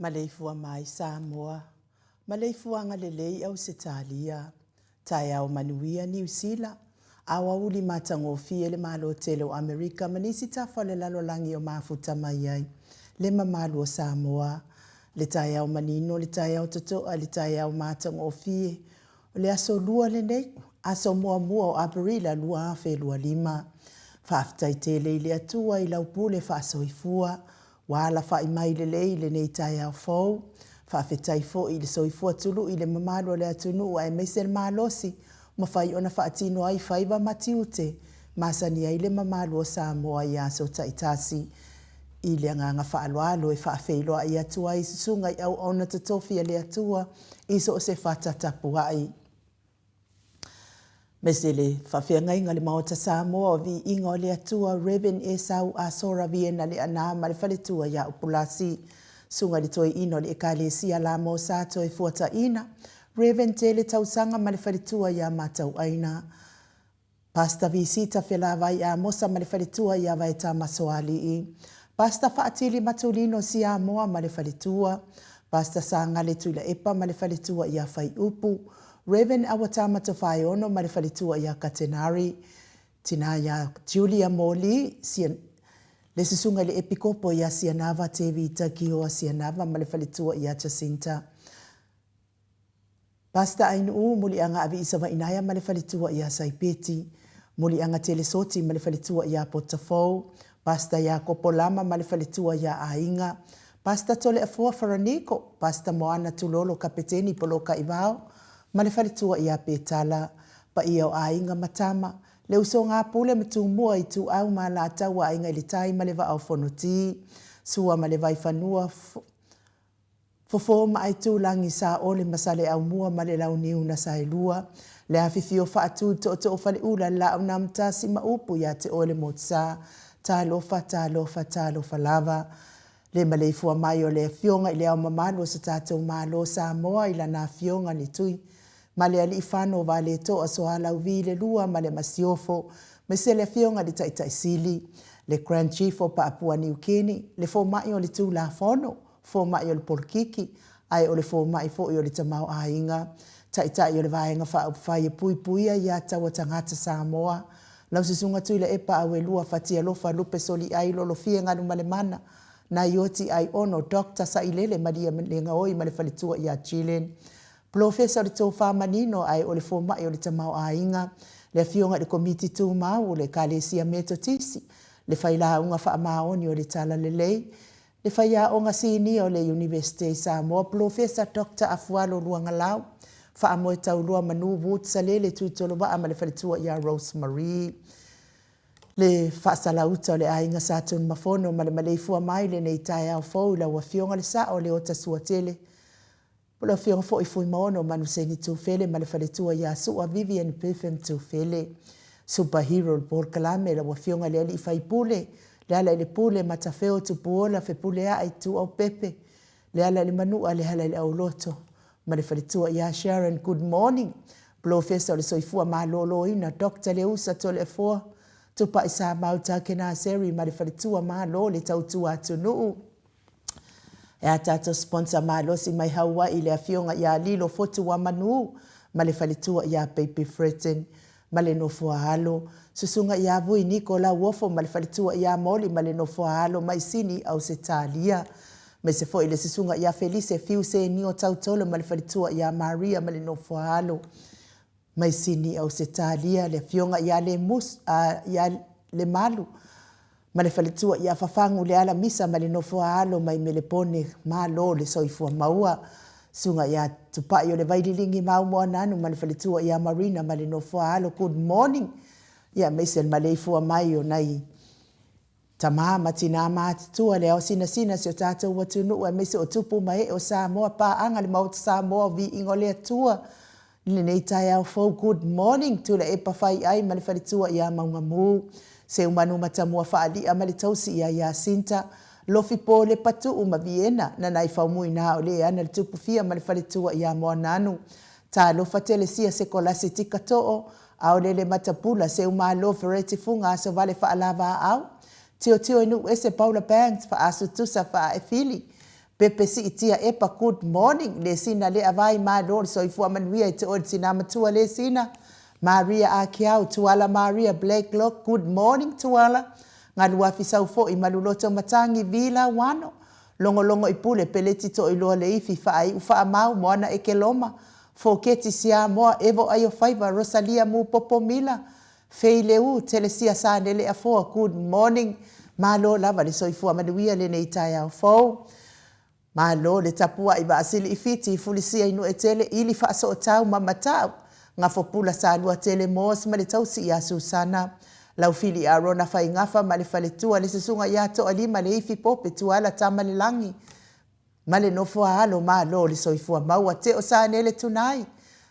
Maleifua mai Samoa, maleifuaga lelei Ausetalia, taeao manuia Niu Sila, aoauli matagofie le Malo tele o Amerika ma nisi tafa o le lalolagi o mafuta mai ai le mamalu o Samoa. Le taeao manino, le taeao totoa, le taeao matagofie, O le aso Lua lenei, aso muamua o Aperila 2025. Faafetai tele i le Atua i lau pule faasoifua, ua alafai mai lelei i lenei taeao fou. Faafetai foi i le soifua tului i le mamalu o le atunuu aemaise le malosi mafai ona faatino ai faiva ma tiute masani ai le mamalu o Samoa i aso taitasi. I le agaga faaaloalo e faafeiloai atu ai i susuga i auauna totofi a le Atua i so o se fata tapuai. Aemaise le faafeagaiga le Maota Samoa o Viiga o le Atua Rev. Esau Asora Viena Leaana ma le faletua ia Upulasi. Susuga i le Toeaina o le Ekalesia Lamo Sa Toefuataiina, Rev. Tele Tausaga ma le faletua ia Matauaina. Pastor Visita Felavai Amosa ma le faletua ia Vaetama Soalii, Pastor Faatili Matulino Siamoa ma le faletua, Pastor Sagale Tuilaepa ma le faletua ia Faiupu, Rev. Awatama Tofaeono ma le faletua ia Katenari, Tina ia Julia Moli, Sia, le susuga i le Epikopo ia Sianava Tevita Kioa Sianava ma le faletua ia Jacinta. Pastor Ainuu, Muliaga Aviisavainaia ma le faletua ia Saipeti, Muliaga Telesoti ma le faletua ia Potafou, Pastor Iakopo Lama ma le faletua ia Aiga, Pastor Toleafoa Faraniko, Pastor Moana Tulolo Kapeteni Polokaivao ma le faletua ia Petala, Paia o Aiga ma Tama, le usoga Pule ma Tumua, Ituau ma Alataua, Aiga i le Tai ma le Vaa o Fonoti, Sua ma le Vaifanua, Fofo ma Aitulagi, Saole ma Saleaaumua ma le Launiu na Saelua, le afifio faatu i Tootoo Faleula, le Laau na Matasi ma upu ia te oe le Motusa, Talofa, talofa, talofa lava. Le maleifua mai o le Afioga i Le Ao Mamalu o so tatou Malo o Samoa i Lana Afioga le Tui ma le Aliifano Valetoa Soalauvi le Lua ma le Masiofo, aemaise le Afioga i le Taitai Sili, le Grand Chief o Paapua Niu Kini, le Fomai o le Tulafono, Fomai o le Polokiki, ae o le Fomai foi o le Tamaoaiga, Taitai o le Vaega Faaupufai e Puipuia Ia Taua Tagata Samoa, Lau Susuga Tuilaepa Auelua Fatialofa Lupe Soliai Lolofie Galumalemana Naioti Aiono Doctor Sailele Malielegaoi ma le faletua ia Jillian Polofesa o le Tofa Manino ae o le Fomai o le Tamaoaiga, le Afioga i le Komiti Tumau o le Ekalesia Metotisi, le Failauga Faamaoni o le Talalelei, le Faiaoga Sinia o le Iunivesite i Samoa, Polofesa Doctor Afualo Luagalau, Faamoe Taulua Manu Wood Salele Tuitolovaa ma le faletua ia Rose Marie. Le faasalauta o le aiga Sa Tunumafono ma le maleifua mai lenei taeao fou i lau Afioga le Sao Leota Suatele, O le Afioga foi Fuimaono Manuseni Tufele ma le faletua ia Sua Vivian Biffen Tufele. Super Hero le polokalame lau Afioga i le Alii Faipule, Lealailepule Matafeo Tupuola Fepuleai Tuuaupepe, Lealailemanua Lealaileauloto ma le faletua ia Sharon Good morning. Polofesa o le Soifua Maloloina Doctor Leusa Toleafoa Tupai Samau Takenaseri ma le faletua Malo le tautua atunuu. E a tatou sponsor malosi mai Hawaii le afioga ia Lilo Fotuamanu ma le faletua ia Baby Fredden ma le nofo a alo, Susuga ia Vui Niko Lauofo ma le faletua ia Moli ma le nofo a alo mai Sini Ausetalia. Aemaise foi le Susuga ia Felise Fiu Senio Tautolo ma le faletua ia Maria ma le nofo a alo. Mai Sini Ausetalia, le Afioga ia ia Lemalu ma le faletua ia Fafagu Lealamisa ma le nofo a alo mai Melepone, malo le soifua maua. Susuga ia Tupai o le Vaililigi Mau Moananu ma le faletua ia Marina ma le nofo a alo, good morning. Ia aemaise le maleifua mai o nai Tama ma tinā matutua, le ao sinasina si o tātou atunuu aemaise o tupu ma ee o Samoa, paaga le Maota Samoa o Viiga o le Atua i lenei taeao fou. Good morning Tuilaepa Faiai ma le faletua ia Maugamu, Seumanu Matamua Faali'a ma le tausi ia Iasinta, Lofi Po Lepatuu ma Viena, Nanaifaumuina o le ana le Tupufia ma le faletua ia Moananu, Talofa Telesia Sekolasi Tikatoo, Aolele Matapula, Seumalo, Fereti Fuga, Asovale Faalavaau, Tiotio i Nuuese, Paula Banks, Faasutusa, Faaefili, Pepe Siitia Epa, Good morning, Lesina Leavai, Malo le soifua manuia i te oe le tina matua Lesina, Maria Akiau, Tuala Maria Blacklock, Good morning Tuala, Galuafi Saufoi, Maluloto Matangi, Vila Wano, Logologo i Pule, Peleti Toiloa Leifi, Faaiu Faamau, Moana Ekeloma, Foketi Siamoa, Evo Aiofaiva, Rosalia Mupopo Mila, Fei Leu, Telesia Sanele Afoa, Good morning, Malo lava le soifua manuia lenei taeao fou. Malo le tapuai Vaasili i Fiti, Fulisia i Nuetele, Ili Faasootau ma Matau, Gafopula Saluatele Moores ma le tausi ia Susana, Laufili Arona Faigafa ma le faletua, le susuga ia Toalima Leifi Pope Tuala Tamalelagi, ma le nofo a alo malo o le soifua maua Teo Sanele Tunai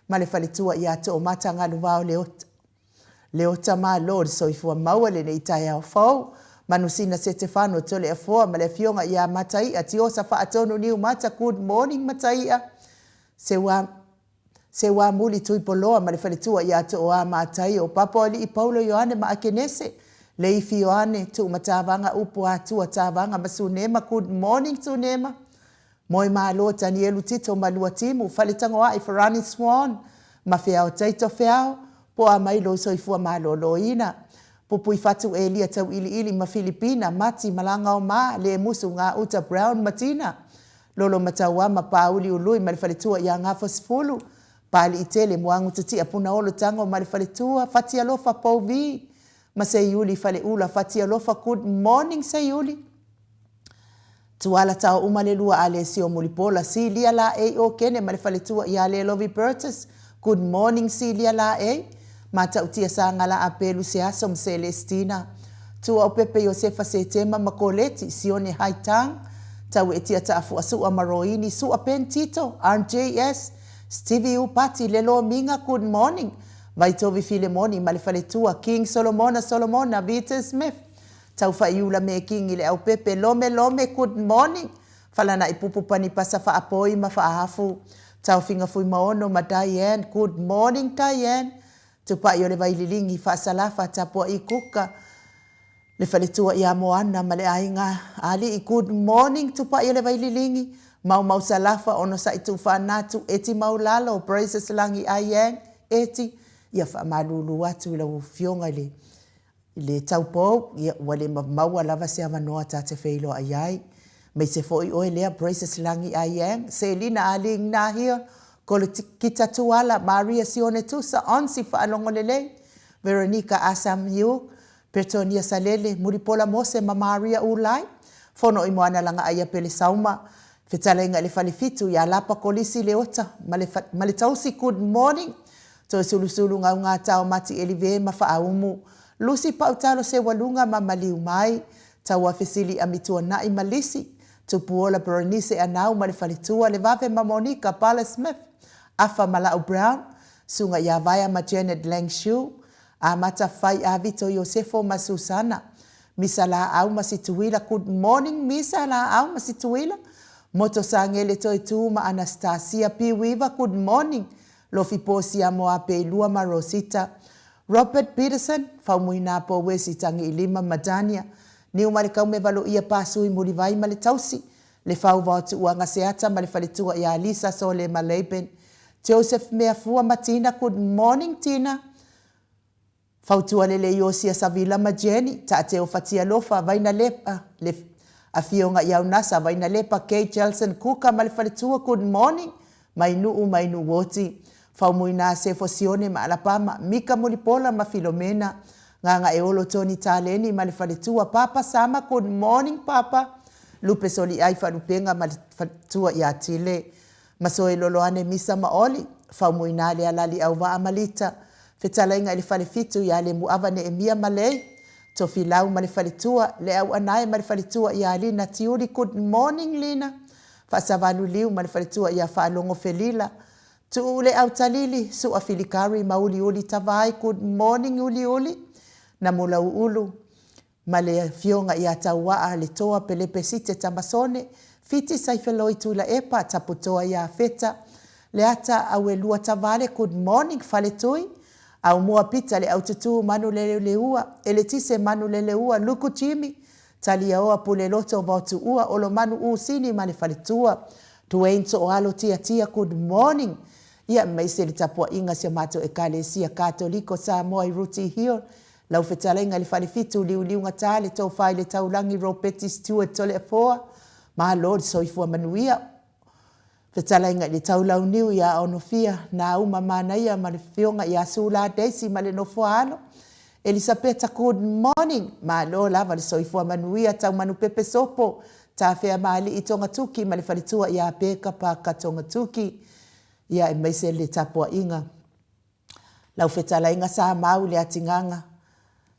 ma le faletua ia Toomata Galuvao Leota Leota malo o le soifua maua lenei taeao fou Manusina Setefano Toleafoa ma le afioga ia Mataia Tiosa Faatonu Niumata Good morning Mataia Seua Seuamuli Tuipoloa ma le faletua ia Tooa Mataio, Papoalii Paulo Ioane ma Akenese, Leifi Ioane, Tuumatavaga Upu Atua Tavaga ma Sunema Good morning Sunema, Moemalo Tanielu Tito ma Luatimu, Faletagoai Farani Swan ma Feao Taito Feao, Poa mai lou soifua maloloina. Pupuifatu Elia Tauiliili ma Filipina, Mati Malagaoma, Lemusu Gauta Brown ma Tina, Lolo Mataua ma Pāuli Ului ma le faletua ia Gafosefulu, Pāliitele Muagutatia Punaolo Tago ma le faletua, Fatialofa Pouvi ma Seiuli Faleula Fatialofa Good morning Seiuli. Tuala Taouma le lua Alesio Mulipola Silia Laei Okene ma le faletua ia Lelovi Bertus Good morning Silia Laei Matautia Sagala Apelu Seaso ma Celestina Tuaopepe Iosefa Setema ma Koleti Sione Haitang Tauetia Taafua Sua ma Roini Sua Ben Tito RJS Stevie Upati Lelo Minga Good morning Vaitovi Filemoni ma le faletua King Solomona Solomona Vita Smith. Taufaiula Mekingi Leaupepe Lome Lome good morning Falana'i Pupu Panipasa Faapoi ma Faahafu Taofiga Fuimaono ma Diane good morning Diane Tupa'i o le Vaililigi Faasalafa Tapua'i Kuka Le faletua ia Moana ma le aiga Alii good morning Tupai o le Vaililigi Maumau Salafa Onosai Tuufaanatu Eti Maulalo Praises Lagi Ayang Eti Ia faamalulu atu i lau afioga i le i le taupou ia ua le maua lava se avanoa ta te feiloai ai maise foi oe lea Praises Lagi Ayang Selina Ali Nahia Kolokita Tuala Maria Sione Tusa Onsi Faalogo Lelei Veronica Asam Yu Petonia Salele, Mulipola Mose ma Maria Ulai, Fono i Moana Lagaaia Pele Sauma, Fetalaiga i le Falefitu ia Lapa Kolisi Leota ma le ma le Tausi Good morning Toesulusulu Gaugata o Mati Elive ma Faaumu Lucy Pautalo Seualuga ma Maliu Mai Tauafe Sili Amituanai ma Lisi Tupuola Berenice Anau ma le Faletua Levave ma Monica Bala Smith Afa Malau Brown Suga ia Vaea ma Janet Langshu Amata fai a Vito Iosefo ma Susana, Misa Laau ma Situila Good morning Misa Laau ma Situila, Moto Sangele Toetu ma Anastasia P Weaver Good morning Lofi Posia Moapeilua ma Rosita, Robert Peterson, Faumuina Powesi Tagiilima ma Dania, Niumalekaume Valoia Pasui Mulivai ma le Tausi, Le Fauva o Tuuaga Seata ma le Faletua ia Lisa Sole ma Laban, Joseph Meafua ma Tina Good morning Tina Fautua Lele Iosia Savila ma Jenny Taateo Fatialofa Vaina Lepa Le Afioga i Aunasa Vaina Lepa Kay Jelson Kuka ma le Faletua Good morning Mainuu Mainuuoti Faumuina Sefo Sione ma Alapama Mika Mulipola ma Filomena Gagaeolo Tony Taleni ma le Faletua Papa Sama Good morning Papa Lupe Soliai Faalupega ma le Faletua ia Tile Masoe Loloane Misa ma Oli, Faumuina Lealali Auvaa ma Lita, Fetalaiga i le Falefitu ia Lemuava Neemia ma Lei, Tofilau ma le Faletua, Leauanae ma le Faletua ia Lina Tiuli Good morning Lina, Faasavalu Liu ma le Faletua ia Faalogo Felila, Tuu Le Autalili, Sua Filikari ma Uliuli Tavai Good morning Uliuli, Namulauulu, ma le Afioga ia Tauaa le Toa Pelepe Site Tamasone, Fiti Saifeloi Tuilaepa, Taputoa ia Feta, Leata Auelua Tavale Good morning Faletui, Aumua Pita le Aututu Manuleleua, Eletise Manuleleua, Luku Jimmy, Taliaoa Puleloto Vaotuua, Olomanu Usini ma le Faletua, Dwayne Tooalo Tiatia Good morning Ia aemaise le tapuaiga si a matou Ekalesia Katoliko Samoa i Rooty Hill, Lau fetalaiga i le Falefitu, Liuliugata, le Tofa i le Taulagi, Ropeti Stewart Toleafoa, Malo le soifua manuia. Fetalaiga i le Taulauniu ia Aonofia, Nauma Manaia ma le Afioga ia Sula Daisy ma le Nofoaalo, Elisapeta Good morning, Malo lava le soifua manuia, Taumanupepe Sopo, Tafea Maalii Togatuki ma le Faletua ia Peka Parker Togatuki, ia aemaise le tapuaiga. Lau fetalaiga sa mau i le atiganga,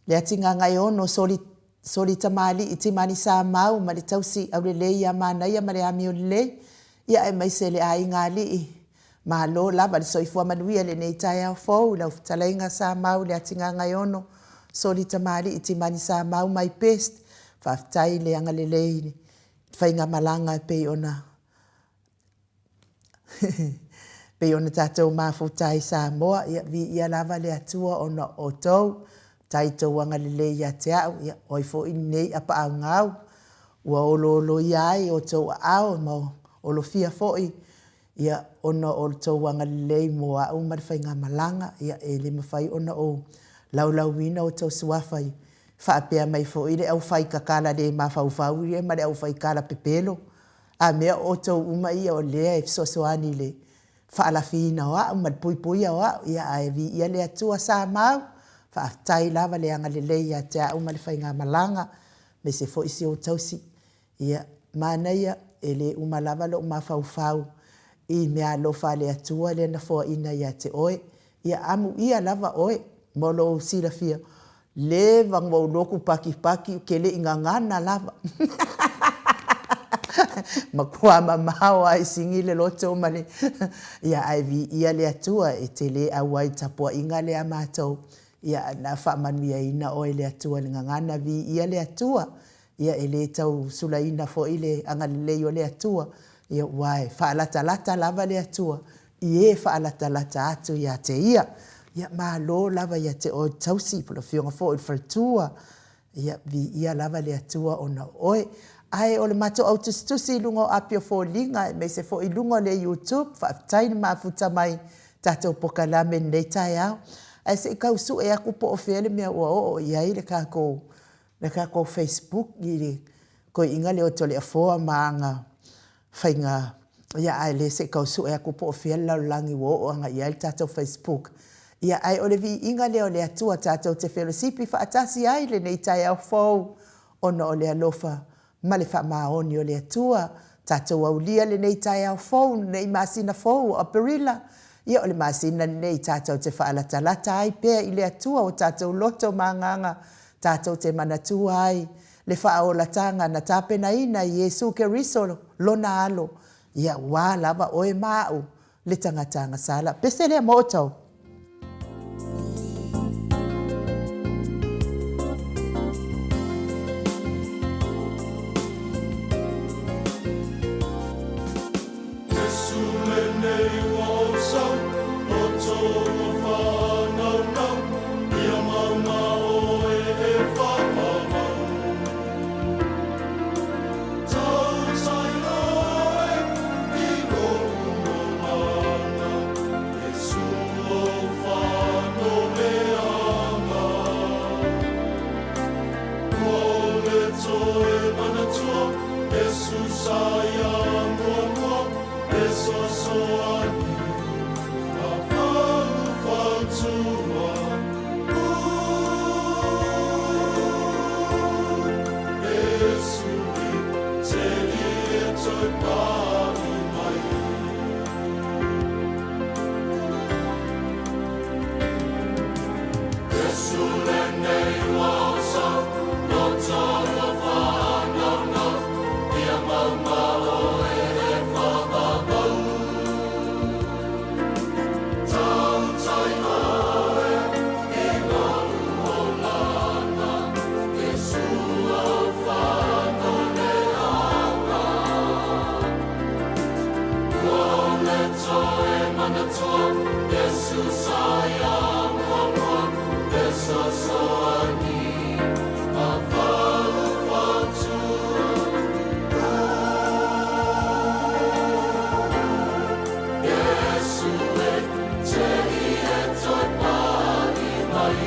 le atiganga e ono soli, soli tamalii timani sa mau ma le tausi aulelei ia manaia ma le amio lelei, ia aemaise le aiga alii. Malo lava le soifua manuia i lenei taeao fou i lau fetalaiga sa mau i le atiganga e ono soli tamalii timani sa mau my best. Faafetai le agalelei i le faigamalaga e pei ona Pei ona tatou mafuta ai Samoa, ia viia lava le Atua ona o outou, faafetai i tou agalelei ia te au, ia o ai foi lenei apaau ua olooloia ai outou aao ma olofia foi, ia ona o le tou agalelei mo au ma le faigamalaga, ia e le mafai ona ou laulauina outou suafa i faapea mai foi le aufaikakala le mafaufau ia ma le aufaikala pepelo. A mea o outou uma ia o lea e fesoasoani i le faalafiina o au ma le puipuia o au, ia ae viia le Atua sa mau, faafetai lava le agalelei ia te au ma le faigamalaga, aemaise foi si ou tausi. Ia, manaia, e le uma lava lou mafaufau i meaalofa a le Atua lea na foaina ia te oe. Ia amuia lava oe mo lou silafia, leva na ou lotu pakipaki ou te le i gagana lava. Matua mamao lava i sigi le loto ma le ia ae viia le Atua e te le auai i tapuaiga lea a matou. Ia, na faamanuiaina oe e le Atua i le gagana, viia le Atua. Ia e le tau sulaina foi le agalelei o le Atua, ia aua e faalatalata lava le Atua i e faalatalata atu ia te Ia. Ia malo lava ia te oe le tausi po o le afioga foi i le faletua. Ia viia lava le Atua ona o oe. Ae o le matou au tusitusi i luga o api o foliga aemaise foi i luga o le YouTube, faafetai le mafuta mai i le tatou polokalame i lenei taeao. Ae se i tau sue atu po o fea le mea ua oo i ai le tatou le tatou facebook i le toeaina lea o Toleafoa ma ana faiga, ia ae o lea se i tau sue atu po o fea le lalolagi ua oo agai i ai le tatou facebook. Ia ae o le viiga lea o le Atua tatou te felosipi faatasi ai i lenei taeao fou ona o le alofa ma le faamaoni o le Atua. Tatou aulia lenei taeao fou, lenei masina fou o Aperila, ia o le masina lenei tatou te faalatalata ai pea i le Atua o tatou loto ma agaga, tatou te manatua ai le faaolataga na tapenaina e Iesu Keriso Lona Alo, ia aua lava oe ma au le tagata agasala. Pese lea mo outou. Iesu lenei ua ou sau, Loto ua faanaunau, Ia mauma oe e faavavau. Tautai oe i lou olaga, Iesu ou faanoleaga. Ua ole toe manatua, Iesu sa ia muamua, E soasoani ma faufautua. Iesu i te ie toe pa'i mai. Iesu lenei ua sau, loto ua faanaunau, Ia mauma oe e faavavau. Tautai oe i lou olaga, Iesu au faanoleaga. Ua ole toe manatua, Iesu sa ia muamua, E soasoani ma faufautua. Iesu e te ie toe pa'i mai.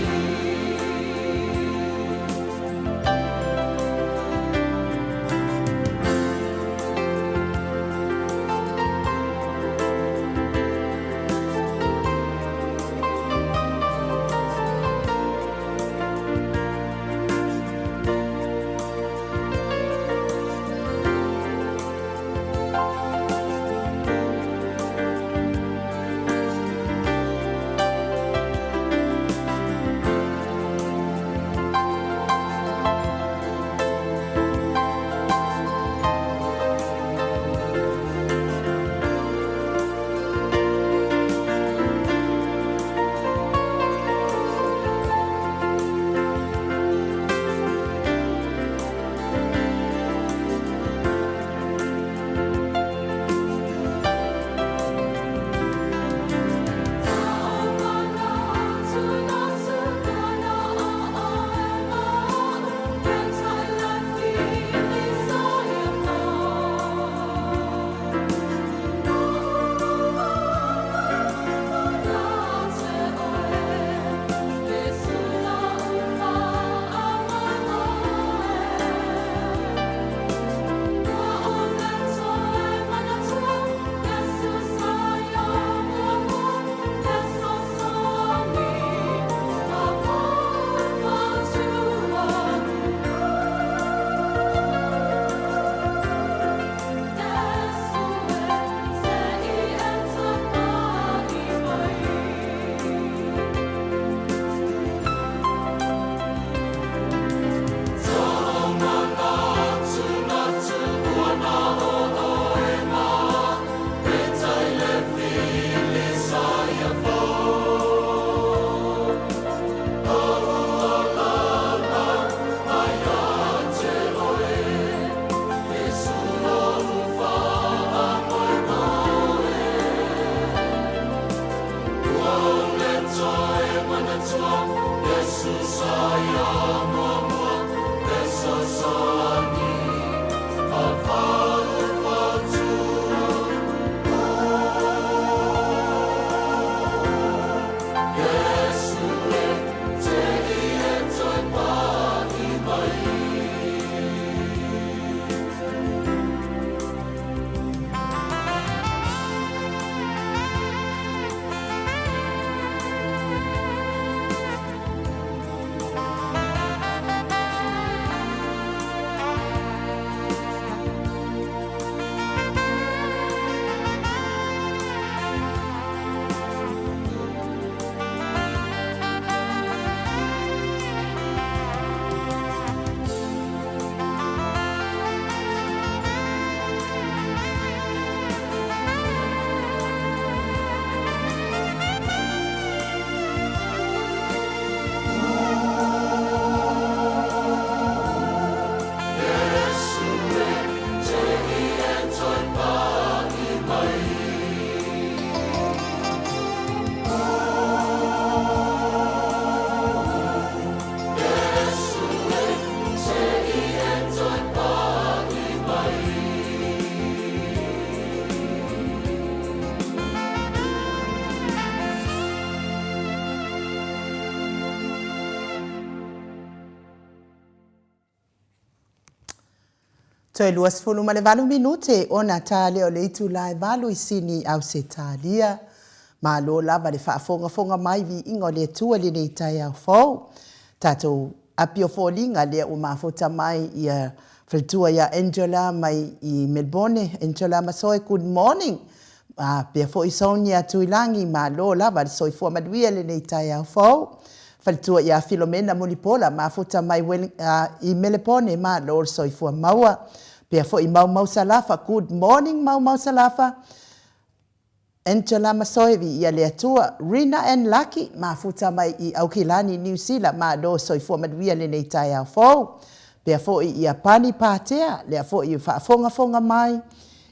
Toe 28 minute ona ta lea o le itula e 8 i Sini, Ausetalia. Malo lava le faafogafoga mai, viiga o le Atua i lenei taeao fou. Tatou api o foliga lea ua mafuta mai ia faletua ia Angela mai i Melbourne. Angela Masoe, good morning. Pea foi Sonia Tuilagi, malo lava le soifua manuia i lenei taeao fou. Faletua ia Filomena Mulipola, mafuta mai i Melepone, malo le soifua maua. Pea foi Maumau Salafa, good morning Maumau Salafa. Angela Masoe, viia le Atua. Rina and Lucky, mafuta mai i Aukilani, Niu Sila, malo soifua manuia lenei taeao fou. Pea foi ia Pani Patea, lea foi e faafogafoga mai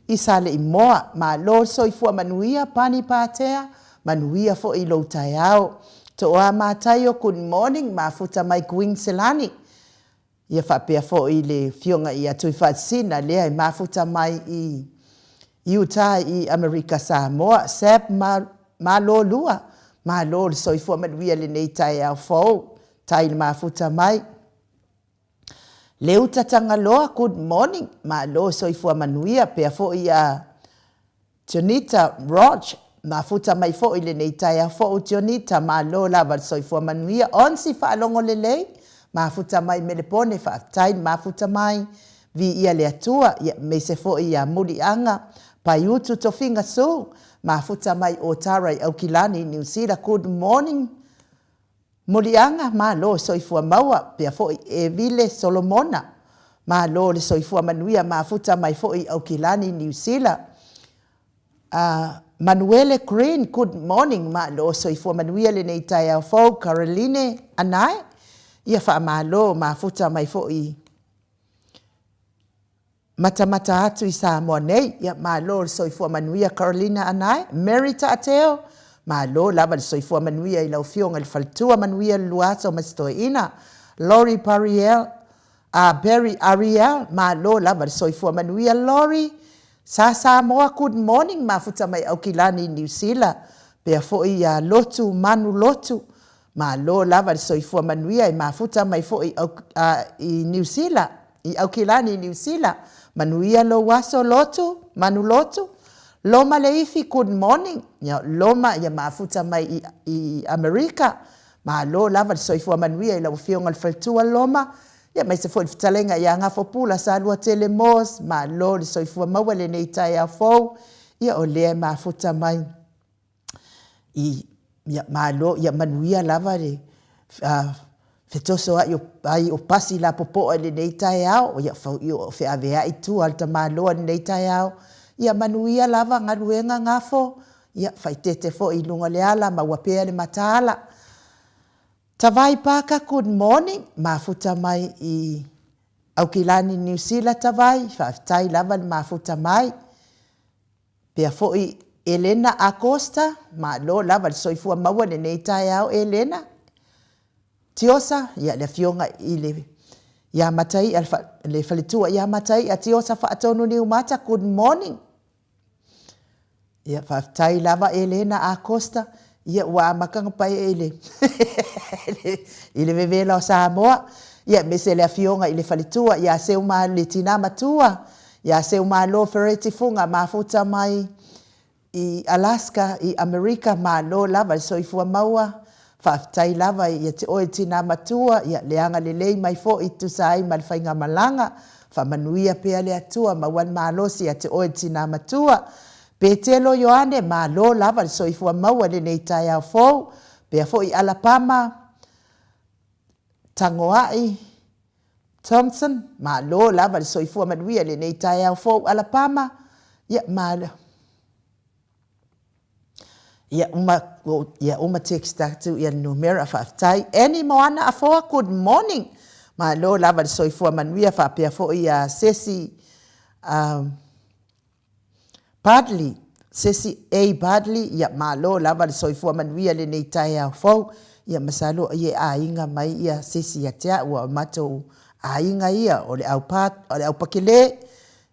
i Saleimoa, malo soifua manuia Pani Patea, manuia foi lou taeao. Toa Mataio, good morning, mafuta mai Kuinselani. Ia faapea foi le afioga ia Tuifaasisina lea e mafuta mai i Utah i Amerika Samoa. Sab Malolua, malo le soifua manuia lenei taeao fou, tai le mafuta mai. Leuta Tagaloa, good morning, malo soifua manuia. Pea foi ia Jonita Roch, mafuta mai foi lenei taeao fou Jonita, malo lava le soifua manuia. Onsi faalogo lelei, mafuta mai Melepone, faafetai le mafuta mai, viia le Atua. Ia aemaise foi ia Muliaga Paiutu Tofiga Su, mafuta mai Otara i Aukilani, Niu Sila, good morning Muliaga, malo soifua maua. Pea foi Evile Solomona, malo le soifua manuia, mafuta mai foi i Aukilani, Niu Sila. Manuele Green, good morning, malo soifua manuia lenei taeao fou. Caroline Anae, ia faamalo, mafuta mai foi matamata atu i Samoa nei. Ia malo le soifua manuia Carolina Anae. Mary Taateo, malo lava le soifua manuia i lau afioga i le faletua, manuia le lua aso ma si toeaina. Lori Pariel, Barry Ariel, malo lava le soifua manuia Lori. Sa Samoa, good morning, mafuta mai Aukilani, Niu Sila. Pea foi ia Lotu Manu Lotu, malo lava le soifua manuia e mafuta mai foi i Niu Sila, i Aukilani, Niu Sila. Manuia lou aso Lotu, Manu Lotu. Loma Leifi, good morning. Ia, Loma ia mafuta mai i Amerika. Malo lava le soifua manuia i lau afioga i le faletua Loma. Ia aemaise foi le fetalaiga ia Gafopula Saluatele Moores, malo le soifua maua i lenei taeao fou. Ia o lea e mafuta mai i, ia malo, ia manuia lava le fetosoa'i ai o pasi lapopoa i lenei taeao, ia feaveai i tua le tamaloa i lenei taeao. Ia manuia lava galuega Gafo, ia faaeteete foi i luga o le ala, maua pea le mataala. Tavai Parker, good morning, mafuta mai i Aukilani, Niu Sila Tavai, faafetai lava le mafuta mai. Pea foi Elena Acosta, malo lava le soifua maua i lenei taeao Elena. Tiosa, ia le afioga i le ia Mataia le faletua ia Mataia Tiosa Faatonu Niumata, good morning. Ia faafetai lava Elena Acosta, ia ua amata ona paee i le i le vevela o Samoa. Ia aemaise le afioga i le faletua ia Seumalo le tina matua ia Seumalo Fereti Fuga mafuta mai i Alaska i Amerika, malo lava le soifua maua, faafetai lava ia te oe le tina matua, ia le agalelei mai foi e tusa ai ma le faigamalaga, faamanuia pea le Atua maua le malosi ia te oe le tina matua. Petelo Ioane, malo lava le soifua maua i lenei taeao fou, faapea foi Alapama Tagoai Thompson, malo lava le soifua manuia i lenei taeao fou Alapama. Ia, malo. Ia uma, ia uma text atu ia le numera, faafetai. Annie Moana Afoa, good morning. Malo lava le soifua manuia faapea foi ia Sesi Badley, Sesi A Badley, ia malo lava le soifua manuia i lenei taeao fou. Ia masalo ai e aiga mai ia Sesi ia te au, aua o matou aiga ia, o le au o le au Pakele,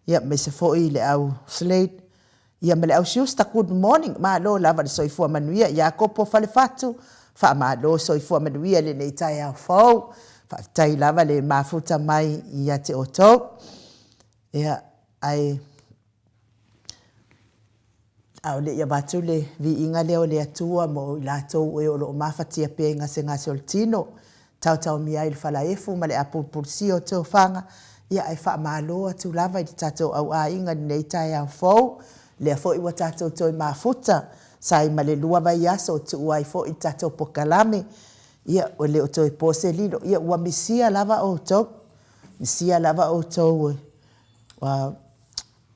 ia aemaise foi le au Slade, ia ma le au Schuster, good morning, malo lava le soifua manuia. Iakopo Falefatu, faamalo soifua manuia i lenei taeao fou. Faafetai lava le mafuta mai ia te outou. Ia, ae a o le i avatu le viiga lea o le Atua mo i latou e o lo o mafatia pea i gasegase o le tino, taotaomia ai le falaefu ma le apulupulusia o tofaga, ia ae faamalo atu lava i le tatou au aiga i lenei taeao fou, lea foi ua tatou toe mafuta, sa ai ma le 2 vaiaso o tuua ai foi le tatou polokalame, ia ua le o toe po se lilo, ia ua misia lava outou, misia lava outou ua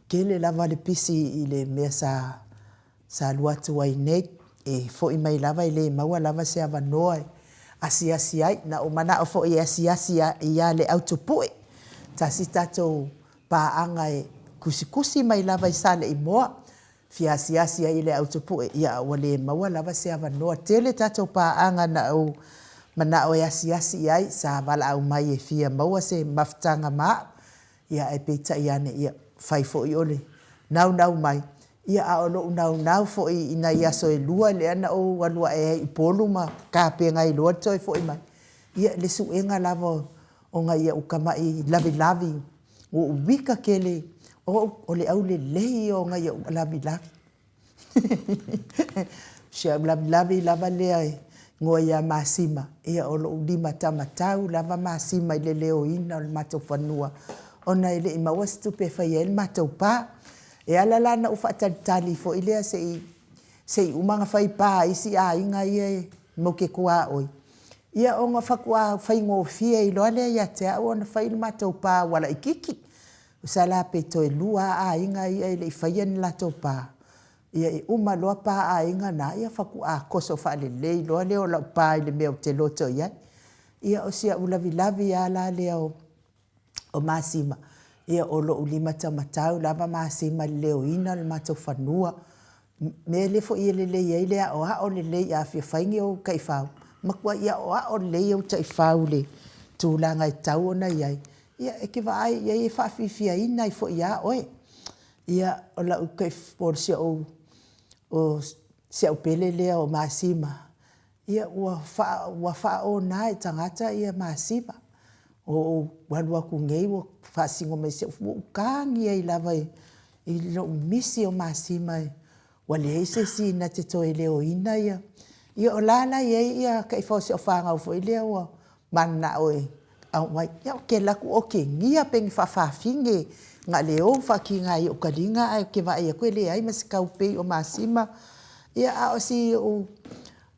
tele lava le pisi i le mea sa sa alu atu ai nei. E foi mai lava e le maua lava se avanoa e asiasi ai. Na ou manao foi e asiasi ia Leautupue, tasi tatou paaga e tusitusi mai lava i Saleimoa, fia asiasi ai i Leautupue, ia a ua le maua lava se avanoa. Tele tatou paaga na ou manao e asiasi i ai, sa valaau mai e fia maua se mafutaga ma au, Ia ae peitai ane, ia, fai foi o le naunau mai, ia a o lou naunau foi i nai aso e lua lea na ou alu ae ai i Upolu ma tapena ai loa le toe foi mai, ia le suega lava o nai au tamai lavilavi, ua ou ita tele, o le aulelei ia o nai ou lavilavi. Si au lavilavi lava lea e igoa ia Masima, ia o lou limataumatau lava Masima i le leoina o le matou fanua, ona e le i maua se tupe e fai ai le matou pa. E ala la ona ou faatalitali foi lea se i se i uma ona fai pa a isi aiga ia e matou te tuaoi, ia ona faatoa faigofie ai loa lea ia te au ona fai le matou pa ua laitiiti. Tusa la pe toe lua lava aiga ia e le i faia ni latou pa, ia e uma loa pa a aiga na, ia faatoa toso faalelei loa lea o lau pa i le mea ou te loto i ai. Ia o si au lavilavi lava la lea o Masima, ia o lou limataumatau lava Masima i le leoina o le matou fanua. Mea lea foi e lelei ai le aoao lelei a fia fai ni ou taifau, matuai aoao lelei ou taifau i le tulaga e tatau ona i ai, ia e te vaai i ai e faafiafiaina ai foi ia oe. Ia, o lau o si au o si au pele lea o Masima, ia ua faa ua faaona e tagata ia Masima. Ua ou alu atu nei ua faasino mai si au, ua ou tagi ai lava i lou misi o Masima ua leai se isi na te toe leoina ia. Ia o la la e i ai ia taifau o si au fanau foi lea ua mananao e aumai. Ia ou te alu atu otegia pe ni faafafine na o le ou faatiga ai i ou taliga ae ou te vaai atu e leai ma se tau pei o Masima. Ia a o si ou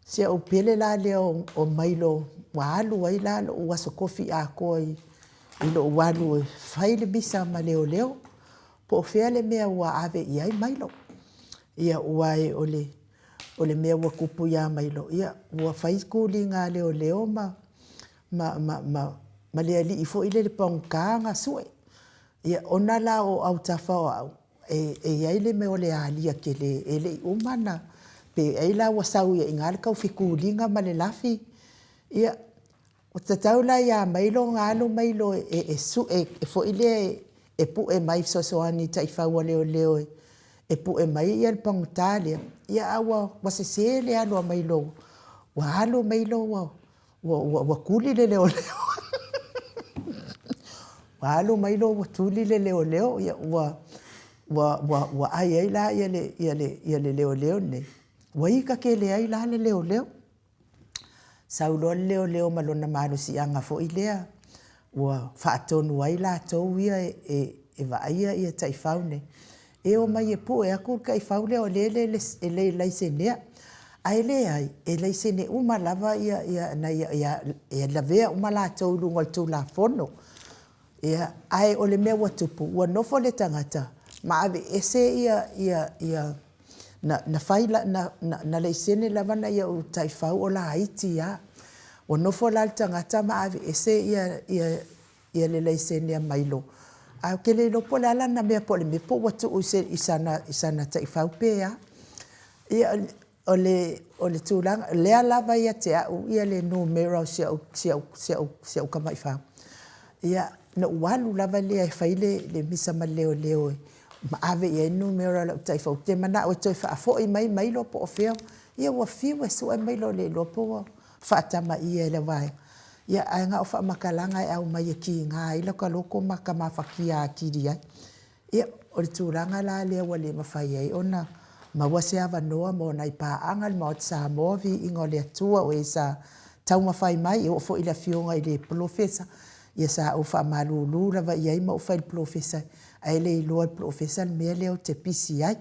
si au pele la lea o Mailo ua alu ai la lou aso tofi atoa i lou alu e fai le misa ma leoleo. Po o fea le mea ua ave i ai Mailo. Ia aua o le o le mea ua tupu ia Mailo, ia ua fai tuliga a leoleo ma ma ma ma ma le alii foi lele pagota na sue. Ia ona la o autafa o au, e e i ai le mea o le alia tele e le i uma ona pe ai la ua sau ai i ina le tau fetuliga ma le lafi. Ia. Ua tatau la ia Mailo ona alu Mailo e sue foi lea e pue mai e fesoasoani i taifau a leoleo e pue mai le pagota lea, ia ae ua sese le alu a Mailo ua alu Mailo ua tuli le leoleo. Ua alu Mailo ua tuli le leoleo, ia ua ai ai la le leoleo lenei, ua ita tele ai la le leoleo. Sau loa le leoleo ma lona malosiaga foi lea ua faatonu ai latou ia e vaaia taifau nei, e omai e pue atu le taifau lea o lea e le laisenea. Ae leai, e laisene uma lava nai e lavea uma latou i luga o le Tulafono. Ia, ae o le mea ua tupu, ua nofo le tagata ma aveese ia na fai na laisene lava nai ou taifau o laiti lava. Ua nofo la le tagata ma aveese le laisene a Mailo, ae ou te le iloa po o le a lana mea, po o le mea ua tuu i sana taifau pe a. Ia, o le tulaga, o lea lava e ia te au le numera o si au tamaifau, ia, na ou alu lava lea e fai le misa ma le leoleo ma ave i ai le numera o lau taifau, ou te manao e toe faafoi mai Mailo po o fea. Ia ua fiu e sue Mailo e le iloa po ua faatamaia e le vaega, ia ae na o faamatalaga e aumai e kiga ai lota loto ma ta mafatia atili ai. Ia, o le tulaga la lea ua le mafai ai ona maua se avanoa mo nai paaga a le Maota Samoa, viiga o le Atua o e sa taumafai mai, e oo foi i le Afioga i le Polofesa, ia sa ou faamalulu lava i ai ma ou fai i le Polofesa, ai e le iloa e le Polofesa le mea lea ou te pisi ai.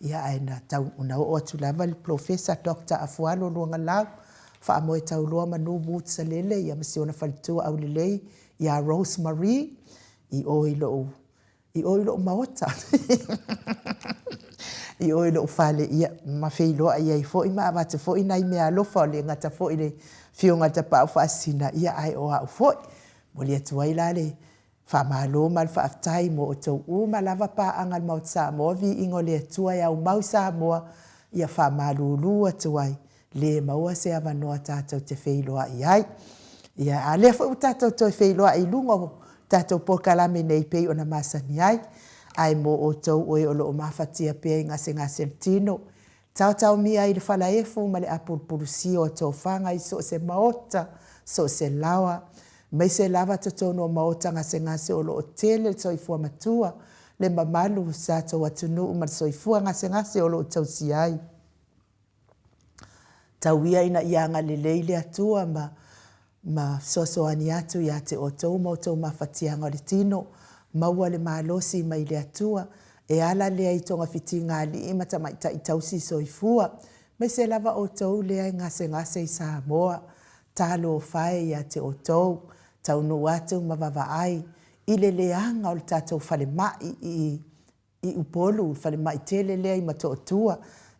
Ia ae na oo atu lava le Polofesa Dr. Afualo Luagalau Faamoetauloa Manu Woods Salele ma si ona faletua aulelei ia Rose Marie i o i lou i o i lou maota, i o i lou fale, ia, ma feiloai ai foi ma avatu foi nai meaalofa, e le gata foi i le Afioga i le Tapaau Faasisina, ae o au foi. E momoli atu ai la le faamalo ma le faafetai mo outou uma lava paaga a le Maota Samoa, viiga o le Atua e aumau Samoa, ia faamalulu atu ai, le maua se avanoa tatou te feiloai ai. Ia, a o lea foi ua tatou toe feiloai i luga o tatou polokalame nei pei ona masani ai. Ae mo outou o e o lo o mafatia pea i gasegase o le tino, taotaomia ai i le falaefu ma le apulupulusia o tofaga i so o se maota, so o se laoa, aemaise lava totonu o maota gasegase o lo o tele le soifua matua, le mamalu o si tatou atunuu ma le soifua gasegase o lo o tausia ai. Tau ia ina ia agalelei le Atua ma ma fesoasoani atu ia te outou ma outou mafatiaga o le tino, maua le malosi mai le Atua e ala lea i togafitiga a alii ma tamaitai tausi soifua, aemaise lava outou lea e gasegase i Samoa. Talofa e ia te outou, taunuu atu ma vaavaai i le leaga o le tatou falemai i i Upolu, le falemai tele lea i Motootua.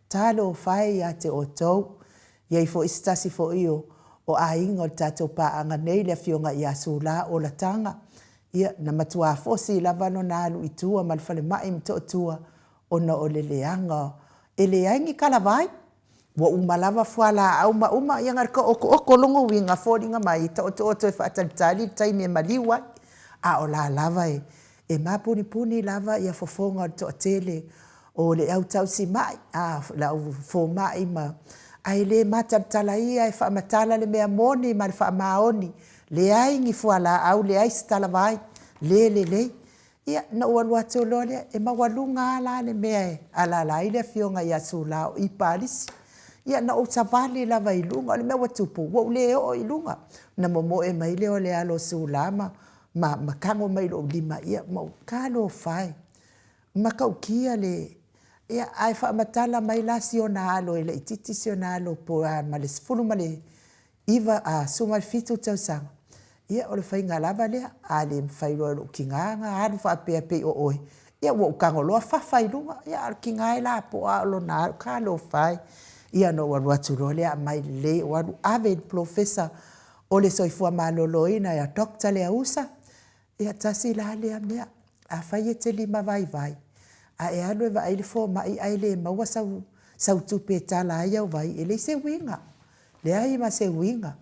Talofa e ia te outou. E i ai foi se tasi foi o aiga o le tatou paaga nei, le Afioga ia Sula Olataga, ia, na matua fosi lava lona alu i tua ma le falemai i Motootua ona o le leaga, e leai ni talavai. Ua uma lava fualaau ma uma, ia na o le taotooto, o lona uiga, foliga mai e taotooto e faatalitali le taimi e maliu ai. A o la lava e e mapunipuni lava ia fofoga o le toatele o le au tausimai, a, le au fomai ma, ae le matalatala ia e faamatala le mea moni ma le faamaoni, leai ni fualaau, leai se talavai, le lelei. Ia, na ou alu atu loa lea, e maualuga lava la le mea e alaala ai le afioga ia Sula o i Palisi. Ia na ou savali lava i luga, o le mea ua tupu, ua ou le oo i luga. Ona momoe mai lea o le alo o Sula ma ma tago mai i lou lima, ia ma ou, talofa e, matautia le, ia ae faamatala mai la si ona alo e laitiiti si ona alo po o ma le 19 a 17 tausaga, ia o le faiga lava lea, a le mafai loa e lou tina ona alu faapea e pei o oe, ia ua ou tago loa fafa i luga, ia a o le tina e lapoa lava o lona alu, talofa e. Ia ona ou alu atu loa lea aumai lelei, ou alu ave i le polofesa o le soifua maloloina ia Doctor Leausa, ia tasi la lea mea, afai e te lima vaivai, a e alu e vaai le fomai ae le maua sau, sau tupe e tala ai au vai, e leai se uiga, leai ma se uiga.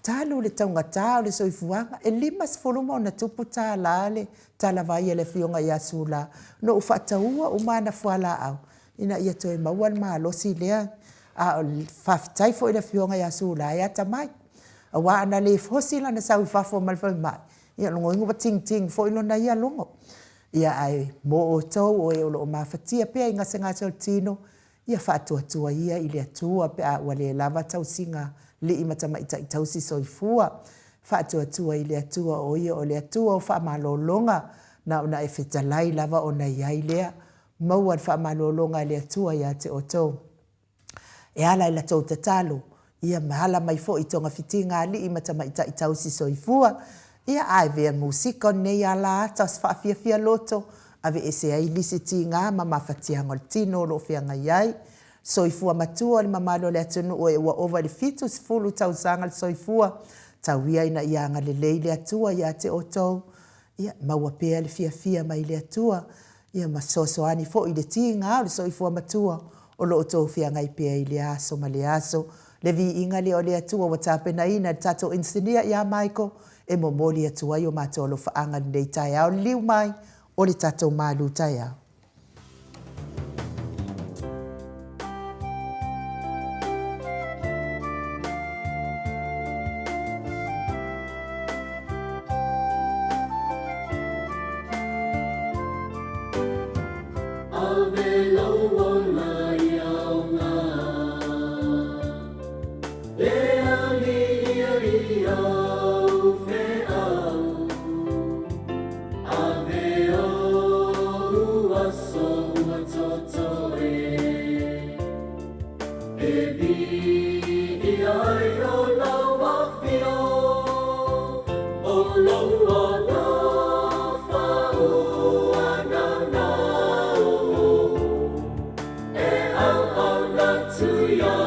Talu le taugata o le soifuaga, e 50 ma ona tupu tala le talavai a le Afioga ia Sula na ou faataua uma ana fualaau ina ia toe maua le malosi lea. A o le faafetai foi i le Afioga ia Sula e atamai, aua ana le fosi lana sau i fafo mai le falemai, ia o lona uiga ua tingting foi lona ia logo. Ia ae mo outou o e o lo o mafatia pea i gasegase o le tino, ia faatuatua ia i le Atua pe a ua le lava tausiga a alii ma tamaitai tausi soifua. Faatuatua i le Atua o Ia o le Atua o faamalologa, na ona e fetalai lava ona i ai lea. Maua le faamalologa a le Atua ia te outou. E ala i la tou tatalo, ia ma ala mai foi i togafitiga a alii ma tamaitai tausi soifua, ia ae avea musika o lenei ala ata o se faafiafia loto, aveese ai nisi tiga ma mafatiaga o le tino o lo o feagai ai. Soifua matua o le mamalu o le atunuu e ua ova i le 70 tausaga le soifua, tau ia ina ia agalelei le Atua ia te outou, ia maua pea le fiafia mai le Atua, ia ma fesoasoani foi i le tiga o le soifua matua o lo o outou feagai pea i lea aso ma lea aso. Le viiga lea o le Atua ua tapenaina e le tatou inisinia ia Michael e momoli atu ai o matou alofaaga i lenei taeao, liliu mai o le tatou malu taeao. Ave lou ola i aoga E aliia i au feau Ave ou aso ua totoe E viia ai o lau afio O lou alofa ua naunau E auauna atu ia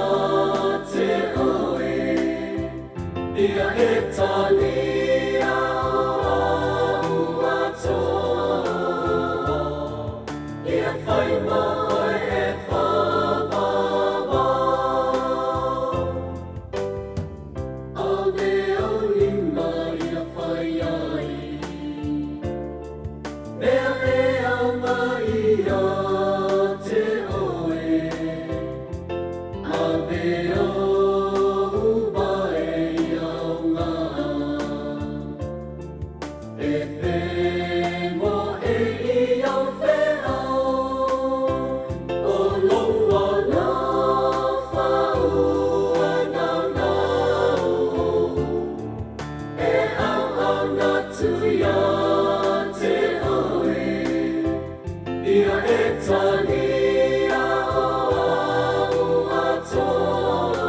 te oe Ia e talia o au atoa Ia whai mo oe e whāwāwā. Ave au lima ia whai ai. Mea e anga ia te oe. Ave ou wae i aoga. E whengo e i au wheao, O lou alofa ua naunau, E auauna atu ia te oe, Ia e talia o au atoa.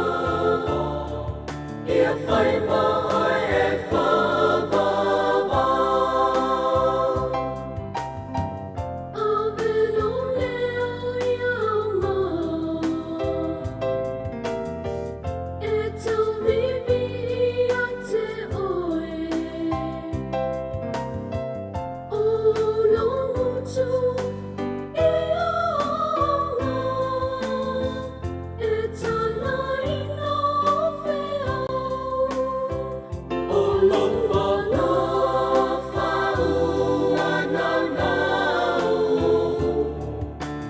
Ia whai mo oe e whāwāwā. Ave lou leo i aoga E tauiwi ia te oe O lou utu i aoga E tālaina o wheao. O lou alofa ua naunau.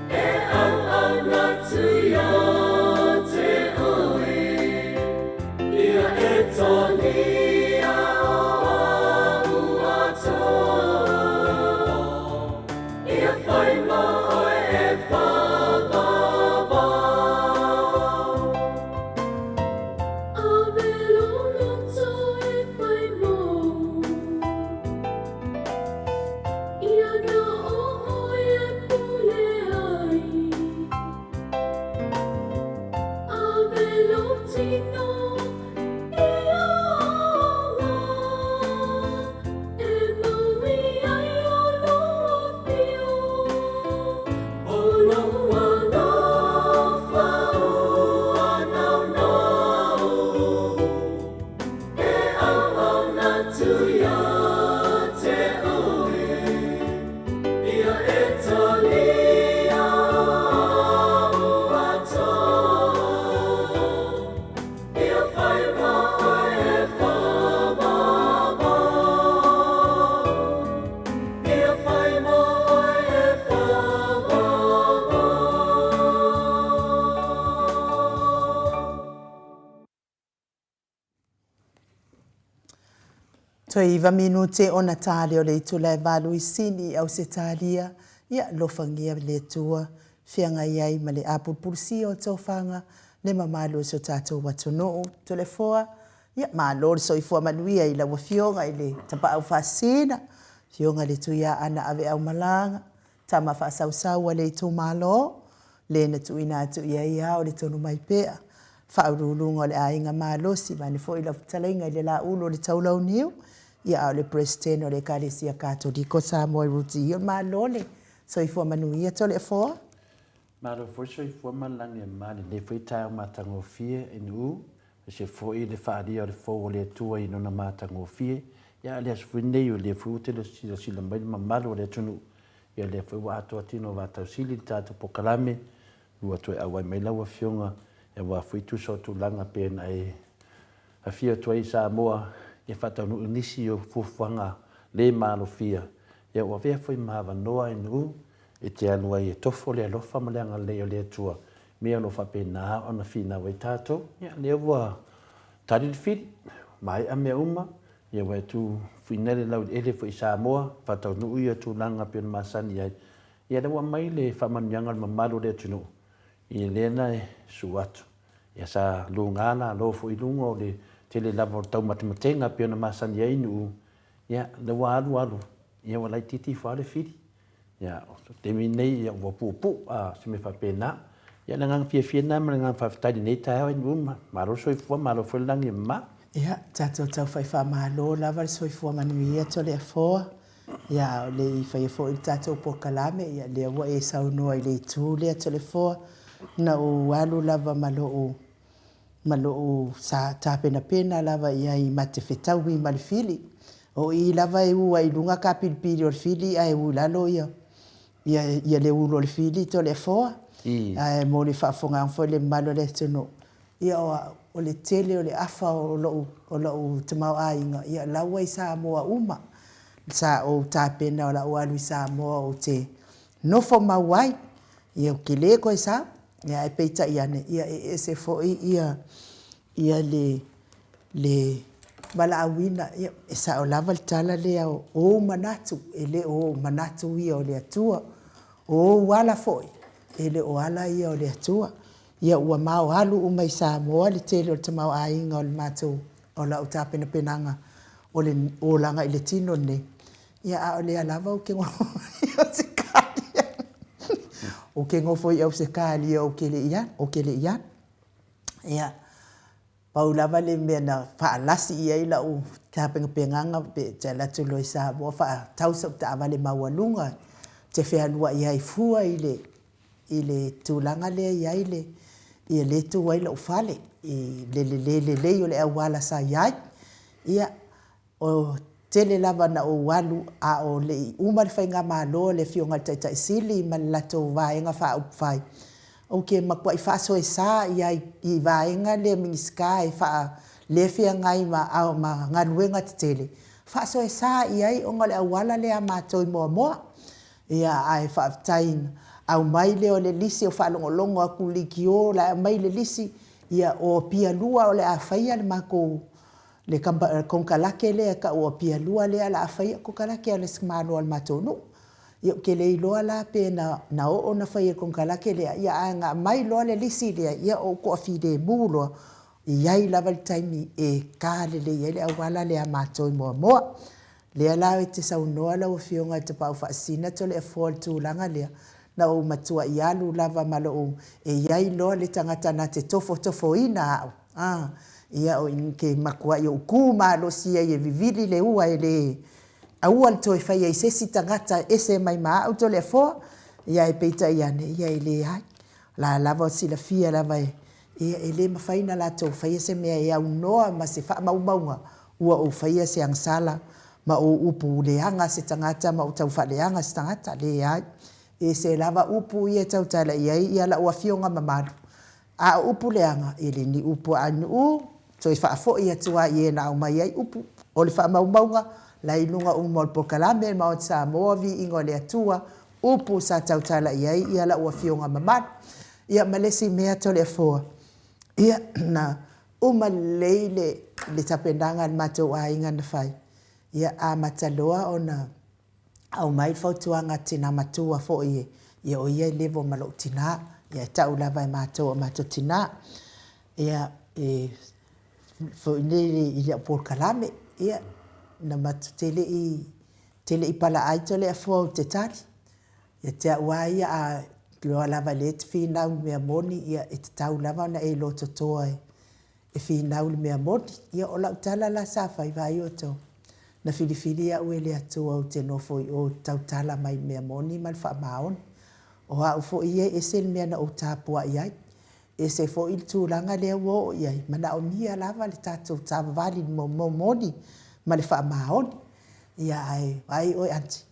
E auauna atu ia te oe. Ia e talia o au atoa. Ia whai mo oe e whāwāwā. Ave lou loto e whai mou. Ia na o oe e pule ai. Ave lou tino i aoga. E maui ai o lou afio. O lou alofa ua naunau. E auauna atu ia te oe. Ia e talia o au atoa. Toe iva minute ona ta lea o le itula e valu i Sini i Ausetalia, ia alofagia le Atua, feagai ai ma le apulupulusia o tofaga le mamalu o si o tatou atunuu. Toleafoa, ia malo le soifua manuia i lau Afioga i le Tapaau Faasisina, Afioga i le Tuiaana Aveaumalaga, tama faasausau a le itumalo, le na tuuina atu i ai ao le tonu mai pea, Faauluuluga o le Aiga Malosi, vaeane foi lau fetalaiga i le Laulu o le Taulauniu, ia a o le Peresetene o le Ekalesia Katoliko Samoa i Ruti Hill. Malo le soifua manuia Toleafoa. Malo foi le soifua ma le lagi e mama i lenei foi taeao matagofie i Nu'u, aemaise foi le faaalia o le fou o le Atua i Lona matagofie. Ia a o le aso foi lenei o lea foi ua tele silasila mai le mamalu o le atunuu, ia o lea foi ua atoa tino o vaatausili le tatou polokalame, ua toe auai mai lau Afioga aua foi tusa o tulaga pei ona e afio atu ai i Samoa e faataunuu nisi o fuafuaga le malofia, ia ua avea foi ma avanoa i Nu'u e te alu ai e tofo le alofa ma le agalelei o le Atua, mea o lo o faapena ona finau ai tatou. Ia lea ua tali le fili, maea mea uma, ia ua e tu fuina le laueleele foi i Samoa, faataunuu ia tulaga pei ona masani ai. Ia lea ua aumai le faamanuiaga o le mamalu o le atunuu, ia lea na e susu atu. Ia sa luga lalo foi i luga o le tele lava o le taumatematega pei ona masani ai Nu'u, ia lea ua alu alu, ia ua laitiiti ifo lava le fili. Ia, o le taimi lenei ia ua puupuu, a, se mea faapena. Ia o le agaga fiafia lena ma le agaga faafetai i lenei taeao i Nu'u, malo le soifua, malo foi le lagi e mama. Ia, tatou taufai faamalo lava le soifua manuia Toleafoa. Ia, a o le i faia foi le tatou polokalame, ia, lea ua e saunoa i le itu lea Toleafoa, na ou alu lava ma lou, ma lou sa tapenapena lava i ai ma te fetaui ma le fili. O i lava e u ai i luga kapilipili o le fili ae u i lalo ia, ia, ia le ulu o le fili Toleafoa. Ae mo le faafofogaaga foi i le mamalu o le atunuu, Ia o le tele o le afa o lou, o lou tamaoaiga, ia la ua i Samoa uma. Sa ou tapena o la ou alu i Samoa ou te nofo mau ai, ia ou te le toe sau. Ia ae peitai ane, ia e ese foi ia, ia le, le valaauina. Ia e sao lava le tala lea, o ou manatu, e le o ou manatu ia o le Atua. O ou ala foi, e le o ala ia o le Atua. Ia ua maoalu uma i Samoa le tele o le tamaoaiga o le matou, o lau tapenapenaga o le olaga i le tino lenei. Ia a o lea lava ou te nofo i Ausetalia. Ou te nofo i Ausetalia ou te le i alu, ou te le i alu. Ia, pau lava le mea na faalasi i ai lau tapenapenaga pe te alu atu loa i Samoa faatau sau taavale maualuga ou te fealuai ai fua i le i le tulaga lea i ai le ia lea e tu ai lou fale i le le lelei o le auala sa i ai. Ia, o tele lava na ou alu a o le i uma le faigamalo a le Afioga i le Taitai Sili ma le latou Vaega Faaupufai, ou te matuai faasoesa i ai i vaega lea Minisita e faa lea e feagai ma ma galuega tetele, faasoesa i ai ona o le auala lea a matou i Moamoa. Ia, ae faafetai na aumai lea o le lisi o faalogologo atu i leitio la e aumai le lisi, ia o Apia 2 o le a faia le matou le konekarate lea e tau o Apia 2 lea o le a faia, konekarate a le Malo a le matou nuu. Ia ou te le iloa la pe na oo ona fai e le konekarate lea, ia ae na aumai loa le lisi lea, ia ou toafilemu loa, e i ai lava le taimi e ta lelei ai le auala lea a matou i Moamoa. Lea la e te saunoa lau Afioga i le Tapaau Faasisina Toleafoa i le tulaga lea, na ou matuai alu lava ma lou, e i ai loa le tagata na te tofotofoina au, a, ia o i ke matuai ou tu malosi ai e vivili le ua e le, aua le toe faia i se isi tagata e ese mai ma au Toleafoa, ia ae peitai ane, ia e leai. O la lava o silafia lava e, ia e le mafai ona latou faia se mea e aunoa ma se faamaumauga ua ou faia se agasala ma ou upu leaga se tagata ma ou taufaaleaga se tagata. Leai. E ese lava upu ia e tautala i ai ia lau afioga mamalu, a o upu leaga, e le ni upu a Nuu, toe faafoi atu lava i e na aumai ai upu. O le faamaumauga, la i luga uma o le polokalame a le Maota Samoa, Viiga o le Atua, upu sa tautala i ai ia lau afioga mamalu. Ia ma le isi mea Toleafoa, ia na uma lelei le tapenaga a le matou aiga na fai. Ia, amata loa ona aumai le fautuaga a tina matua foi e, ia o ia e level ma lou tina, ia e tau lava e matou o matou tina. Ia, e foi nei i lau polokalame, ia, na matou te le i, te le i palaai Toleafoa ou te tali. Ia te au lava ia, a iloa lava o lea e te finau i le mea moni, ia e tatau lava ona e lototoa e e finau i le mea moni. Ia, o lau tala la sa fai, vaai outou, na filifili au e le Atua ou te nofo i o ou te tautala mai i le mea moni ma le faamaoni. O au foi ia e ese le mea na ou tapuai ai, ese foi le tulaga lea ua oo i ai, manaomia lava le tatou savavali i le mea moni ma le faamaoni. Ia, ae vaai oe aunty,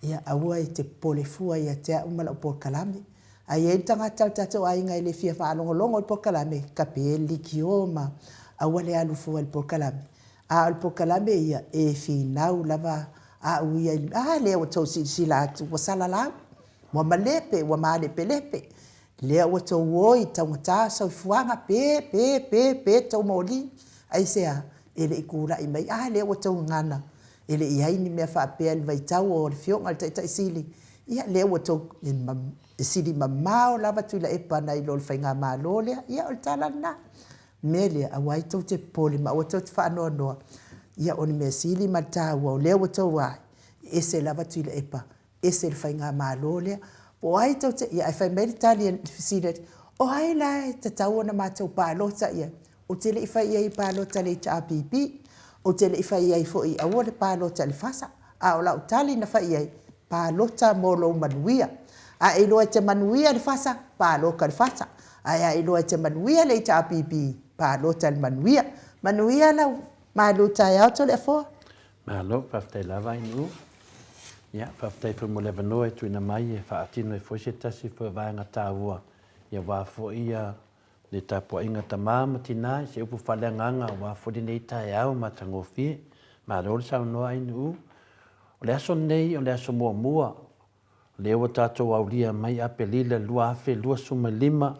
Ia, aua e te popole fua ia te au ma lau polokalame. A i ai le tagata o le tatou aiga e le fia faalogologo i le polokalame, kape le leitio ma aua le alu fua i le polokalame. A o le polokalame ia, e finau lava au ia i le, a lea ua outou silasila atu ua salalau, ua malepe, ua malepelepe. Lea ua tou o i taugata o soifuaga, pe, pe, pe, pe tou moli. Aisea? E le i tulai mai, a lea ua tou gagana, e le i i ai ni mea faapea i le vaitau o le Afioga i le Taitai Sili, ia lea ua tou, e sili mamao lava Tuilaepa nai lo le Faigamalo lea. Ia o le tala lena. O le mea lea, aua ai tou te popole ma aua tou te faanoanoa, ia o le mea sili ma le taua, o lea ua tou a, e ese lava Tuilaepa ese le faigamalo lea. Po o ai tou te, ia ae fai mai le tali a le fesili atu, o ai la e tatau ona matou palota i ai? Ou te le i fai i ai e palota i le HRPP, ou te le i fai i ai foi aua le palota i le FASA, a o lau tali na fai i ai, palota mo lou manuia. A e iloa e te manuia i le FASA, palota i le FASA. Ae a e iloa e te manuia i le HRPP, palota i le manuia. Manuia lau malu taeao Toleafoa. Malo, faafetai lava Ainuu. Ia, faafetai foi mo le avanoa e tuuina mai e faatino ai foi se tasi foi o vaega taua, ia aua foi ia le tapuaiga tama ma tina i se upu faaleagaga aua foi lenei taeao matagofie. Malo le saunoa Ainuu. O le aso lenei o le aso muamua lea ua tatou aulia mai Aperila 2025,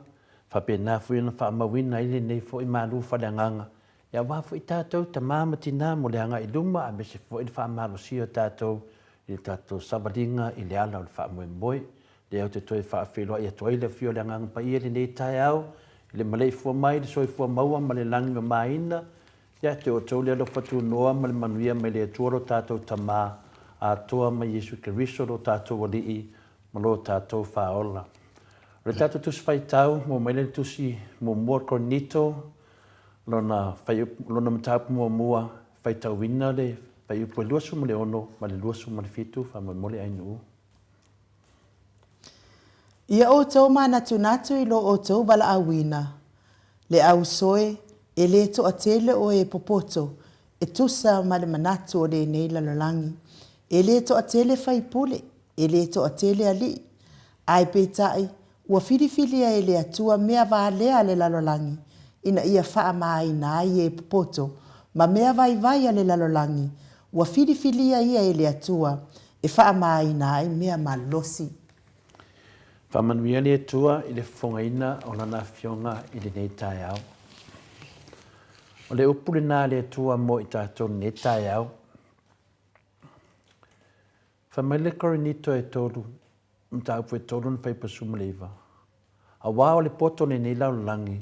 faapena foi ona faamauina ai lenei foi malu faaleagaga Ia aua foi tatou tama ma tina mo le agai i luma aemaise foi le faamalosia o tatou i le tatou savaliga i le ala o le faamoemoe. Lea ou te toe faafeiloai atu ai le Afio o le Agaga Paia i lenei taeao i le maleifua mai i le soifua maua ma le lagi mamaina ia te outou le alofa tunoa ma le manuia mai le Atua lo tatou Tama atoa ma Iesu Keriso lo tatou Alii ma lo tatou Faaola. O le tatou Tusi Faitau, maua mai lea i le Tusi muamua o Korinito, Lona fuaiupu, lona mataupu muamua, faitauina le fuaiupu e 26 ma le 27, faamolemole Ainuu. Ia outou manatunatu i lo outou valaauina, le ausoe, e le toatele o e popoto, e tusa ma le manatu o lenei lalolagi, e le toatele faipule, e le toatele alii, ae peitai, ua filifilia e le Atua mea valea a le lalolagi, ina ia faamaina ai e popoto, ma mea vaivai a le lalolagi, ua filifilia ia e le Atua e faamaina ai mea malosi. Faamanuia le Atua i le fofogaina o Lana Afioga i lenei taeao. O le upu lena a le Atua mo i tatou i lenei taeao. Fai mai le Korinito e tolu, mataupu e tolu na faipa 19, Auā o le poto o lenei lalolagi,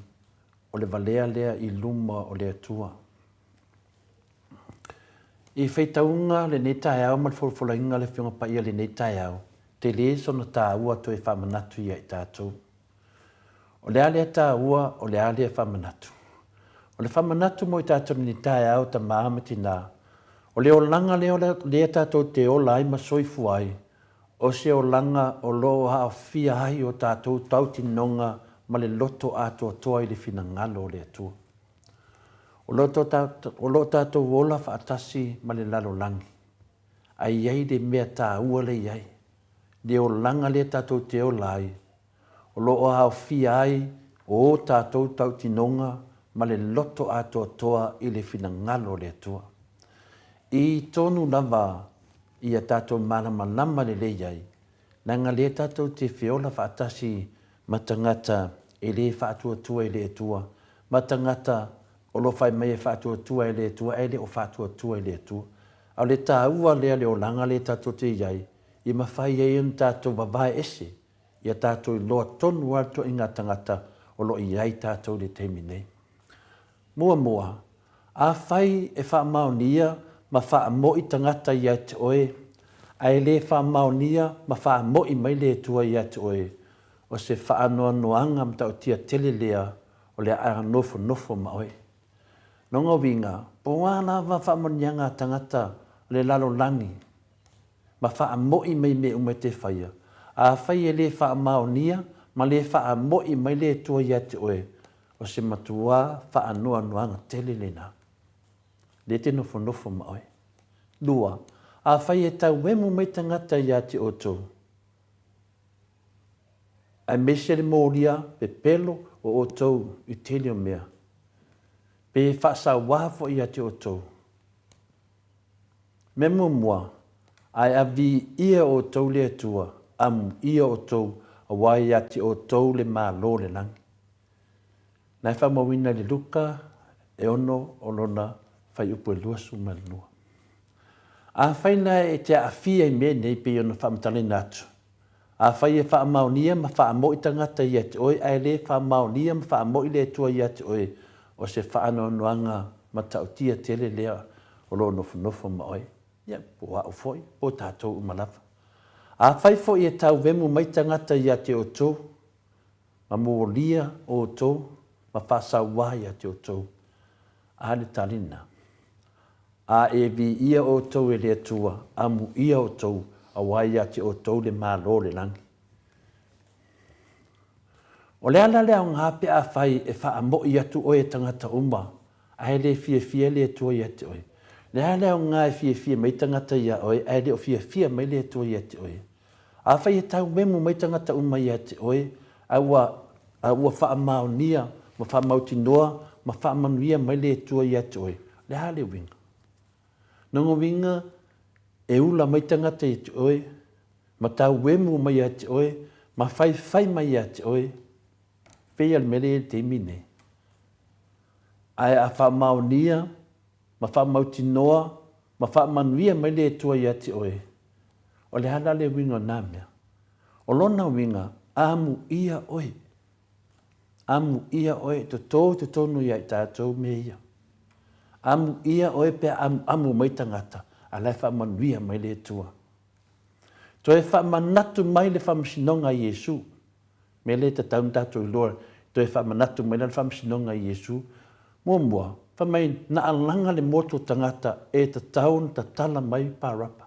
o le valea lea i luma o le Atua. I faitauga lenei taeao ma le folafolaina a le Afioga Paia i lenei taeao, tele sona tāua toe faamanatu ia i tatou. O le a lea taua, o le a lea faamanatu? O le faamanatu mo i tatou i lenei taeao, tama ma tina, o le olaga lea lea tatou te ola ai ma soifua ai, o se olaga o lo o aafia ai o tatou tautinoga ma le loto atoatoa i le finagalo o le Atua. O lo o tatou ola faatasi ma le lalolagi, ae i ai le mea taua lea i ai, le olaga lea tatou te ola ai, o lo o aofia ai ō tatou tautinoga ma le loto atoatoa i le finagalo o le Atua. I tonu lava ia tatou malamalama lelei ai, leaga lea tatou te feola faatasi ma tagata e le faatuatua i le Atua, ma tagata o lo o fai mai e faatuatua i le Atua ae le o faatuatua i le Atua. A o le taua lea le olaga lea tatou te i ai, i mafai ai ona tatou vavae ese ia tatou iloa tonu lava le toaiga tagata o lo o i ai tatou i le taimi nei. Muamua, afai e faamaonia ma faamo'i tagata ia te oe, ae le faamaonia ma faamo'i mai le Atua ia te oe, o se faanoanoaga matautia tele lea o le a nofonofo ma oe. Lona uiga, po o a lava faamanuiaga a tagata o le lalolagi ma faamo'i mai mea uma e te faia, afai e le faamaonia ma le faamo'i mai le Atua ia te oe, o se matuā faanoanoaga tele lena. Lea e te nofonofo ma oe. Lua, afai e tauemu mai tagata ia te outou, aemaise le molia pepelo o outou i tele o mea, pe faasauā foi ia te outou. Mea muamua, ae a viia outou le Atua, amuia outou, aua ia te outou le Malo o le lagi. Na e faamauina i le Luka e ono o lona fuaiupu e 22. Afai la e te aafia i mea nei pei ona faamatalaina atu, afai e faamaonia ma faamo'i tagata ia te oe ae le faamaonia ma faamo'i le Atua ia te oe, o se faanoanoaga matautia tele lea o lo o nofonofo ma oe, ia, po o au foi, po o tatou uma lava. Afai foi e tauemu mai tagata ia te outou, ma molia outou ma faasauā ia te outou, a le talina. A e viia outou e le Atua, amuia outou, aua ia te outou le Malo o le lagi. O le ala le aoga pe afai e faamo'i atu oe e tagata uma, ae le fiafia le Atua ia te oe. Le a le aoga e fiafia mai tagata ia oe, ae le o fiafia mai le Atua ia te oe? Afai e taumemu mai tagata uma ia te oe, a ua, a ua faamaonia ma faamautinoa ma faamanuia mai le Atua ia te oe, le a le uiga? Nona uiga, e ula mai tagata ia te oe, ma tauemu mai ia te oe, ma faifai mai ia te oe, pei a le mea lea i le taimi nei. Ae a faamaonia ma faamautinoa ma faamanuia mai le Atua ia te oe, O le a la le uiga o na mea? O lona uiga, amuia oe. Amuia oe, toto i totonu ia i tatou mea ia. Amuia oe pe a amuamu mai tagata, a la e faamanuia mai le Atua. Toe faamanatu mai le faamasinoga a Iesu. Mea lea e tatau ona tatou iloa, toe faamanatu mai la le faamasinoga a Iesu. Muamua, fai mai, na alaga le motu o tagata e tatau ona tatala mai Parapa.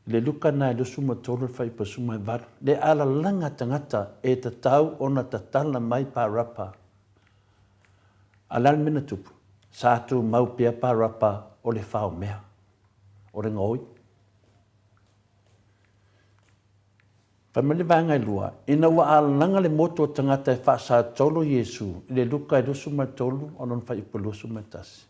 I le Luka na e 23 le fuaiupu 18, le alalaga tagata e tatau ona tatala mai Parapa. A o le a le mea na tupu? Sa tumau pea Parapa o le faomea, o le gaoi. Fai mai le vaega e lua, ina ua alalaga le motu o tagata e faasatolo Iesu i le Luka e 23 o lona fuaiupu 21.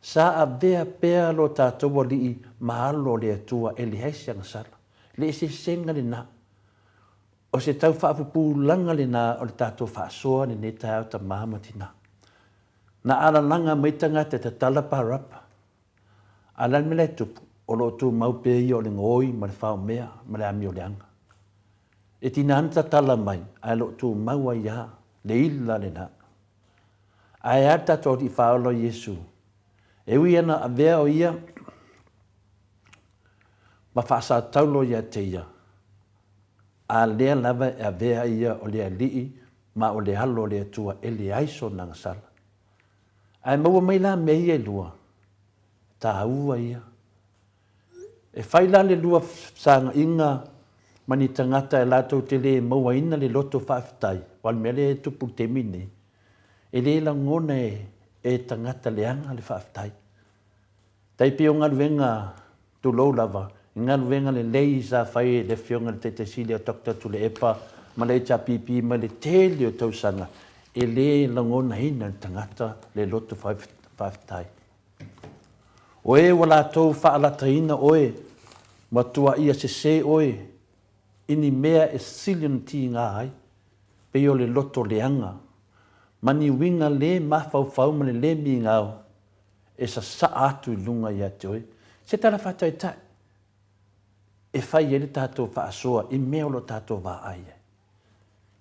Sa avea pea lo tatou Alii ma alo o le Atua e leai se agasala. Le eseesega lena. O se tau faapupulaga lena o le tatou faasoa lenei taeao tama ma tina. Na alalaga mai tagata e tatala Parapa. A o le a le mea la e tupu? O lo o tumau pea ia o le gaoi ma le faomea ma le amioleaga. E tiga ona tatala mai, ae o lo o tumau ai lava le ila lena. Ae a le tatou Alii Faaola o Iesu? E ui ana avea o Ia ma faasataulo ia te Ia, a lea lava e avea Ia o le Alii ma o le Alo o le Atua e leai sona agasala. Ae maua mai la mea ia e lua, e taua ia. E fai la le lua fesagaiga ma ni tagata e latou te le mauaina le loto faafetai, aua o le mea lea e tupu i le taimi lenei, e le lagona e tagata leaga le faafetai. Tai pei o galuega, tulou lava, i galuega lelei sa fai e le Afioga i le Taitai Sili o Doctor Tuilaepa ma le HRPP mai le tele o tausaga, e le lagonaina e le tagata le loto faafetai. O e ua latou faalataina oe, ma tuaia sese oe i ni mea e sili ona tiga ai, pei o le loto leaga, ma ni uiga le mafaufau ma le le migao. e sasaa atu i luga ia te oe. Se tala faataitai e fai ai le tatou faasoa i mea o lo o tatou vaai ai.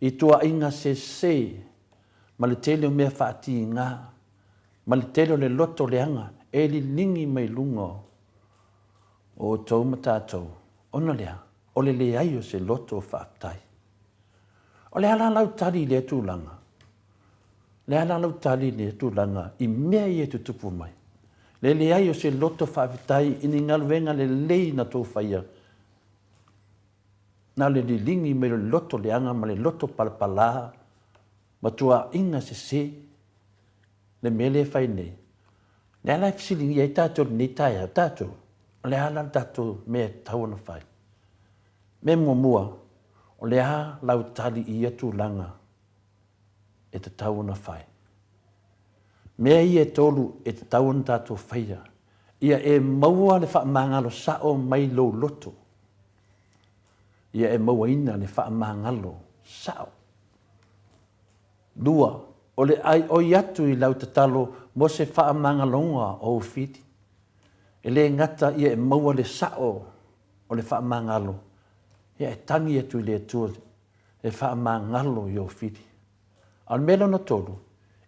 I tuuaiga sese ma le tele o mea faatiga ma le tele o le loto leaga e liligi mai luga o outou ma tatou, ona lea, o le leai o se loto faafetai. O le a la lau tali i lea tulaga? O le a la lau tali i lea tulaga i mea ia e tutupu mai? Le leai o se loto faafetai i ni galuega lelei na tou faia, na o le liligi mai o le loto leaga ma le loto palapala ma tuuaiga sese le mea lea e fai nei. O le a la e fesiligia ai tatou i lenei taeao, tatou, o le a la le tatou mea e tatau ona fai? Mea muamua, o le a lau tali i ia tulaga e tatau ona fai? Mea ia e tolu e tatau ona tatou faia, ia e maua le faamagalo sao mai lou loto. Ia e mauaina le faamagalo sao. Lua, o le ʻaiʻoi atu i lau tatalo mo se faamagaloga o ou fili. E le gata ia e maua le sao o le faamagalo, ia e tagi atu i le Atua e faamagalo i ou fili. A o le mea lona tolu,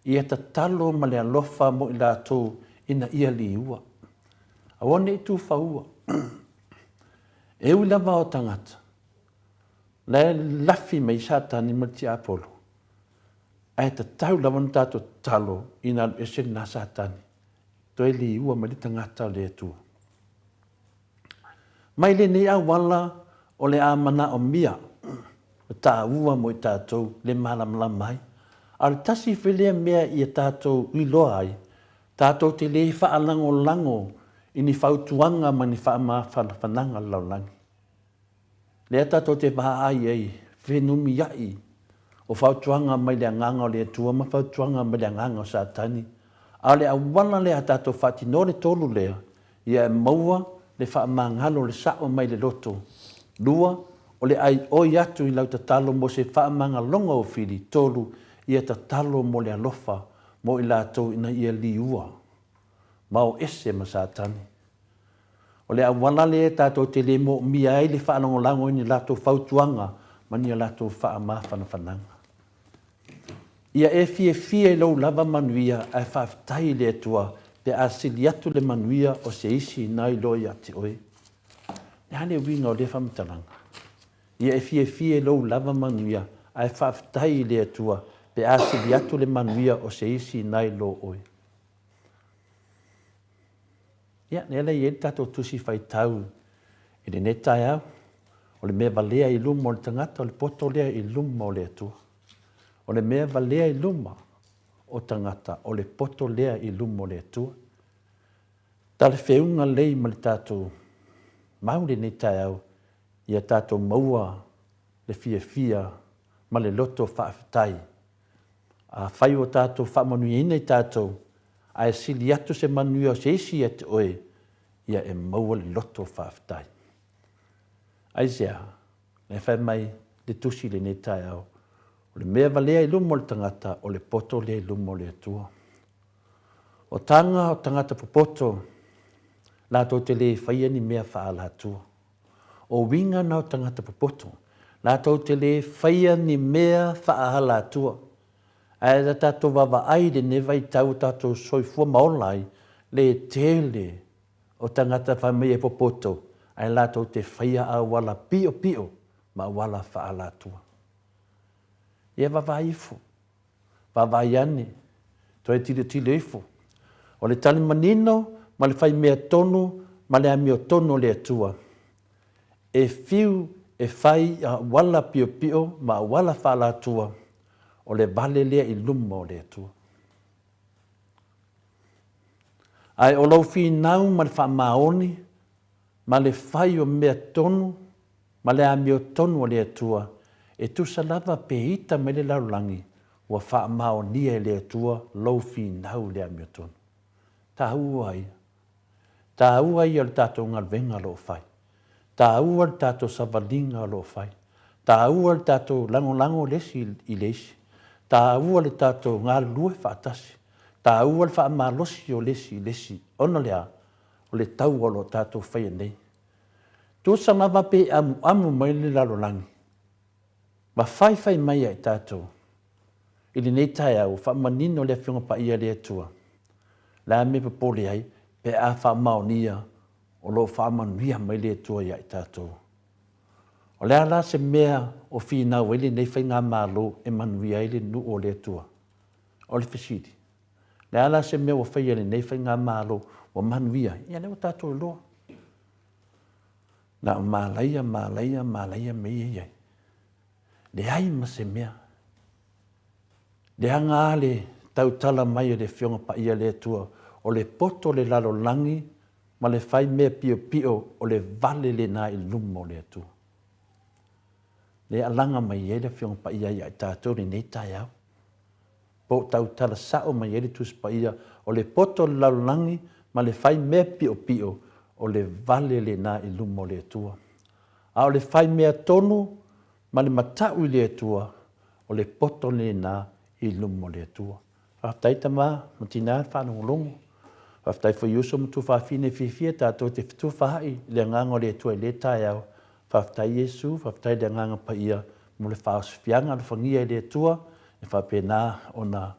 ia tatalo ma le alofa mo i latou ina ia liua. Aua ne i tufaua. E ui lava o tagata, la e lafi mai Satani ma le tiapolo, ae tatau lava ona tatou tatalo ina alu ese lena Satani, toe liua mai le tagata o le Atua. Mai lenei auala o le a manaomia ma taua mo i tatou le malamalama ai. A o le tasi foi lea mea ia tatou iloa ai, tatou te le faalagolago i ni fautuaga ma ni faamafanafanaga a le lalolagi. Lea tatou te vaai ai fenumiai o fautuaga mai le Agaga o le Atua ma fautuaga mai le agaga o Satani, a o le auala lea a tatou faatinoa le tolu lea, ia e maua le faamagalo le sao mai le loto. Lua, o le ʻaiʻoi atu i lau tatalo mo se faamagaloga o fili. Tolu, ia tatalo mo le alofa mo i latou ina ia liua ma o ese ma Satani. O le auala lea tatou te le moomia ai le faalagolago i ni latou fautuaga ma ni a latou faamafanafanaga. Ia e fiafia i lou lava manuia ae faafetai i le Atua pe a sili atu le manuia o se isi nai loa ia te oe. Le a le uiga o lea faamatalaga? Ia e fiafia i lou lava manuia ae faafetai i le Atua pe a sili atu le manuia o se isi nai lo oe. Ia, lea la e i ai le tatou tusi faitau i lenei taeao, o le mea valea i luma o le tagata, o le poto lea i luma o le Atua. O le mea valea i luma o tagata, o le poto lea i luma o le Atua. Talafeuga lelei ma le tatou mau lenei taeao, ia tatou maua le fiafia ma le loto faafetai. Afai ua tatou faamanuiaina i tatou, ae sili atu se manuia o se isi ia te oe, ia e maua le loto faafetai. Aisea? Na e fai mai le tusi i lenei taeao, o le mea valea i luma o le tagata, o le poto lea i luma o le Atua. O taga o tagata popoto, latou te le faia ni mea faaalatua. O uiga na o tagata popoto, latou te le faia ni mea faaalatua. Ae na tatou vaavaai i lenei vaitau o tatou soifua ma ola ai, le tele o tagata fai mai e popoto, ae latou te faia auala piopio ma auala faaalatua. Ia vaavaai ifo, vaavaai ane, toe tilotilo ifo. O le tali manino ma le fai mea tonu ma le amiotonu o le Atua, e fiu e fai i auala piopio ma auala faaalatua, o le vale lea i luma o le Atua. Ae o lou finau ma le faamaoni ma le fai o mea tonu ma le amiotonu a le Atua, e tusa lava pe ita mai le lalolagi, ua faamaonia e le Atua lou finau i le amiotonu. Taua ia. Taua ia o le tatou galuega o lo o fai. Taua le tatou savaliga o lo o fai. Taua le tatou lagolago le isi i le isi. Taua le tatou galulue faatasi. Taua le faamalosi o le isi i le isi, ona o le a? O le taua o lo o tatou faia nei. Tusa lava pe amuamu mai le lalolagi ma faifai mai ia i tatou i lenei taeao, ua faamanino le Afioga Paia a le Atua, le a mea e popole ai pe a faamaonia o lo o faamanuia mai le Atua ia i tatou. O le a la se mea o finau ai lenei Faigamalo e manuia ai le nuu o le Atua? O le fesili, le a la se mea ua faia e lenei Faigamalo ua manuia ai? Ia lea ua tatou iloa. Na o malaia, malaia, malaia mea ia e i ai. Leai ma se mea. Leaga lava le tautala mai a le Afioga Paia a le Atua, o le poto o le lalolagi ma le fai mea piopio o le vale lena i luma o le Atua. Lea e alaga mai ai le Afioga Paia ia i tatou i lenei taeao. Po o tautala sao mai ai le Tusi Paia, o le poto o le lalolagi ma le fai mea piopio, o le vale lena i luma o le Atua. A o le fai mea tonu ma le matau i le Atua, o le poto lena i luma o le Atua. Faafetai tama ma tina le faalogologo. Faafetai foi i uso ma tuafafine fiafia tatou te fetufaai i le Agaga o le Atua i lea taeao. Faafetai Iesu, faafetai le Agaga Paia mo le faaosifiaga alofagia e le Atua e faapena ona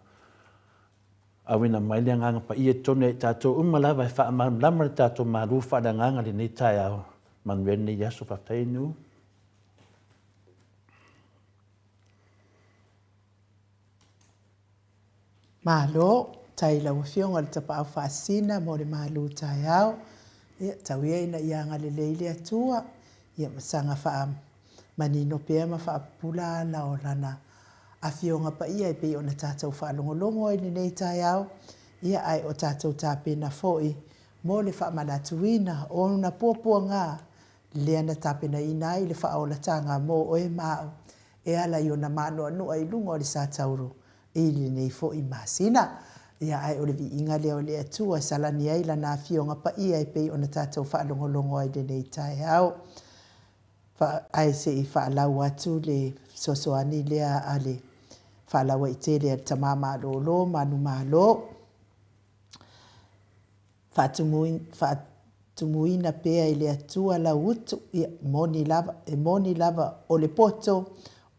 auina mai le Agaga Paia i totonu ia i tatou uma lava e faamalamalama le tatou malu faaleagaga i lenei taeao. Manuia lenei aso. Faafetai Inu. Malo, tai i lau Afioga i le Tapaau Faasisina mo le malu taeao. Ia, tau ia ina ia agalelei le Atua, ia ma saga faamanino pea ma faapupula ala o Lana Afioga Paia e pei ona tatou faalogologo ai i lenei taeao, ia ae o tatou tapena foi mo le faamanatuina o ona puapuaga lea na tapenaina ai le faaolataga mo oe ma au e ala i ona maanoanoa i luga o le satauro i lenei foi masina. Ia, ae o le viiga lea o le Atua e salani ai Lana Afioga Paia e pei ona tatou faalogologo ai i lenei taeao. Fa, ae se i faalau atu le fesoasoani lea a le faalauaitele a le Tama Malolo Manumalo. Faatumuina pea e le Atua lau utu, ia, moni lava, e moni lava, o le poto,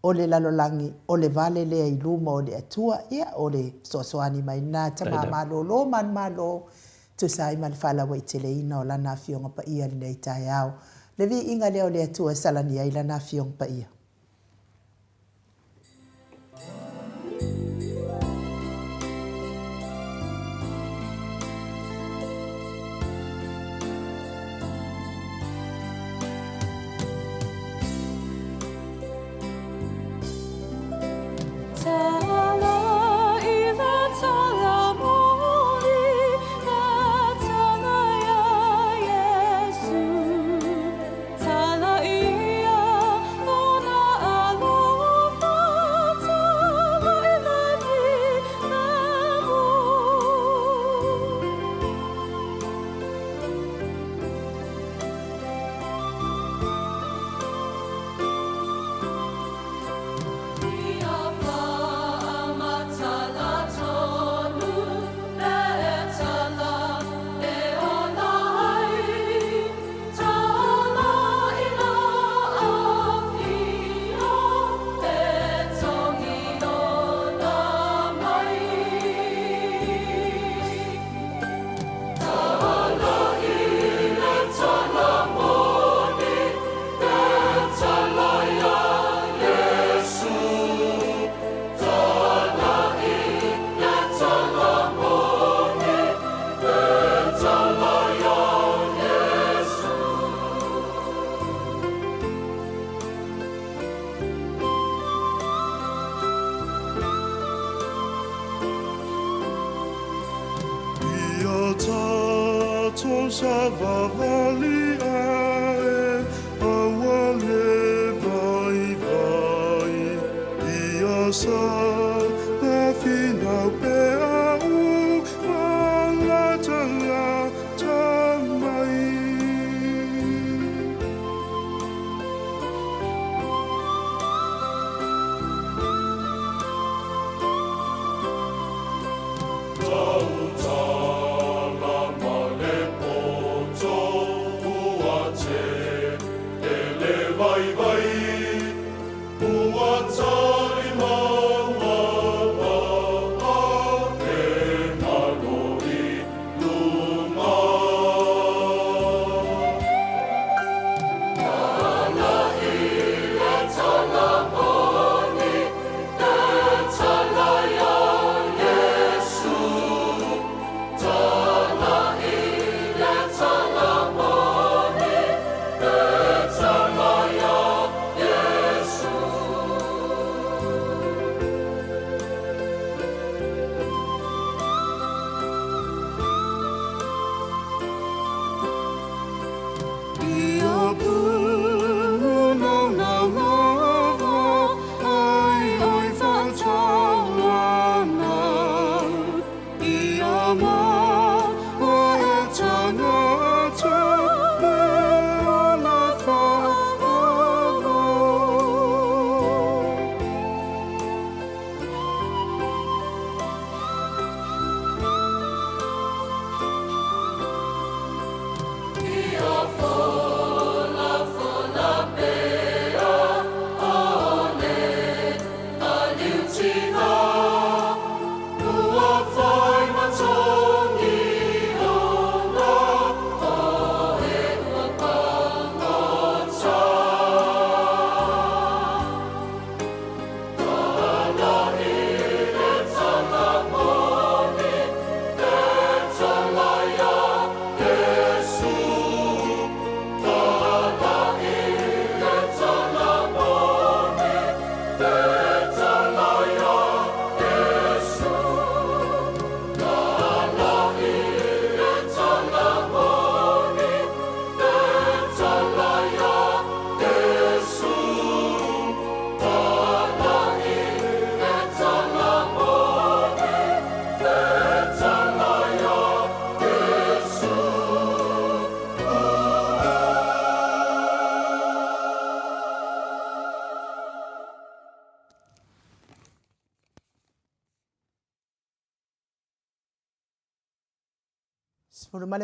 o le lalolagi, o le vale lea i luma o le Atua, ia, o le fesoasoani mai lena a Tama Malolo Manumalo, tusa ai ma le faalauaiteleina o Lana Afioga Paia i lenei taeao. Le viiga lea o le Atua e salani ai Lana Afioga Paia.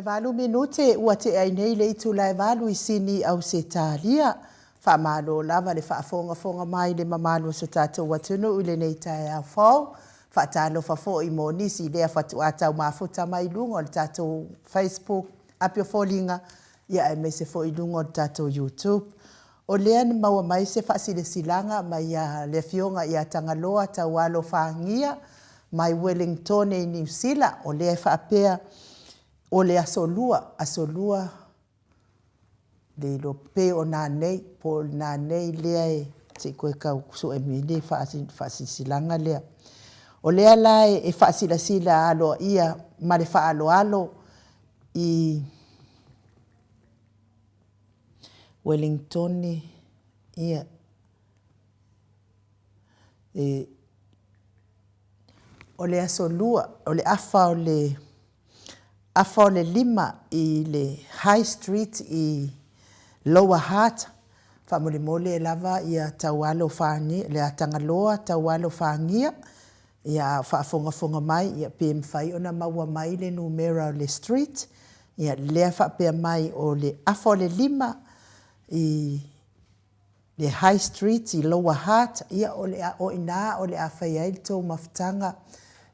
18 minute ua tea ai nei le itula e valu i Sini, Ausetalia. Faamalo lava le faafogafoga mai i le mamalu o so tatou atunuu i lenei taeao fou. Faatalofa foi mo nisi i lea fatuaa tau mafuta mai i luga o le tatou Facebook api o foliga, ia aemaise foi i luga o le tatou YouTube. O lea na maua mai se faasilasilaga mai a le Afioga ia Tagaloa Taualo Fagia mai Wellingtone i Niu Sila, o lea e faapea o le Aso Lua, Aso Lua, le iloa pe o nanei, po o nanei lea e, se i toe tau sue mai le faasilasilaga lea. O lea la e faasilasila aloaia ma le faaaloalo i Wellingtone, ia, e, o le Aso Lua, o le afa o le afa o le 5 i le High Street i Lower Hutt, faamolemole lava ia taualo Fagia, le Atagaloa taualo Fagia, ia a o faafogafoga mai, ia pe mafai ona maua mai le numera o le street, ia lea faapea mai o le afa o le 5 i le High Street i Lower Hutt, ia o le a, o i ina o le a fai ai le tou mafutaga,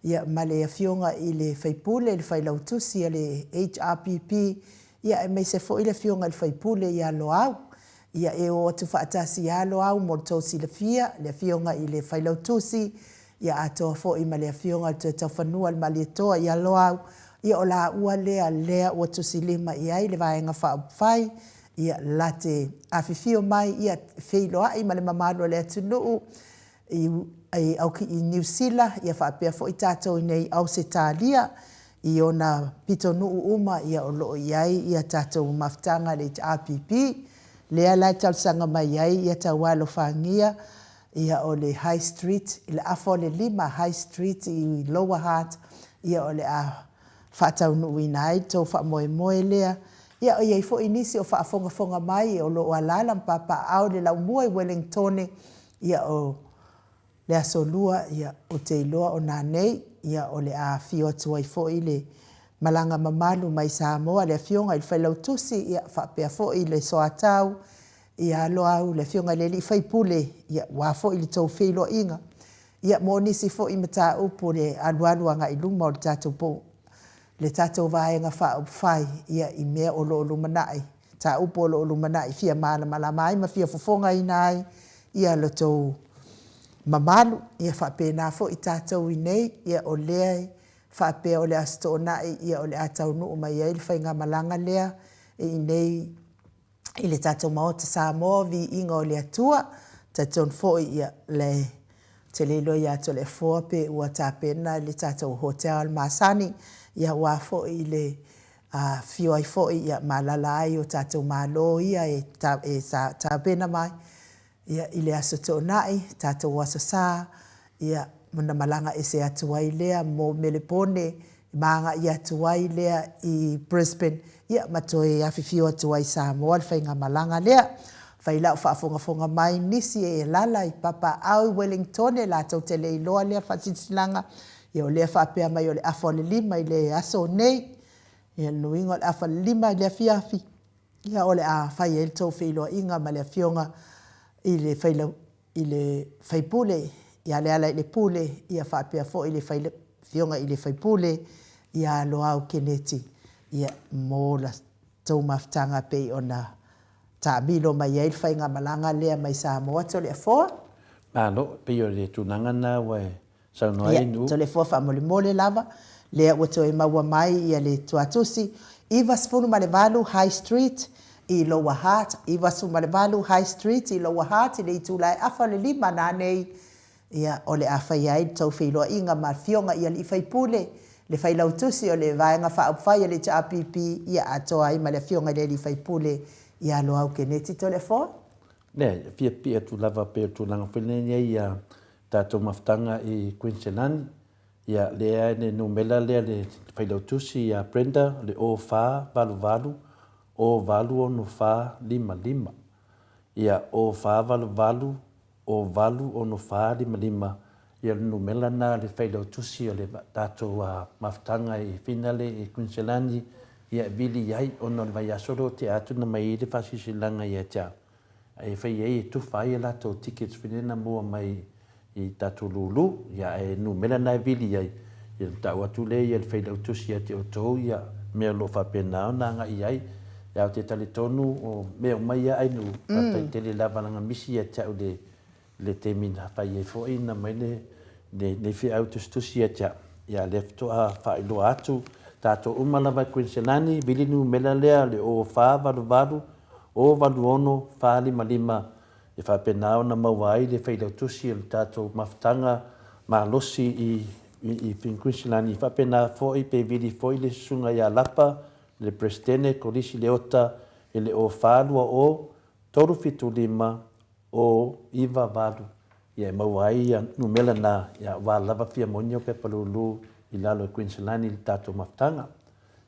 ia ma le Afioga i le sui usufono, le Failautusi a le HRPP, ia aemaise foi le Afioga i le sui usufono ia Loau. Ia e o atu faatasi ia Loau mo le tou silafia, le Afioga i le Failautusi, ia atoa foi ma le Afioga i le Toetaufanua a le Malietoa ia Loau, ia o laua lea lea ua tusilima i ai le Vaega Faaupufai, ia la te afifio mai, ia feiloai ma le mamalu o le atunuu i i Niu Sila, ia faapea foi tatou i inei i Ausetalia i ona pitonuu uma ia o lo o i ai ia tatou mafutaga a le HRPP. Lea la e talosaga mai ai ia Taualofagia, ia o le High Street, i le afa o le 5 High Street i Lower Hutt, ia o le a faataunuuina ai le tou faamoemoe lea. Ia, e i ai foi nisi o faafogafoga mai o lo o alaala ma papaaao i le laumua i Welengtone, ia o le Aso Lua, ia, ou te iloa o nanei, ia, o le a afio atu ai foi le malaga mamalu mai Samoa, le Afioga i le Failautusi, ia, faapea foi le Soatau, ia Loau, le Afioga i le Alii Faipule, ia, aua foi le tou feiloaiga, ia, mo nisi foi mataupu o le alualu agai i luma o le tatou po, le tatou Vaega Faaupufai, ia, i mea o lo o lumanai, mataupu o lo o lumanai fia malamalama ai ma fia fofogaina ai, ia lo tou mamalu. Ia faapena foi tatou i inei, ia, o lea e faapea o le Aso Toonai, ia, o le a taunuu mai ai le faigamalaga lea i inei i le tatou Maota Samoa, viiga o le Atua. Talitonu foi ia le ou te le iloa ia Toleafoa pe ua tapena le tatou hotel masani, ia aua foi le afifio ai foi ia ma alaala ai o tatou Malo ia e tapena mai ia i le Aso Toonai, tatou Aso Sa, ia ona malaga ese atu ai lea mo Melepone. Ma agai atu ai lea i Brisbane, ia ma toe afifio atu ai i Samoa le faigamalaga lea. Fai lau faafogafoga mai nisi e alaala i Papaau i Wellingtone latou te le iloa lea faasilasilaga, ia o lea faapea mai o le afa o le lima i le aso nei, ia lona uiga o le afa o le lima i le afiafi, ia o le a fai ai le tou feiloaiga ma le afioga i le failau i le sui usufono ia Lealailepule, ia faapea foi le Afioga i le sui usufono ia Loau Keneti, ia, mo la tou mafutaga e pei ona taamilo mai ai le faigamalaga lea mai Samoa Toleafoa. Malo, e pei o le tulaga lena ua e Saunoa ai Nu'u. Ia, Toleafoa faamolemole lava, lea ua toe maua mai ia le tuatusi, 98 High Street i Lower Hutt, 98 High Street i Lower Hutt i le itula e afa o le lima nanei, ia, o le a faia ai le tou feiloaiga ma Afioga i alii faipule, le Failautusi o le Vaega Faaupufai a le HRPP, ia atoa ai ma le Afioga i le alii faipule ia Loau Keneti Toleafoa. Leai, e fia pipii atu lava pei o le tulaga foi lenei ia tatou mafutaga i Kuiniselani, ia lea le numera lea le failautusi ia Brenda le 0488 086455. Ia 0488 086455 ia le numera lena le failautusi o le tatou mafutaga i Finale i Kuiniselani ia e vili ai ona o le vaiaso lea ua tea atu na mai ai le faasilasilaga ia te au. E fai ai e tufa ai a latou tickets foi lea na maua mai i tatou lulu, ia ae numera na e vili ai, ia ona tau atu lea ia le failautusi ia te outou ia mea o lo o faapena ona agai i ai. Ia ae ou te talitonu o mea uma ia Ainuu, faafetai tele lava leaga misi ia te au i le taimi na fai ai foi na aumai lenei feau tusitusi ia te au, ia a o lea faatoa faailoa atu, tatou uma lava i Kuiniselani, vili le numera lea o le 0488 086 455 e faapena ona maua ai le failautusi o le tatou mafutaga malosi i i Kuiniselani, faapena foi pe vili foi le Susuga ia Lapa, le Peresetene, Kolisi Leota i le 0420 375 098, ia e maua ai ia numera na, ia aua lava fia moni o pepa lulu i lalo e Kuiniselani i le tatou mafutaga.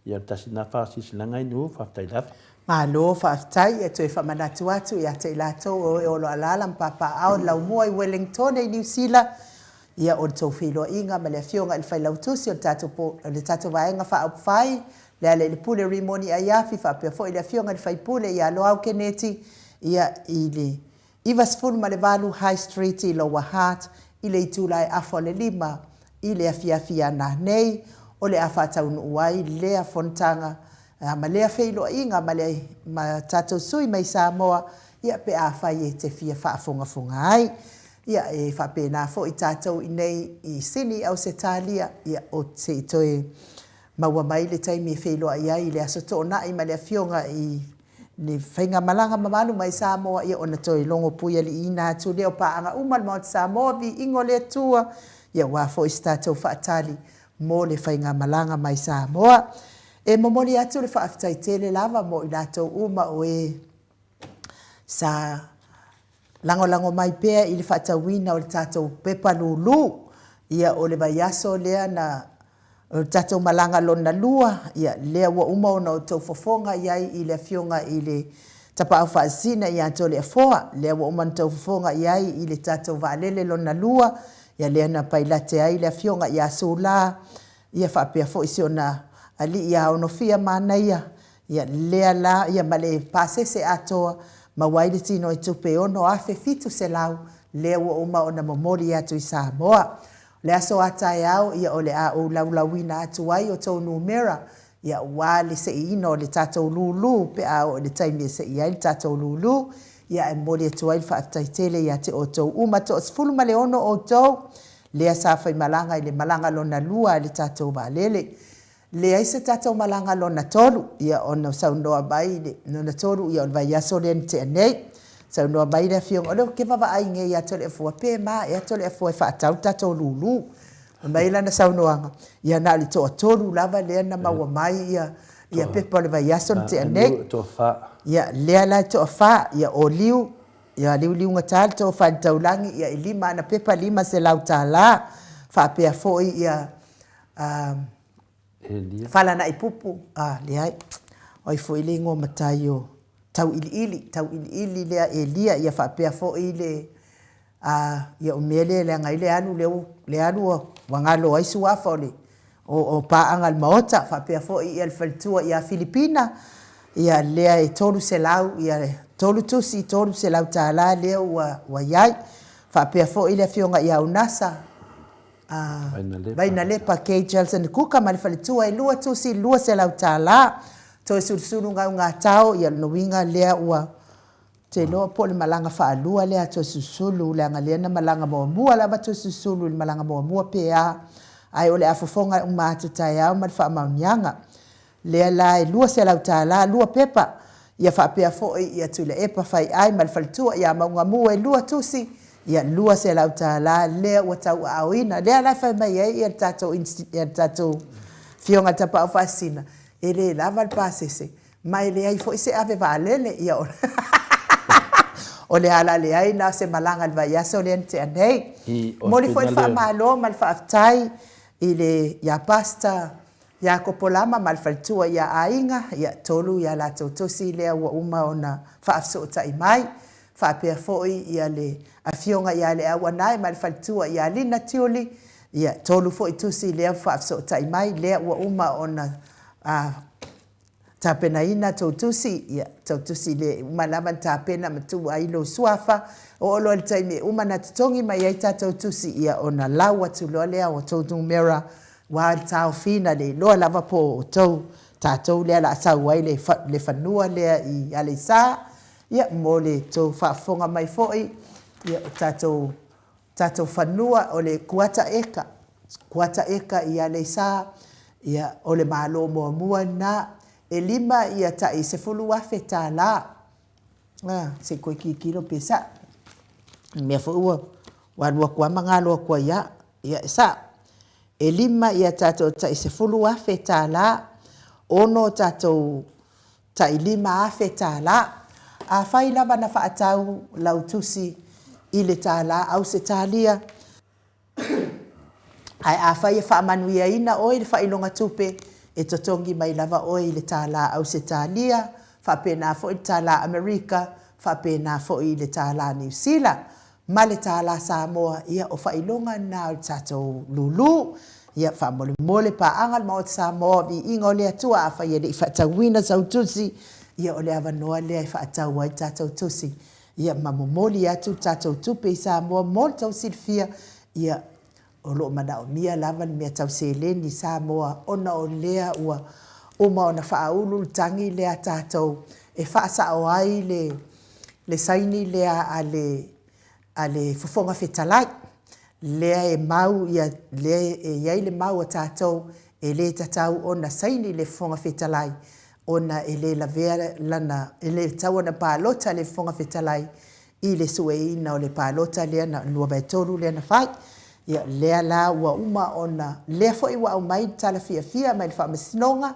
Ia o le tasi lena faasilasilaga i Nu'u, faafetai lava. Malo faafetai, e toe faamanatu atu ia te i latou o e o lo o alaala ma papaaao i le laumua i Wellingtone i Niu Sila, ia o le tou feiloaiga ma le Afioga i le Failautusi o le tatou po, o le tatou Vaega Faaupufai, Lealailepule Rimoni Aiafi faapea foi le Afioga i le Faipule ia Loau Keneti, ia i le 98 High Street i Lower Hutt i le itula e afa o le lima i le afiafi a nanei o le a faataunuu ai lea fonotaga ma lea feiloaiga ma le ma tatou sui mai Samoa ia pe afai e te fia faafogafoga ai. Ia e faapena foi tatou i nei i Sini Ausetalia ia o se i toe maua mai le taimi e feiloai ai i le Aso Toonai ma le Afioga i le faigamalaga mamalu mai Samoa, ia ona toe logo puialiiina atu lea o paaga uma a le Maota Samoa, viiga o le Atua, ia aua foi se tatou faatali mo le faigamalaga mai Samoa. E momoli atu le faafetai tele lava mo i latou uma o e sa lagolago mai pea i le faatauina o le tatou pepa lulu. Ia o le vaiaso lea na o le tatou malaga lona lua, ia lea ua uma ona outou fofoga i ai i le Afioga i le Tapaau Faasisina ia Toleafoa, lea ua uma ona outou fofoga i ai i le tatou vaalele lona lua, ia lea na pailate ai le Afioga ia Sula, ia faapea foi si ona alii ia Onofia Manaia, Ia lea la, ia ma le pasese atoa, maua ai le tino i tupe e $6,700, lea ua uma ona momoli atu i Samoa. O le aso a taeao, ia o le a ou laulauina atu ai outou numera, ia aua le seiina o le tatou lulu pe a oo i le taimi e sei ai le tatou lulu. Ia ae momoli atu ai le faafetai tele ia te outou uma, toa-16 outou, lea sa faimalaga i le malaga lona lua a le tatou vaalele. Leai se tatou malaga lona tolu, ia ona saunoa mai le lona tolu, ia o le vaiaso lea na tea nei. Saunoa mai le afioga, o lea ou te vaavaai nei ia Toleafoa, pe ma ea Toleafoa e faatau le tatou lulu. Fai mai lana saunoaga, ia na o le toatolu lava lea na maua mai ia ia pepa o le vaiaso na tea nei. Ia lea la e toafa, ia o Liu, ia Liuliugata le tofa i le taulagi, ia e lima ana pepa $500. Faapea foi ia Elia. Falanaipupu, a, leai, o ai foi le igoa matai o Tauiliili, Tauiliili lea Elia, ia faapea foi le, a, ia o mea lea e leaga ai le alu lea ua, le alu ua, ua galo ai suafa o le, o, o paaga a le Maota, faapea foi ia le faletua ia Filipina, ia lea e 300, ia 3 tusi $300 lea ua, ua i ai. Faapea foi le afioga ia Unasa, a Vainalepa Kay Jelson Kuka ma le faletua e 2 tusi $200. Toe sulusulu gaugatao, ia lona uiga lea ua te iloa po o le malaga faalua lea a Toesulusulu leaga lea na malaga muamua lava Toesulusulu i le malaga muamua pe a, ae o le a fofoga uma atu taeao ma le faamaoniaga. Lea la e $200, 2 pepa, ia faapea foi ia Tuilaepa Faiai ma le faletua ia Maugamu e 2 tusi, ia $200 lea ua tauaaoina. Lea la e fai mai ai ia le tatou ia le tatou Afioga i le Tapaau Faasisina, e le lava le pasese, ma e leai foi se ave vaalele. Ia o o le ala leai na o se malaga i le vaiaso lea na tea nei. Momoli foi le faamalo ma le faafetai i le ia Pastor Iakopo Lama ma le faletua ia Aiga, ia 3 ia latou tusi lea ua uma ona faafesootai mai, faapea foi ia le Afioga ia Leauanae ma le faletua ia Lina Tiuli, ia 3 foi tusi lea ua faafesootai mai, lea ua uma ona tapenaina tou tusi, ia tou tusi lea e uma lava ona tapena ma tuu ai lou suafa, oo loa i le taimi e uma ona totogi mai ai tatou tusi, ia ona lau atu loa lea o tou numera Ua le taofiina le iloa lava po o outou tatou lea la sau ai le le fanua lea i Aleisa. Ia mo le tou faafofoga mai foi, ia o tatou tatou fanua o le kuata eka, kuata eka i Aleisa, ia o le Malo muamua lena. E 5 ia tai $10,000. A, se i toe tilotilo pe sa'o. I mea foi ua alu atu lava ma galo atu ai lava. Ia, e sa'o. E 5 ia tatou tai $10,000, 6 tatou tai $5,000. Afai lava na faatau lau tusi i le tala Ausetalia, Ae afai e faamanuiaina oe i le faailoga tupe, e totogi mai lava oe i le tālā Ausetalia, faapena foi le tālā Amerika, faapena foi i le tālā Niu Sila, ma le tālā Samoa, ia o faailoga na o le tatou lūlū. Ia, faamolemole paaga le Maota Samoa, viiga o le Atua, afai e le i faatauina sau tusi, ia o le avanoa lea e faatau ai tatou tusi. Ia ma momoli atu le tatou tupe i Samoa mo le tou silafia, ia, o lo o manaomia lava le mea tau seleni i Samoa ona o lea ua uma ona faaulu le tagi lea a tatou e faasao ai le, le saini lea a le, a le Fofoga Fetalai, lea e mau ia, lea e i ai le mau a tatou e le tatau ona saini le Fofoga Fetalai ona e le lavea lana, e le tatau ona palota le Fofoga Fetalai i le sueina o le palota lea na 2/3 lea na fai. Ia, lea la ua uma ona, lea foi ua aumai le tala fiafia mai le Faamasinoga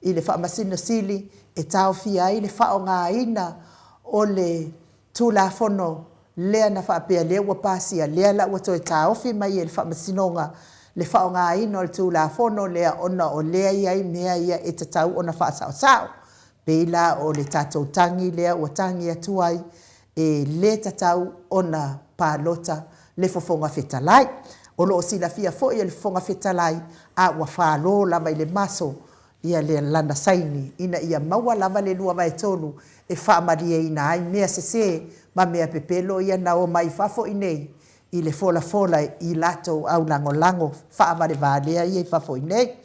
i le Faamasino Sili e taofia ai le faaaogaina o le Tulafono lea na faapea lea ua pasia, lea la ua toe taofi mai e le Faamasinoga le faaaogaina o le Tulafono lea ona o lea e i ai mea ia e tatau ona faasaosao. Pei la o le tatou tagi lea ua tagi atu ai e le tatau ona palota le Fofoga Fetalai. O lo o silafia foi e le Fofoga Fetalai a ua falo lava i le maso ia le lana saini ina ia maua lava le 2/3 e faamalieina ai mea sese ma mea pepelo ia na omai i fafo inei i le folafola i latou aulagolago faavalevalea ia i fafo inei.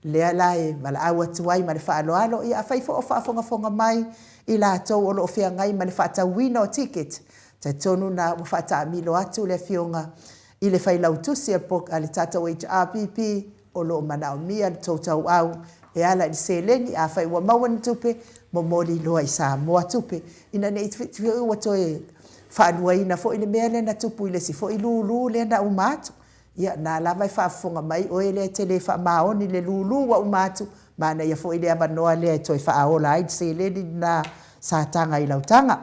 Lea la e valaau atu ai ma le faaaloalo, ia afai foi o faafogafoga mai i latou o lo o feagai ma le faatauina o ticket, talitonu na ua faataamilo atu le Afioga i le Failautusi a le tatou HRPP, O lo o manaomia le tou tauau e ala i le seleni, afai ua maua ni tupe, momoli loa i Samoa tupe, ina ne i te i ua toe faaluaina foi le mea lea na tupu i le isi foi lulu lea na uma atu. Ia, na lava e faafofoga mai oe lea e te le faamaoni i le lulu ua uma atu, manaia foi le avanoa lea e toe faaola ai le seleni lena sa taga i lau taga.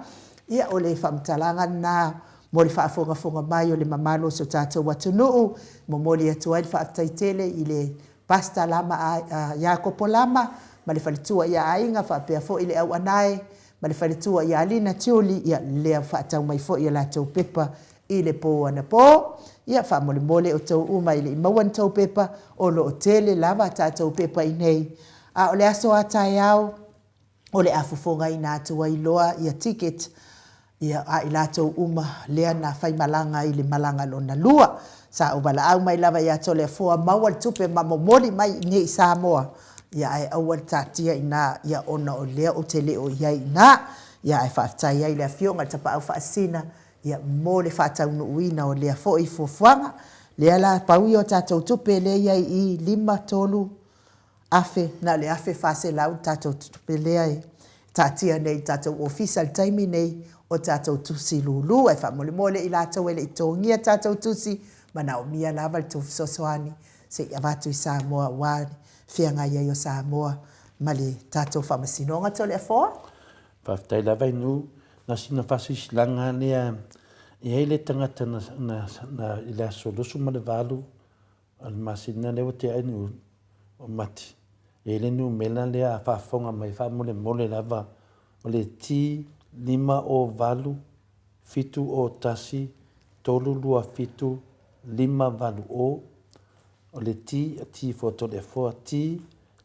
Ia, o le faamatalaga lena Mo le faafogafoga mai o le mamalu o si o tatou atunuu, momoli atu ai le faafetai tele i le Pastor Lama Iakopo Lama ma le faletua ia Aiga faapea foi le Auanae ma le faletua ia Alina Tiuli, ia lea faatau mai foi a latou pepa i le po anapo. Ia faamolemole outou uma e le i maua ni tou pepa, o lo o tele lava a tatou pepa i inei. A o le aso a taeao, o le a fofogaina atu ai loa ia ticket ia a i latou uma lea na faimalaga i le malaga lona lua. Sa ou valaau mai lava ia Toleafoa maua le tupe ma momoli mai i inei i Samoa, ia ae aua le taatia i ina ia ona o lea ou te le o i ai i ina. Ia ae faafetai ai i le Afioga i le Tapaau Faasisina ia mo le faataunuuina o lea foi fuafuaga. Lea la pau ia o tatou tupe lea e i ai i i, 5, 3, 1000, na o le 1400 le tatou tupe lea e taatia nei i le tatou ofisa i le taimi nei o tatou tusi lulu. Ae faamolemole i latou e le i totogia tatou tusi, manaomia lava le tou fesoasoani se i avatu i Samoa aua le feagai ai o Samoa ma le tatou faamasinoga. Toleafoa. Faafetai lava i nu. Na sina faasilasilaga lea e i ai le tagata na, na, na i le aso 28 o le masina lea ua tea ai nu o Mati. E i ai le numera lea a faafofoga mai faamolemole lava o le T 5 o 8 7 o 1 3 2 7 5 8 o. O le T, T for Toleafoa, T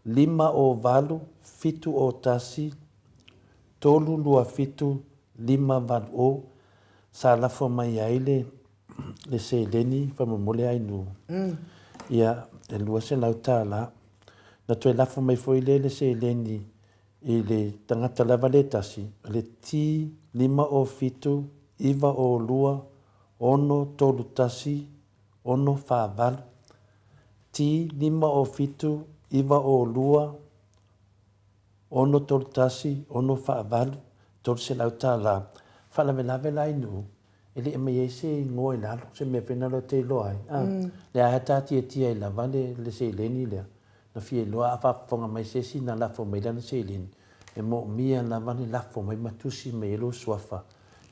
5 o 8 7 o 1 3 2 7 5 8 o. Sa lafo mai ai le le seleni faamolemole ai nu. Ia, e $200. Na toe lafo mai foi lea le seleni i le tagata lava le tasi, o le T 5 o 7 9 o 2 6 3 1 6 4 8. T 5 o 7 9 o 2 6 3 1 6 4 8, $300. Faalavelave la i Nu'u, e le i aumai ai se igoa i lalo, se mea foi lena ou te iloa ai. A, lea lava e taatiatia ai lava le, le seleni lea. Na fia iloa a faafofoga mai se isi na lafo mai lana seleni, e moomia lava le lafo mai ma tusi mai ai lou suafa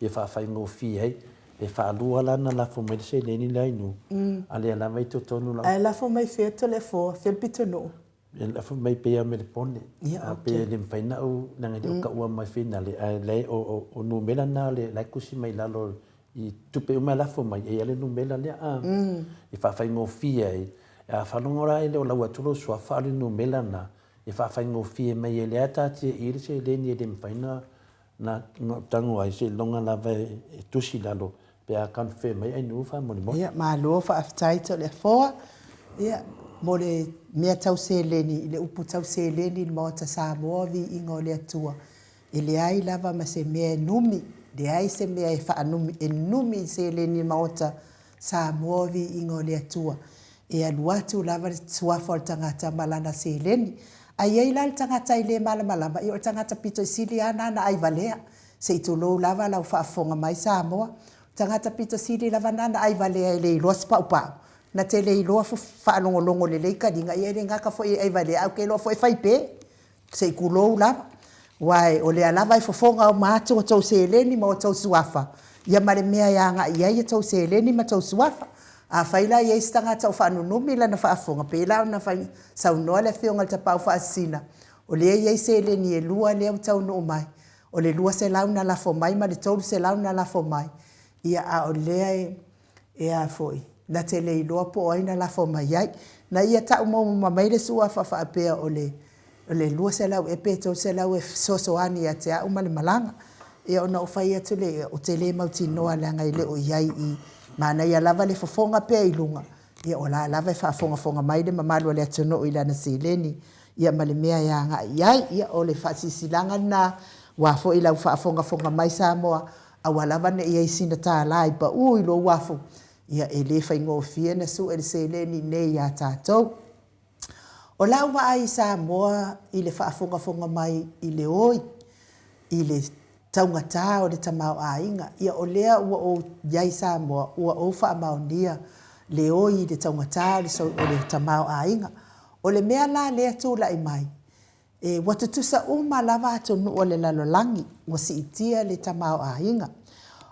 ia faafaigofie ai. E faalua la na lafo mai le seleni lea i Nu'u, a lea lava e i totonu o lau. Ae lafo mai fea Toleafoa, fea le pitonuu? E lafo mai pei lava Melepone. A pei e le mafai na ou, leaga e le o taua mai finale, ae leai o, o numera na o le, la e tusi mai lalo i tupe uma e lafo mai, e i ai le numera lea a, e faafaigofie ai. A faalogo la e le o lau atu lou suafa a o le numera lena, e faafaigofie mai ai, lea e taatia i i le seleni e le mafai na Na tago ai seiloga lava e tusi i lalo pe a confirm mai Ainuu faamolemole. Ia malo faafetai Toleafoa ia mo le mea tau seleni i le upu tau seleni i le Maota Samoa viiga o le Atua e leai lava ma se mea e numi leai se mea e faanumi e numi i seleni i le Maota Samoa viiga o le Atua e alu atu lava le suafa o le tagata ma lana seleni. A i ai la le tagata e le malamalama, ia o le tagata pito i sili lava na na ai valea. Se i tulou lava lau faafofoga mai Samoa. O le tagata pito sili lava na na ai valea e le iloa se paupau. Na te le iloa faalogologo lelei taliga, ia e le gata foi e ai valea, ae ou te iloa foi e fai pe. Se i tulou lava. Aua o lea lava e fofoga uma atu outou seleni ma outou suafa, ia ma le mea e agai i ai outou seleni ma outou suafa. Afai la e i ai se tagata o faanunumi lana faafofoga, pei la ona fai saunoa le Afioga i le Tapaau Faasisina, o lea e i ai seleni e lua lea ua taunuu mai, o le 200 na lafo mai ma le 300 na lafo mai, ia a o lea e E a foi, na te le iloa po o ai na lafo mai ai. Na ia tau maumama mai le suafa faapea o le o le 200 ea pe 300 e fesoasoani ia te au ma le malaga. Ia ona ou fai atu lea, ia ou te le mautinoa leaga e le o i ai i i. Manaia lava le fofoga pea i luga, ia o la lava e faafogafoga mai le mamalu o le atunuu i lana seleni, ia ma le mea e agai i ai. Ia o le faasilasilaga lena, aua foi lau faafogafoga mai Samoa, Aua lava ne i i ai sina tālā i paʻū i lou uafu, ia e le faigofie na sue le seleni nei iā tatou. O lau vaai i Samoa i le faafogafoga mai i le oi i le taugatā o le tamaoaiga, ia o lea ua ou i ai Samoa ua ou faamaonia le oi i le taugatā o le tamaoaiga. O le mea la lea tulai mai, E, ua tutusa uma lava atunuu o le lalolagi ua siitia le tamaoaiga.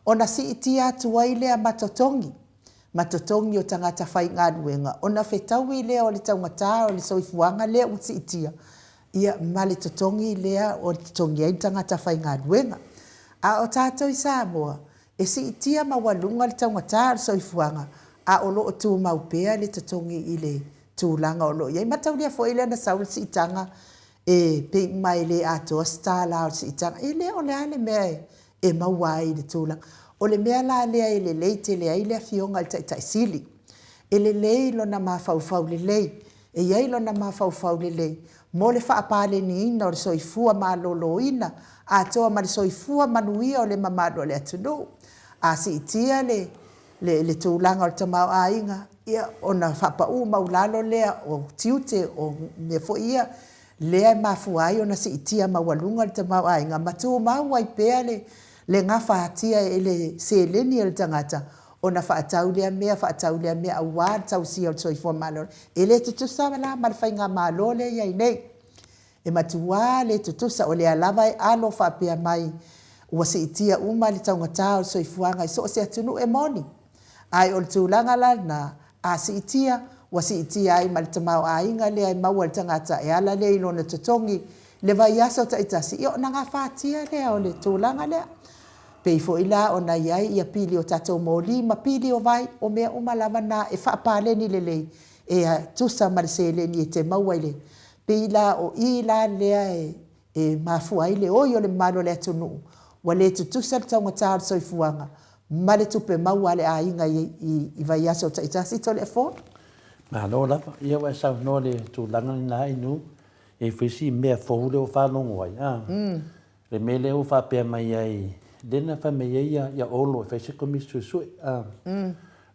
Ona siitia atu ai lea ma totogi. ma totogi o tagata faigaluega, ona fetaui lea o le taugata o le soifuaga lea ua siitia, ia, ma le totogi lea o totogi ai le tagata faigaluega. A o tatou i Samoa, e siitia maualuga le taugata o le soifuaga, a o lo o tumau pea le totogi i le tulaga o lo o i ai. Mataulia foi lea na sau le siitaga e pei uma e le atoa se tala o le siitaga. E le o le a le mea e maua ai i le tulaga. O le mea la lea e lelei tele ai le Afioga i le Taitai Sili, e lelei lona mafaufau lelei, e i ai lona mafaufau lelei mo le faapaleniina o le soifua maloloina atoa ma le soifua manuia o le mamalu o le atunuu. A siitia le le tulaga o le tamaoaiga, ia, ona faapau maualalo lea o tiute, o mea foi ia lea e mafua ai ona siitia maualuga le tamaoaiga ma tumau ai pea le gafatia e le seleni a le tagata ona faatau lea mea, faatau lea mea aua le tausia o le soifua maloloina. E le tutusa la ma le faigamalo lea e i ai nei. E matuā le tutusa, o lea lava e alo faapea mai ua siitia uma le taugata o le soifuaga i so o se atunuu, e moni. Ae o le tulaga la lena, a siitia, ua siitia ai ma le tamaoaiga lea e maua e le tagata e ala lea i lona totogi i le vaiaso taitasi, ia ona gafatia lea o le tulaga lea. Pei foi la ona i ai ia pili o tatou moli ma pili o vai, o mea uma lava na e faapaleni lelei e tusa ma le seleni e te maua i le Pei la o i la lea e mafua ai le oi o le mamalu o le atunuu, ua le tutusa le taugata o le soifuaga ma le tupe maua a le aiga i vaiaso taitasi Toleafoa. Malo lava. Ia ua e saunoa i le tulaga lena Inu, e i ai foi si mea fou lea ua faalogo ai, a? Le mea lea ua faapea mai ai, lea na fai mai ai ia Olo e fai se Komisi Suesue, a?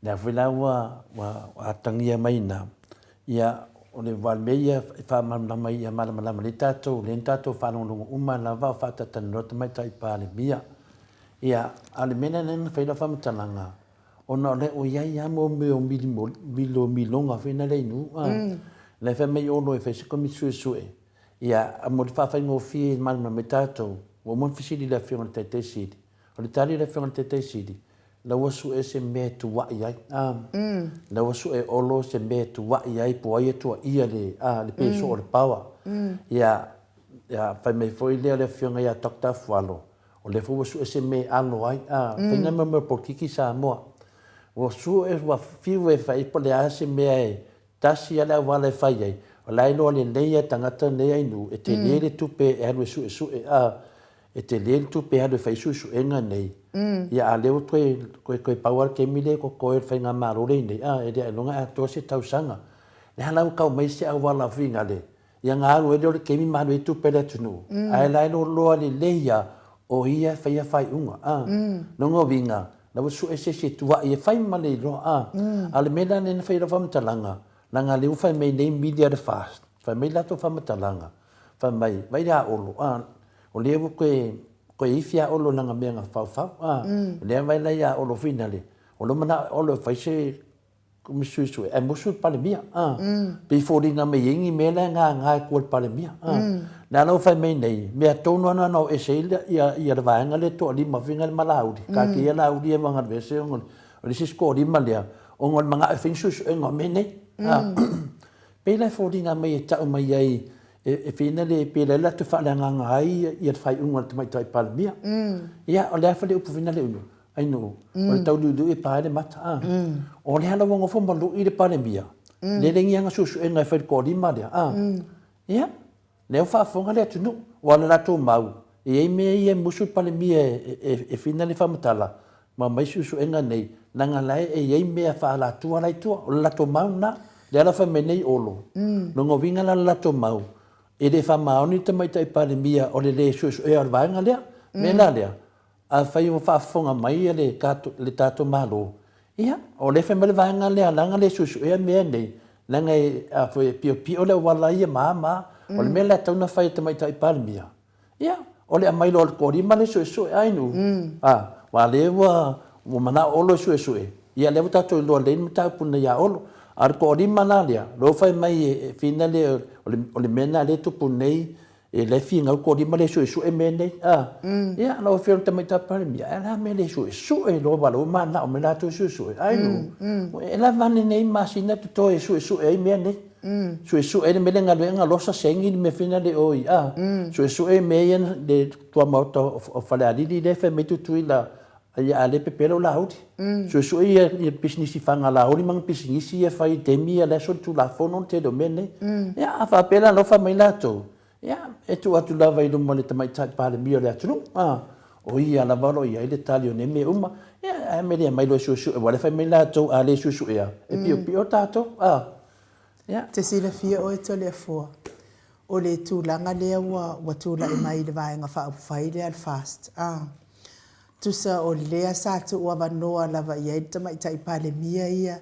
Lea foi la ua atagia mai i ina, ia, o le mea ia e faamalamalama ia malamalama lelei tatou, lea na tatou faalogologo uma lava o faatalatalanoa le Tamaitai Palemia. Ia, a o le mea lea na fai ai lau faamatalaga, ona o lea ua i ai lava mea o milomiloga foi na lea i nuu, a. La e fai mai Olo e fai se Komisi Suesue, Ia, mo le faafaigofie i le malamalama ai tatou, ua uma ona fesili i le Afioga i le Taitai Sili. O le tali a le Afioga i le Taitai Sili, la ua sue se mea e tua'i ai, a. La ua sue e Olo se mea e tua'i ai po o ai e tuaia le, a, le peso o le power. Ia, ia, fai mai foi lea o le Afioga ia Doctor Afualo, o lea foi ua sue se mea e alo ai, a. Faiga mea o polokiki i Samoa. Ua sue, ua fiu e fai po o le a se mea e Tasi lava le auala e fai ai, o la e iloa lelei lava e tagata nei Ainu, e tele le tupe e alu e suesue, a, e tele le tupe e alu e fai suesuega nei, ia a o lea ua toe, toe, toe pau lava le taimi lea e totoe o le faigamalo lea i nei, a, e le ailoga e atoa se tausaga. Lea la ua tau mai se auala finale, ia ona alu ai lea o le taimi ma alu ai tupe a le atunuu, ae la e loaloa lelei lava o ia e faia faaiuga, a. Lona uiga, La ua sue se isi e tuai e fai ma le iloa a. A o le mea la lea na fai ai lau faamatalaga, leaga lea ua fai mai nei mili a le FAST, fai mai latou faamatalaga, fai mai, vaai ia Olo, a, o lea ua toe, toe ifi ia Olo i lana mea na faufau, a. O lea vaai la ia Olo finale, o lou manao Olo e fai se Komisi Suesue, ae musu le Palemia, a. Pei e foliga mai ai ni mea la e gaga i tua i le Palemia, a. Lea la ua fai mai nei, mea tonu lava na o ese ai le vaega lea e toalima foi na ma Laauli, taatia ia Laauli ia ma galu ese ona o le isi toalima lea, ona o le manao e fai ni suesuega o mea nei, a. Pei la e foliga mai e tau mai ai e fia ina le, pe le latou faaleagaga ai le faaiuga a le Tamaitai Palemia. Ia, o le a foi le upu foi na le Ainuu, o le tauliuliu e pa ai le mata, a. O lea la ua nofo ma lui le Palemia, lea e leai ni ana suesuega e fai i le toalima lea, a. Ia, lea ua faafofoga le atunuu, aua o le latou mau, e i ai mea ia e musu le Palemia e fina le faamatala ma aumai suesuega nei, leaga la e i ai mea faaalatua la e i tua. O le latou mau lena. Lea la fai mai nei Olo, lona uiga la o le latou mau, e le faamaoni le Tamaitai Palemia o le le suesuea o le vaega lea. O le mea la lea, Afai ua faafofoga mai le tatou Malo, ia, o lea e fai mai le vaega lea leaga le suesuea mea nei, leaga e, a foi e piopio le auala ia ma a ma a. O le mea la e tatau ona fai e le Tamaitai Palemia, ia, o le aumai loa o le toalima lea e suesue, a Inu? A, aua o lea ua manao Olo e suesue, ia lea ua tatou iloa lelei le mataupu lenei ia Olo. A o le toalima la lea, lea ua fai mai e finale o le mea lena lea e tupu nei, E le finau ko lima le suesue mea nei, a. Ia, lau Afioga i le Tamaitai Palemia, ae o le a mea le suesue loa aua o lea ua mananao mai latou e suesue. Ai no, e lava a lenei masina totoe e suesue ai mea nei. Suesue ai le mea lea e galuega losa segi le mea foi lea o i, a. Suesue mea ia le tuamaota o Falealili lea e fai mai Tutuila Ia a le pepelo o Laauli. Suesue ia ia pisinisi faga a Laauli ma ana pisinisi ia e fai i taimi ia la e solitulafono le tele o mea nei. Ia a faapea la alofa mai latou, ia e tuu atu lava i luma o le Tamaitai Palemia o le atunuu, a, o ia lava o lo o i ai le tali o nei mea uma. Ia ae mea le aumai loa e suesue aua o lea e fai mai latou a le suesuea, e piopio tatou, a. Ia. Te silafia oe Toleafoa, o le tulaga lea ua ua tulai mai i le Vaega Faaupufai lea a le FAST, a. Tusa o lea sa tuuavanoa lava i ai le Tamaitai Palemia ia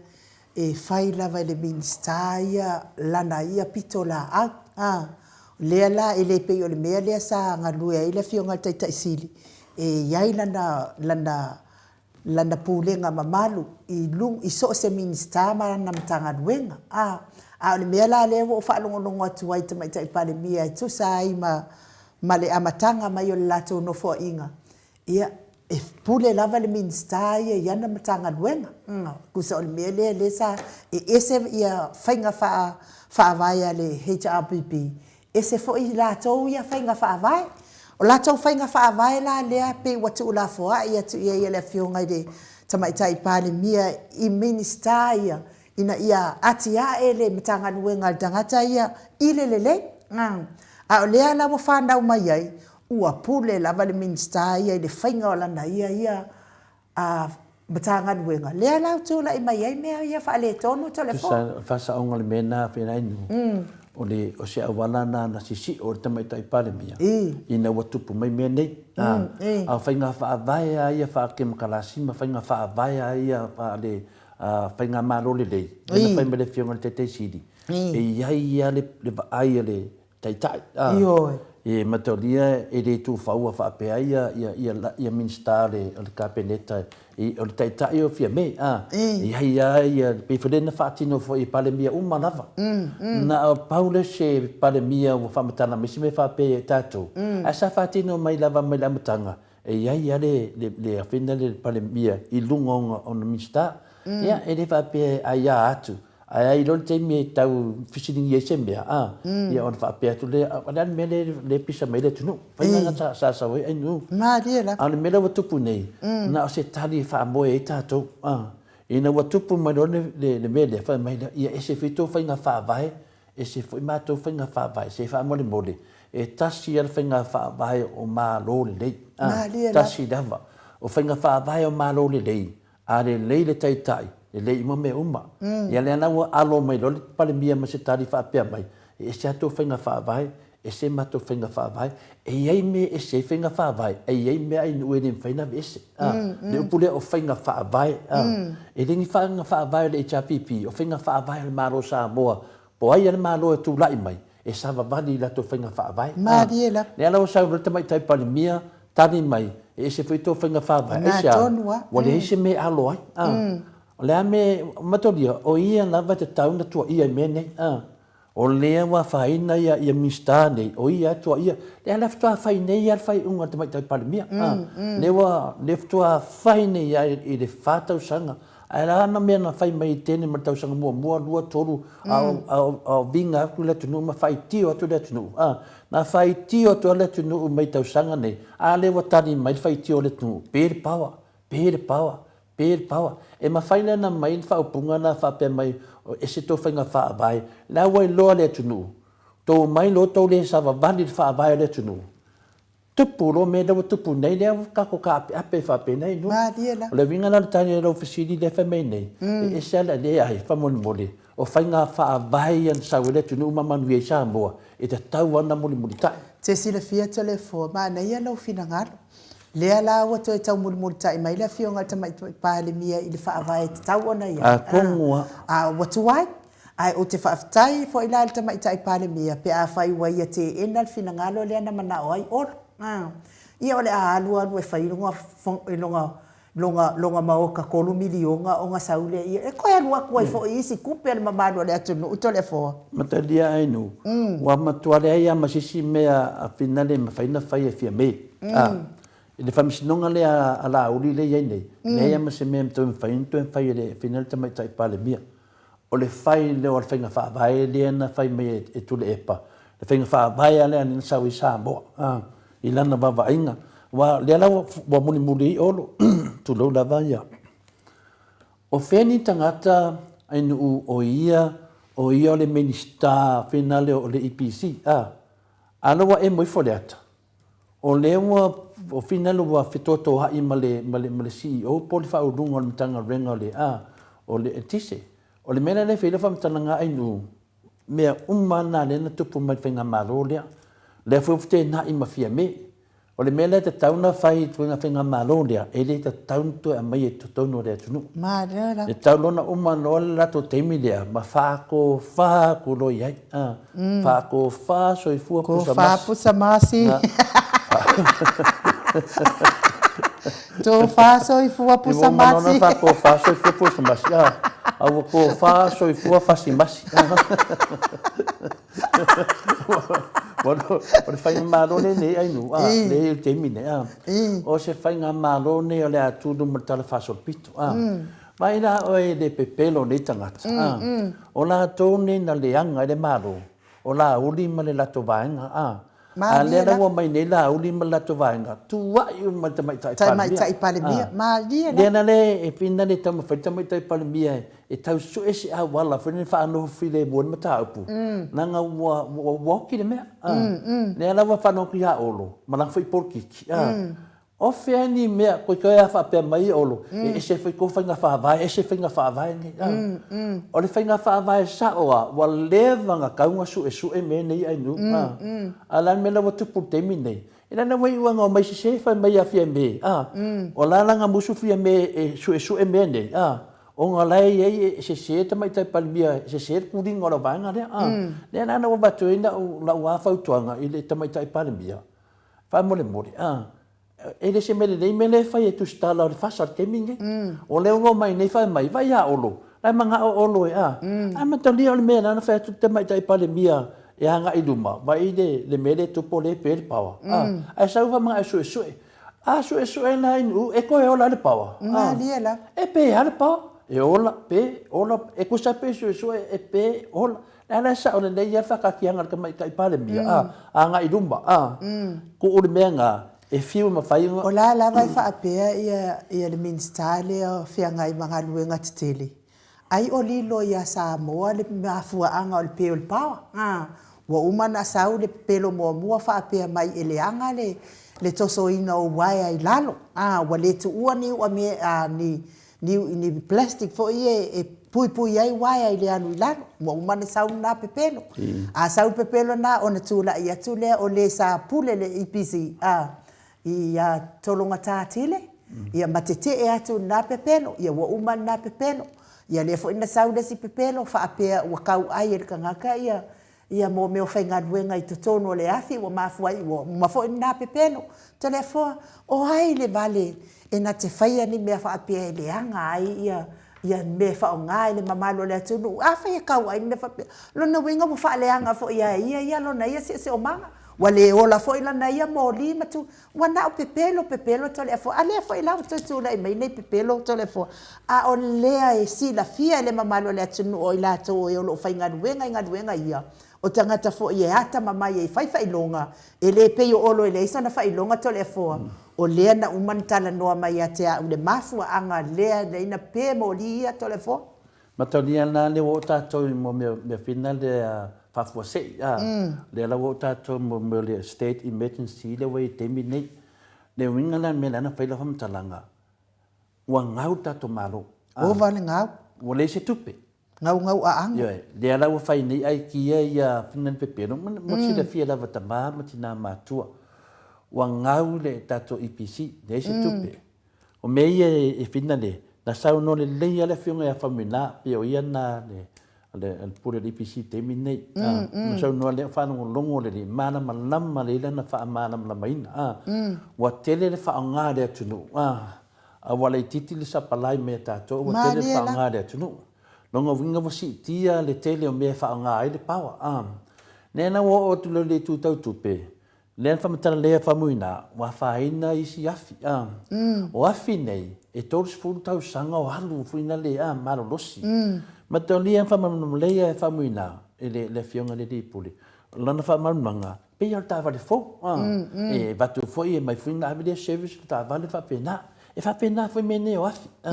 e fai lava i le Minisita ia lana ia pitolaau. A, o lea la e le pei o le mea lea sa galue ai le Afioga i le Taitai Sili e i ai lana, lana, lana pulega mamalu i luga, i so o se Minisita ma lana Matagaluega. A, a o le mea la lea ua ou faalogologo atu ai i le Tamaitai Palemia e tusa ai ma, ma le amataga mai o le latou nofoaiga, Ia, e pule lava le Minisita ia i ana Matagaluega. Tusa o le mea lea lea sa e ese ia faiga faavae a le HRPP, ese foi latou ia faiga faavae. O latou faiga faavae la lea pei ua tuulafoai atu i ai e le Afioga i le Tamaitai Palemia i Minisita ia ina ia atiae le Matagaluega a le tagata ia i le lelei. A o lea la ua fanau mai ai, Ua pule lava le Minisita ia i le faiga o lana ia ia Matagaluega, lea la ua tulai mai ai mea ia faaletonu Toleafoa. Tusa o le faasaoga o le mea lena Feagai, o le, o se auala lena na sisio ai le Tamaitai Palemia ina ua tupu mai mea nei. A o faiga faavae lava ia faa-kemokarasi ma faiga faavae lava ia faale-faigamalo lelei, lea na fai mai le Afioga i le Taitai Sili, e i ai lava le vaai a le Taitai, a. Ioe. E mataulia e le tufaua faapea ia, ia, ia, ia Minisita o le, o le Kapeneta, i, o le Taitai o Fiame, a. E i ai lava ia, pei foi lea na faatino foi e Palemia uma lava. Na o pau lea o se Palemia ua faamatala mai se mea faapea ia i tatou, ae sa faatino mai lava mai le amataga, E i ai lava le, le, le afena lea le Palemia i luga o ona Minisita. Ia, e le faapea e aia atu, ae ai loa le taimi e tau fesiligia ai se mea, a, ia ona faapea atu lea, o le a le mea lea e pisa mai ai le atunuu? Fai na sa, sa sau ai ainu. Malie lava. A o le mea lea ua tupu nei, na o se tali e faamoe ai tatou, a. Ina ua tupu mai loa le, le, le mea lea, fai mai lea, ia ese foi tou faiga faavae, Ese foi matou faiga faavae, se faamolemole, e tasi lava le faiga faavae o Malo lelei. A, tasi lava. O faiga faavae o Malo lelei, a lelei le taitai, lelei uma mea uma. Ia lea la ua alo mai loa le Palemia ma se tali faapea mai, e ese a tou faiga faavae, ese matou faiga faavae. E i ai mea e ese ai faiga faavae, ae i ai mea a nuu e le mafai ona aveese. A, le upu lea o faiga faavae, a, e le ni faiga faavae a le HRPP, o faiga faavae a le Malo o Samoa, po o ai lava le Malo e tulai mai, e savavali i latou faiga faavae. A, Malie lava. lea la ua sau loa le Tamaitai Palemia, tali mai, e ese foi tou faiga faavae. Lena Aisea? tonu lava. Ua leai se mea e alo ai. A, o le a mea, mataulia, o ia lava e tatau ona tuuaia i mea nei. A, O lea ua afaina ia ia Minisita nei, o ia atu a ia, lea la faatoa fai nei lava le faaiuga a le Tamaitai Palemia. A, lea ua, lea faatoa fai nei lava i le fa tausaga. Ae la ana mea na fai mai i tene ma le tausaga muamua, lua, tolu, a o, a o, a o viga atu le atunuu ma faitio atu le atunuu. A, na faitio atu lava le atunuu mai tausaga nei, a lea ua tali mai le faitio a le atunuu, pe le power, pe le power, Pe le power. E mafai la ona aumai le faaupuga lena faapea mai, ese tou faiga faavae, la ua iloa le atunuu, tou omai loa tou le savavali i le faavae o le atunuu, tupu loa mea lea ua tupu nei, lea ua tatou taapeape ai faapenei nuu. Malie la. O le uiga la o le tali a lau fesili lea e fai mai nei, e ese lava le, leai, faamolemole, o faiga faavae ia na sau ai le atunuu ma manuia ai Samoa, e tatau lava ona mulimulitai. Te silafia Toleafoa, manaia lou finagalo. Lea la ua toe taumulimulitai mai le Afioga i le Tamaitai Palemia i le faavae e tatau ona i ai. Atonu a. A ua tuai. Ae ou te faafetai foi la i le Tamaitai Palemia pe afai ua ia teena le finagalo lea na manao ai Olo. Ia o le a alu alu e fai i luga, i luga. Loga, loga maoka $3 miliona ona sau lea ia e toe alu atu ai foi isi tupe a le mamalu o le atunuu Toleafoa. Matalia Ainu, ua matua leai lava ma se isi mea a Finale e mafai ona fai e Fiame. A, i le faamasinoga lea a Laauli lea e i ai nei, leai lava ma se mea e toe mafai ona toe fai e le Finale Tamaitai Palemia. O le fai lea o le faiga faavae lea na fai mai e Tuilaepa, le faiga faavae lava lea na sau ai Samoa i lana vaavaaiga. Aua o lea la ua mulimuli ai Olo, tulou lava ia. O fea ni tagata ainuu o ia, o ia o le Minisita finale o le EPC, a? A lea ua emo ifo le ata, o lea ua, o finale ua fetotoai ma le, ma le, ma le CEO po o le Faauluuluga o le Matagaluega o le, a, o le Eletise. O le mea la lea e fai ai lau faamatalaga ainuu, mea uma lava na lea na tupu mai i le faigamalo lea. O lea foi ua feteenai ma Fiame. O le mea lea e tatau ona fai i le faigamalo lea, e le tatau ona toe aumaia i totonu o le atunuu. Malo la. E tatau loa ona uma loa le latou taimi lea ma faakofa atu loa i ai. Faakofa soifua pusa masi. Kofa pusa masi. Tofa soifua pusa masi. Ua faakofa soifua pusa masi. A ua kofa soifua fasi masi. O le faigamalo lenei Ainu, a, lea e i le taimi nei, a, o se faigamalo lenei o le a tu i luma o le Tala Faasolopito, a. Vaai la oe i le pepelo o nei tagata, a, o latou nei na leaga ai le Malo, o Laauli ma le latou vaega, a. A lea la ua omai nei Laauli ma le latou vaega, tuuai uma i le Tamaitai Palemia. Tamaitai Palemia, malie la. Lea la e pei e taumafai le Tamaitai Palemia e tau sue se auala foi lea e faanofo filemu ai le mataupu, leaga ua oti le mea. Lea la ua faalogo atu ia Olo ma lana foi polokiki, o fea ni mea, toe toe lava faapea mai Olo, e ese foi tou faiga faavae, ese faiga faavae nei. O le faiga faavae sao lava, ua leva ona tatau ona suesue mea nei Ainuu. A o le a le mea la ua tupu i le taimi lenei? E leaga ua iu lava ina omai sese fai mai ia Fiame, a, o la la na musu Fiame e suesue mea nei, a, ona o la e i ai e sese le Tamaitai Palemia, e sese le puliga o lau vaega lea, a. Lea la na ou avatu ai lau, lau lava fautuaga i le Tamaitai Palemia, faamolemole, a, e le se mea lelei mea lea e fai e Tusitala o le FASA i le taimi lenei. O lea ua omai nei fai mai, vaai ia Olo, la e manao Olo e, a, ae matalia o le mea la na fai atu le Tamaitai Palemia e agai i luma, vaai le mea lea e tupu o lea e pe le power, a, ae sau faamanao e suesue. A suesue la i Nu'u, e toe ola ai le power? Malie lava. E pe lava le power. E ola, pe, ola, e tusa pe suesue, e pe, ola. Le a la e sao lelei lava le faataatiaga a le Tamaitai Palemia, a, agai i luma, a, tuu le mea lena, e fiu e mafai ona. O la lava e faapea ia le Minisita lea o feagai ma galuega tetele, Ai o lilo ia Samoa le mafuaaga o le pe o le paoa. Ua uma ona sau le pepelo muamua faapea mai e leaga le le tosoina o uaea i lalo. Ua le tuua ni u'a me a ni ni ni plastic foi ia e puipui ai uaea i le alu i lalo. Ua uma ona sau lena pepelo. A sau le pepelo lena ona tulai atu lea o le sa pule le EPC Ia Tologata Tile, ia ma tetee atu i lena pepelo, ia ua uma lena pepelo. Ia lea foi na sau le isi pepelo faapea ua tauai e le tagata ia ia mo mea o faigaluega i totonu o le afi ua mafua ai ua uma foi lena pepelo. Toleafoa, o ai le vale e na te faia ni mea faapea e leaga ai ia ia mea e faaaoga e le mamalu o le atunuu? Afai e tauai ni mea faapea, lona uiga ua faaleaga foi ia e ia ia lona ia siosiomaga. Ua le ola foi lana ia moli ma tu, ua na o pepelo, pepelo Toleafoa. A lea foi la ua toe tulai mai nei pepelo Toleafoa. A o lea e silafia e le mamalu o le atunuu o i latou o e o lo o faigaluega i galuega ia, o tagata foi e atamamai e i fai faailoga, e le pei o Olo e leai sana faailoga Toleafoa, o lea na uma ona talanoa mai ia te au le mafuaaga lea lea na pe moli ia Toleafoa. Matalia la lea ua oo tatou i mea mea fina lea faafuasei a, lea la ua oo tatou mo mea o le state emergency lea ua i ai i le taimi lenei. Le uiga la o le mea lea na fai lau faamatalaga, ua gau le tatou Malo. Ova le gau. Ua leai se tupe. Gaugau aano. Ioe, lea la ua fai nei aikia ia fina le pepelo, mo le silafia lava tama ma tina matua. Ua gau le tatou EPC, leai se tupe. O mea ia e fina le, na saunoa lelei lava le afioga ia Faumuina, pei o ia lena le, le pule o le EPC i le taimi lenei. Na saunoa lelei, faalogologo lelei, malamalama lelei lana faamalamalamaina. Ua tele le faaaoga a le atunuu. A ua laitiiti le sapalai mai a tatou, ua tele le faaaoga a le atunuu. Lona uiga ua siitia le tele o mea e faaaoga ai le power. A lea la ua oo atu loa i le itu tau tupe, lea na faamatala lelei e Faumuina, ua afaina isi afi. A o afi nei, e 30 tausaga o alu foi na le a malolosi. Mataulia na faamalamalama lelei e Faumuina e le Afioga i le Alii Pule, o lana faamalamalamaga, pei lava o le taavale fou, a, e avatu foi e aumai foi ona ave lea service le taavale faapena. E faapena foi mea nei o afi, a.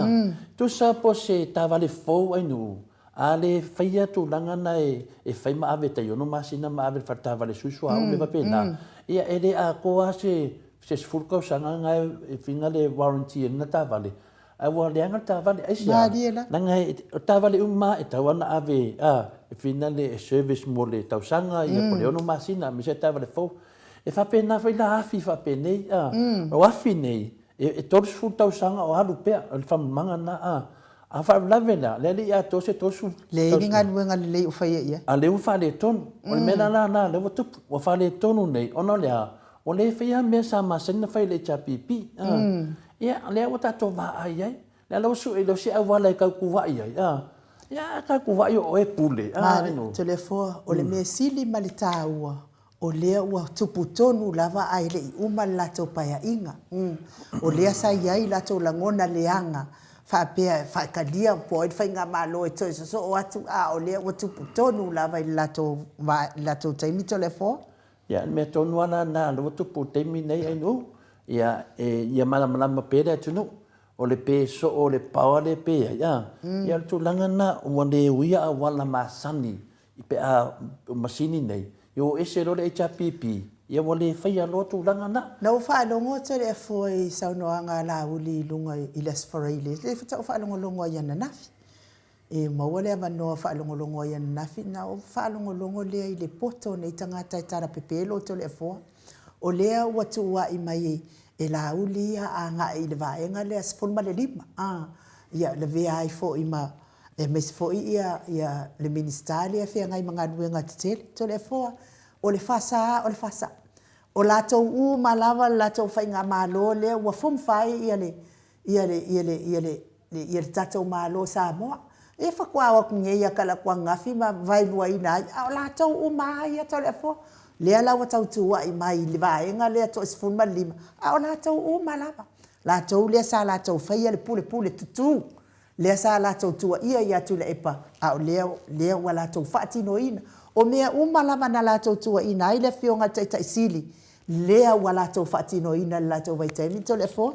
Tusa po o se taavale fou ainuu, a le faia tulaga na e fai ma ave tai ono masina ma ave i le faletaavale sui suauu mea faapena, ia e le atoa lava se 10 tausaga na e fina le warranty a lena taavale, Ae ua leaga le taavale, aisea? Malie la. Leaga o taavale uma lava e tatau lava ona ave a, e fina le service mo le tausaga ia po o le ono masina aemaise lava taavale fou. E faapena foi la afi faapenei a, o afi nei e 30 tausaga o alu pea, o le faamalamaga lena a. A o faalavelave la, lea e le i atoa se 30 tausaga. Leai ni galuega lelei o faia i ai. A lea ua faaletonu. O le mea la lena lea ua tupu, ua faaletonu nei ona o le a? Ua le faia mea sa masani ona fai e le HRPP. Ia, lea ua tatou vaai ai. Lea la ua sue lea o se auala e tautuva'i ai, a. Ia, a tautuva'i o oe e pule, a. Male, Toleafoa, o le mea sili ma le taua, o lea ua tupu tonu lava ae le i uma le latou paeaiga. O lea sa i ai latou lagona leaga faapea e faatalia po o ai le faigamalo e toe sosoo atu, a o lea ua tupu tonu lava i le latou, latou taimi Toleafoa. Ia, o le mea tonu lava la lena o lea ua tupu i le taimi lenei Ainuu, ia, ia malamalama pea le atunuu, o le pe soo o le paoa lea e pe ai, a, ia o le tulaga lena, ua le uia auala masani pe a o masini nei, ia ua ese loa le HRPP, ia ua le faia loa tulaga na. Na ou faalogo atu le afua i saunoaga a Laauli i luga i le Aso Faraile, lea faatoa ou faalogologo ai ananafi. E maua le avanoa faalogologo ai ananafi, na ou faalogologo lea i le poto o nei tagata e talapepe loto le afoa. O lea ua tuua'i mai e Laauli ia agai i le vaega lea 15, a, ia lavea ai foi ma, aemaise foi ia, ia le Minisita lea e feagai ma galuega tetele. Toleafoa, o le fasa lava o le fasa. O latou uma lava le latou faigamalo lea ua fumufai ia le, ia le, ia le, ia le, ia le tatou Malo o Samoa. Ia faatoa o atu nei ia talaatu ananafi ma vaeluaina ai, a o latou uma lava ia Toleafoa. Lea la ua tau tuuai mai i le vaega lea toa 15, a o latou uma lava. Latou lea sa latou faia le pulepule tutu, lea sa latou tuuaia ia Tuilaepa, a o lea, lea ua latou faatinoina. O mea uma lava na latou tuuaina ai le Afioga i le Taitai Sili, lea ua latou faatinoina i le latou vaitaimi Toleafoa.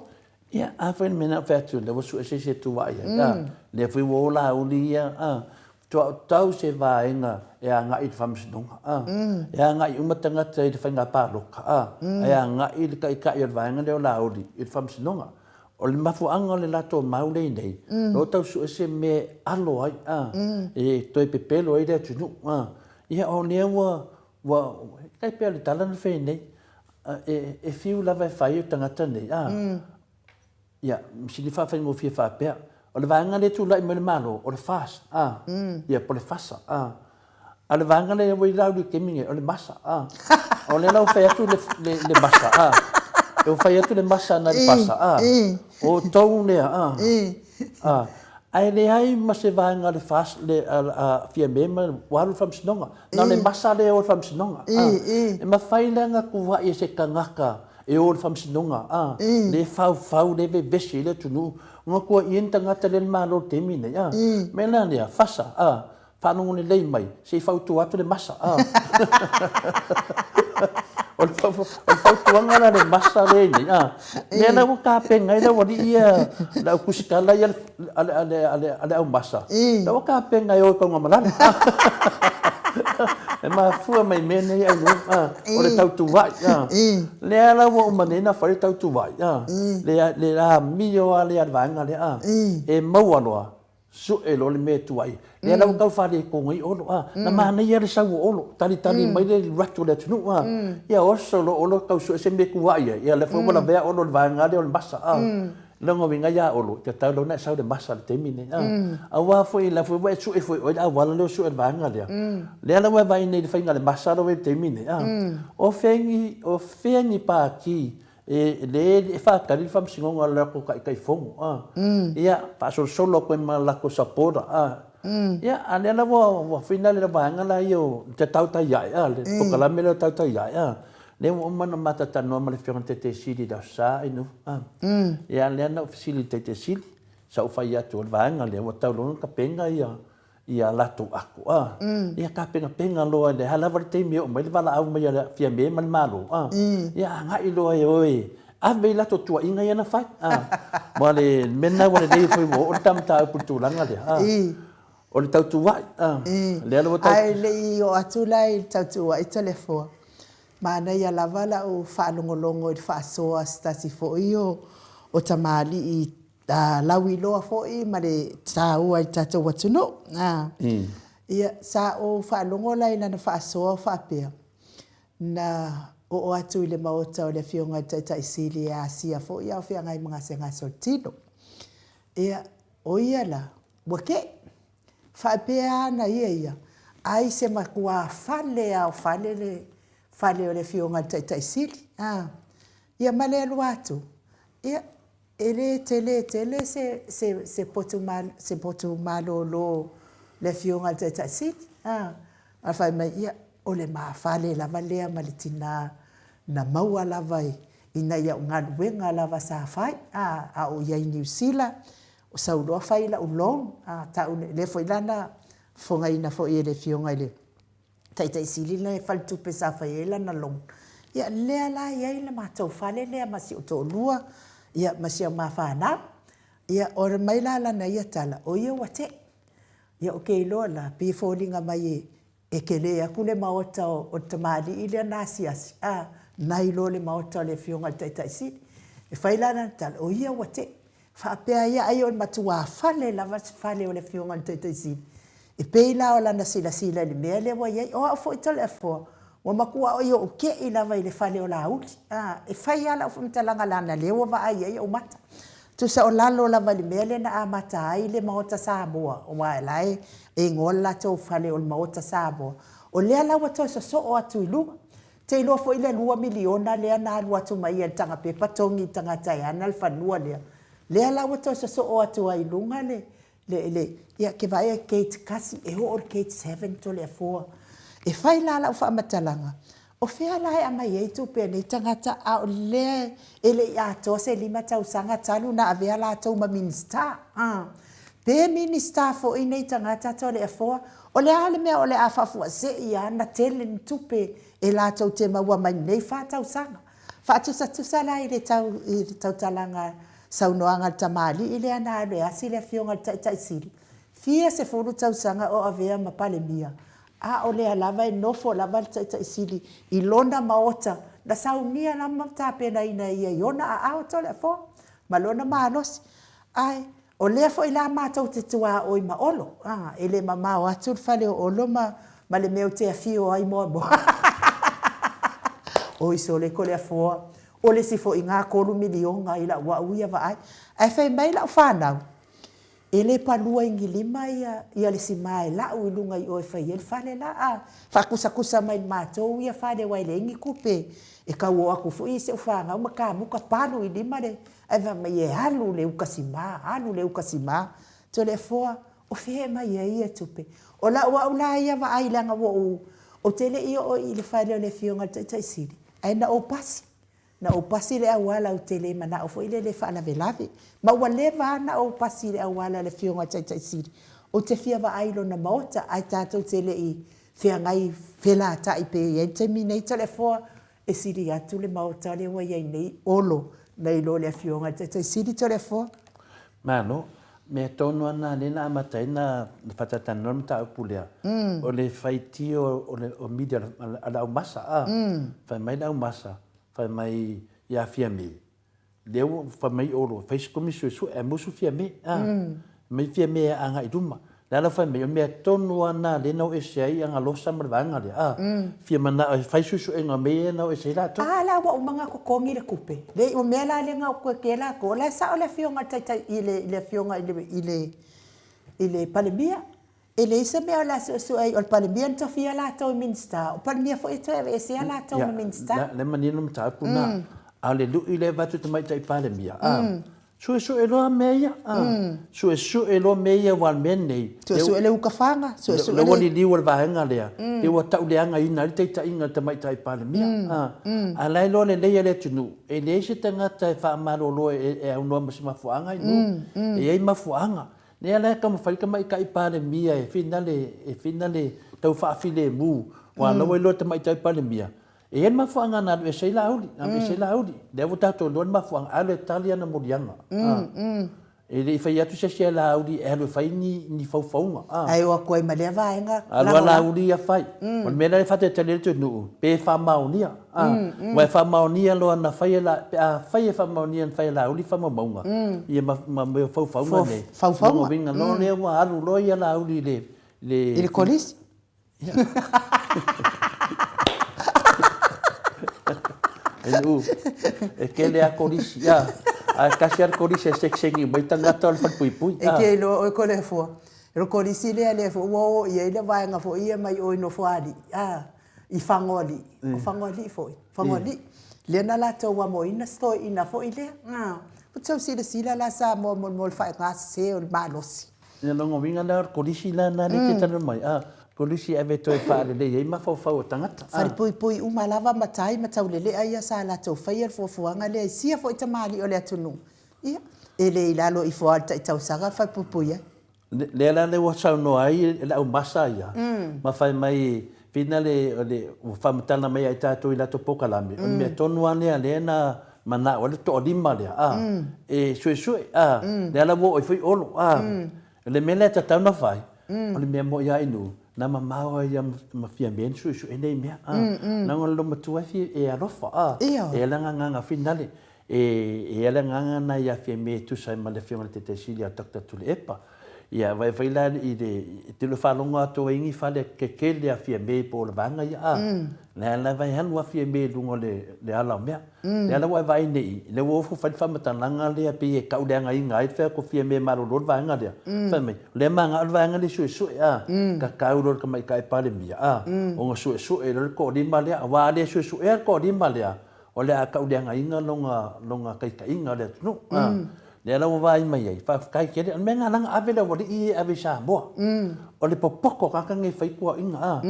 Ia, a foi le mea na ou fai atu, lea ua sue se isi e tuuai ai, a, lea foi ua o Laauli ia, a, faatoa tau se vaega e agai i le faamasinoga, a, e agai uma tagata i le faiga palota, a, ae agai le taitai o le vaega lea o Laauli i le faamasinoga. O le mafuaaga o le latou mau lea i nei, o lo o tau sue se mea e alo ai, a, e toe pepelo ai le atunuu, a. Ia, o lea ua, ua, e tai pei o le tala na fai nei, E fiu lava e fai o tagata nei, a? Ia, sili faafaigofie faapea, o le vaega lea e tulai mai le Malo, o le FAST, a? Ia, po o le FASA, a? A o le vaega lea ua i lau i le taimi nei, o le MASA, a? O lea la ua fai atu le, le, le MASA, a? Ua fai atu le MASA nai le FASA, a? O outou lea, a? A, ae leai ma se vaega o le FAST, le, a, a Fiame ma ua alu i le faamasinoga. Na o le masa lea e o i le faamasinoga. E mafai la ona tuuai e se tagata e o i le faamasinoga, lea e faufau, lea e vevesi ai le atunuu, ona tuuaia ni tagata lea e i le Malo i le taimi lenei. O le mea la lea, fasa, faalogo lelei mai, se i fautua atu le masa. O le fautuaga la a le masa lea i inei, lea la ua tapena ai le aualii ia, le au tusitala ia a le au masa, la ua tapena e o i Tanugamalala. E mafua mai mea nei ai nuu, o le tautuva'i. Lea la ua uma nei ona fai le tautuva'i, le amio lava lea a le vaega lea, e maua loa, Sue loa le mea e tuai. Lea la ua tau faaletonu ai Olo, a. Na manaia le sau o Olo, talitali mai le alu atu o le atunuu, a. Ia oso loa Olo tau sue se mea e tuai ai, ia lea foi ua lavea Olo i le vaega lea o le masa, a. Lona uiga ia Olo, e tatau loa ona e sau i le masa i le taimi lenei, a. Aua foi la foi ua e sue foi e oe le auala lea o sue i le vaega lea. Lea la ua e vaai nei i le faiga o le masa lea ua i ai i le taimi lenei, a. O fea ni, o fea ni pati. E le e faatali le faamasinoga a le latou taitaifono a. Ia, faasolosolo atu ai ma latou supporter a. Ia, a lea la ua ua finale le vaega la ia o te tautai ae a, le polokalame lea o tautai ae a. Lea ua uma ona mata talanoa ma le Afioga i le Taitaisili i le Aso Sa inu a. Ia, lea na ou fesili i le Taitaisili, sa ou fai atu o le vaega lea ua tatau loa ona tapena ia ia latou ato a ia tapenapena loa le a lava le taimi e oo mai le valaau mai a le Fiame ma le Malo a ia agai loa e o e ave i latou tuuaiga ia na fai a ma le mea lena ua lelei foi ua oo le ta mataupu i le tulaga lea a o le tautuuai a lea la ua tau Ae le i oo atu la i le tautuuai Toleafoa, manaia lava lau faalogologo i le faasoa a se tasi foi o tamalii lauiloa foi ma le taua i le tatou atunuu. Ia, sa ou faalogo la i lana faasoa o faapea, na oo atu i le maota o le Afioga i le Taitai Sili e asia foi a o feagai ma gasegase o le tino. Ia, o ia la, ua tei. Faapea ana ia ia, ai se matua fale lava o fale le fale o le Afioga i le Taitai Sili. Ia ma le alu atu, ia, E le tele tele se potu malolo o le Afioga i le Taitai Sili, a fai mai, ia, o le ma fale lava lea ma le tina na maua lava i nai au galuega lava sa fai, a o i ai i Niu Sila, sau loa fai lau loan, tau lea foi la na fofogaina foi e le Afioga i le Taitai Sili le faletupe sa fai ai lana loan. Ia lea la e i ai le matou fale lea ma si ou toalua, ia ma si a ma fanau. Ia ora mai la lana ia tala, o ia ua tei. Ia ou te iloa la, pei e foliga mai e tele atu le maota o le tamalii lea na asiasi, a, nai lo le maota o le Afioga i le Taitai Sili. E fai la lana tala, o ia ua tei. Faapea ia ai o le matua fale lava se fale o le Afioga i le Taitai Sili. E pei la o lana silasila i le mea lea ua i ai. O au foi Toleafoa, ua matua oi ou te'i lava i le fale o Laauli. A, e fai lava lau faamatalaga leaga lea ua vaai i ai ou mata. Tusa o lalo lava i le mea lea na amata ai le Maota Samoa, aua o la e igoa le latou fale o le Maota Samoa, o lea la ua toe sosoo atu i luga. Te iloa foi le $2 miliona lea na alu atu ma ia i le tagapepa togi i le tagata e ana le fanua lea, lea la ua toe sosoo atu ai i luga le, le, le, ia ke vaai e gate kasi, e oo i le gate seven Toleafoa. E fai la lau faamatalaga, o fea la e aumai ai tupe a nei tagata a o lea e le i atoa se lima tausaga talu na avea latou ma Minisita? A. Pe Minisita foi nei tagata Toleafoa, o le a le mea o le a faafuasei a na tele ni tupe e latou te maua mai nei fa tausaga. Faatusatusa la i le tau i le tautalaga saunoaga a le tamalii lea na alu e asi le afioga i le Taitai Sili, fia sefulu tausaga o avea ma Palemia, a o lea lava e nofo lava le Taitai Sili i lona maota na saunia lava ma tapenaina e ia i ona aao Toleafoa ma lona malosi. Ae O lea foi la matou te tuaoi ma Olo, a, e le mamao atu le fale o Olo ma, ma le mea ou te afio ai muamua. Oi sole Toleafoa, o le isi foi ga $3 miliona i lau au ia vaai. Ae fai mai lau fanau, e le palua i ni lima ia, ia le sima e lau i luga i o e fai ai le fale la, a faakusakusa mai i le matou ia fale aua e leai ni tupe e tau o atu foi i si au fanau ma kamuta palu i lima le Ae fai mai e alu le uka sima, alu le uka sima. Toleafoa, o fea e aumai ai ia tupe? O lau au la ia vaai leaga ua ou, ou te le i oo i le fale o le Afioga i le Taitai Sili, ae na ou pasi. Na ou pasi le auala ou te le manao foi lele e faalavelave. Ma ua leva lava na ou pasi i le auala o le Afioga i le Taitai Sili. Ou te fia vaai i lona maota, ae tatou te le i feagai felatai pea i ai le taimi nei. Toleafoa, E sili atu le maota lea ua i ai nei Olo nai lo le Afioga i le Taitai Sili Toleafoa. Malo. Mea tonu lava lena lea na amata ai na faatatalanoa le mataupu lea, o le faitio o le o media a le aumasa a. Fai mai le aumasa, fai mai ia Fiame, Lea ua fai mai Olo, fai se komisi suesue ae musu Fiame, a. Mai Fiame e agai i luma. Le a la fai mai, o mea tonu lava na lea na o ese ai Agalosa ma le vaega lea, a. Fia manao e fai suesuega o mea ia na o ese ai latou. A la ua uma ona totogi le tupe. Le, o mea la lea na ou toe kela atu, o la e sao le Afioga i le Taitai, i le, i le Afioga i le, i le, i le Palemia. E leai se mea o le a suesue ai, o le Palemia na tofia latou i Minisita, o Palemia foi e toe aveesea latou ma Minisita. Ia, lea manino le mataupu lena. A o le luʻi lea e avatu i le Tamaitai Palemia, a, suesue loa mea ia, a, suesue loa mea ia aua o le mea lenei, Suesue le uka faga, suesue le. Lea ua liliu le vaega lea, pei ua tauleagaina ai le taitaiga a le Tamaitai Palemia, a, a o la e iloa lelei e le atunuu, e leai se tagata e faamalolo e aunoa ma se mafuaaga i nuu. E i ai mafuaaga. Lea la e taumafai le Tamaitai Palemia e finale, e finale tau faafilemu, aua o la ua iloa e le Tamaitai Palemia, E i ai le mafuaaga na alu ese ai Laauli, na alu ese ai Laauli. Lea ua tatou iloa le mafuaaga, alu e tali ana moliaga. E le i fai atu se isi a Laauli e alu e fai ni, ni faufauga. Ae o atu ai ma lea vaega Alu a Laauli ia fai. O le mea lea e faatalitali ai le atunuu, pe faamaonia. Aua e faamaonia loa na fai e La, pe afai e faamaonia na fai e Laauli faamaumauga, ia ma, ma mea o faufauga nei. Faufauga. Lona uiga loa lea ua alu loa ia Laauli i le, le. I le kolisi. E e tele a kolisi, a, ae tasi a le kolisi e segisegi uma ai tagata o le falepuipui. E te iloa oe Toleafoa, o le kolisi lea lea foi ua oo i ai le vaega foi ia mai o i Nofoalii, a, i Fagoalii, o Fagoalii foi, Fagoalii, lea na latou amoina si toeaina foi lea, a. Ua tau silasila la Samoa mo le faaiga sese o le malosi. Ia lona uiga la o le kolisi la lena lea e te talanoa mai, a, kolisi e ave toe faalelei ai mafaufau o tagata, a. Falepuipui uma lava matai ma taulelea ia sa latou faia le fuafuaga lea i sia foi tamalii o le atunuu, ia, e le i lalo ifo lava o le tai tausaga le falepuipui ai. Lea la lea ua saunoa ai le au masa ia, ma fai mai, pei na le, o le, ua faamatala mai ia i tatou i latou polokalame, o le mea tonu lava lea lea na manao ai le toalima lea, a, e suesue, a, lea la ua oo ai foi Olo, a. O le mea lea e tatau ona fai, o le mea moi lava i nuu, na mamao ai lava ma Fiame na suesue nei mea, a. Leaga o le loomatua e alofa, a, e i ai le agaga finale, E i ai le agaga lena ia Fiame e tusa ai ma le Afioga i le Taitai Sili ia Doctor Tuilaepa. Ia vaai foi la i le, e te le o faalogo atu ai ni fale tetele a Fiame po o le vaega ia a. Lea lava e alu a Fiame i luga o le ala o mea. Lea la ua e vaai nei, lea ua ofo fai le faamatalaga lea pei e tauleagaina ai le fai atu o Fiame e malolo le vaega lea. Fai mai, o lea e manao le vaega lea e suesue a, tatau loa i le Tamaitai Palemia a, ona suesue loa le toalima lea, aua a le suesuea le toalima lea, O le a tauleagaina lona, lona taitaiga o le atunuu. A, lea la ua vaai mai ai, faafetai tele. O le mea lena leaga ave le aualii ia e ave i Samoa. O le popoto o tagata nei e fai tuuaiga, a.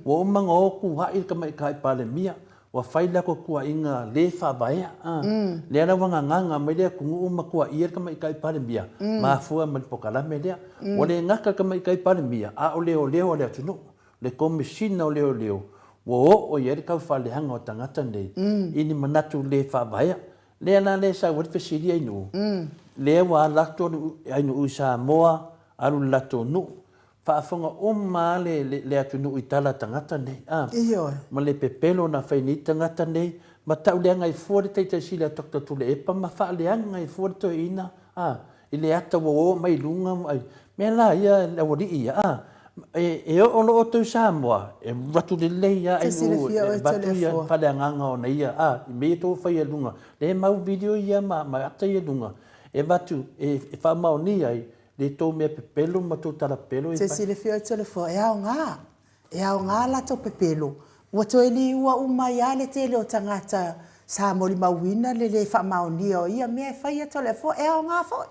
Ua uma ona o tuuai le Tamaitai Palemia, ua fai le latou tuuaiga le faavaea, a. Lea la ua gagaga mai le atunuu ma tuuaia le Tamaitai Palemia, mafua mai le polokalame lea. Ua le gata i le Tamaitai Palemia, a o leoleo a le atunuu. Le Komesina o Leoleo ua oo i ai le taufaaleaga o tagata nei i ni manatu le faavaea. Lea la lea e sau ai le fesili Ainuu, lea ua alu atu Ainuu i Samoa, alu i le latou nuu, faafofoga uma lava le atunuu i tala a tagata nei, a, ma le pepelo na fai nei tagata nei, ma tauleaga ai fua le Taitai Sili a Doctor Tuilaepa ma faaleaga ai fua le toeaina, a, i le ata ua oo mai i luga ma ai mea la ia le aualii ia a e oo loa outou i Samoa e alu atu lelei lava i nuu e avatu ia faleagaga ona ia a i mea ia tou faia i luga lea e mau video ia ma ata ia i luga e avatu e faamaonia ai le tou mea pepelo ma tou tala pepelo e fai. Te silafia oe Toleafoa e aoga E aoga latou pepelo, ua toe liua uma ai lava le tele o tagata sa molimauina le lē faamaonia o ia mea e fai atu a le Afoa. E aoga foi.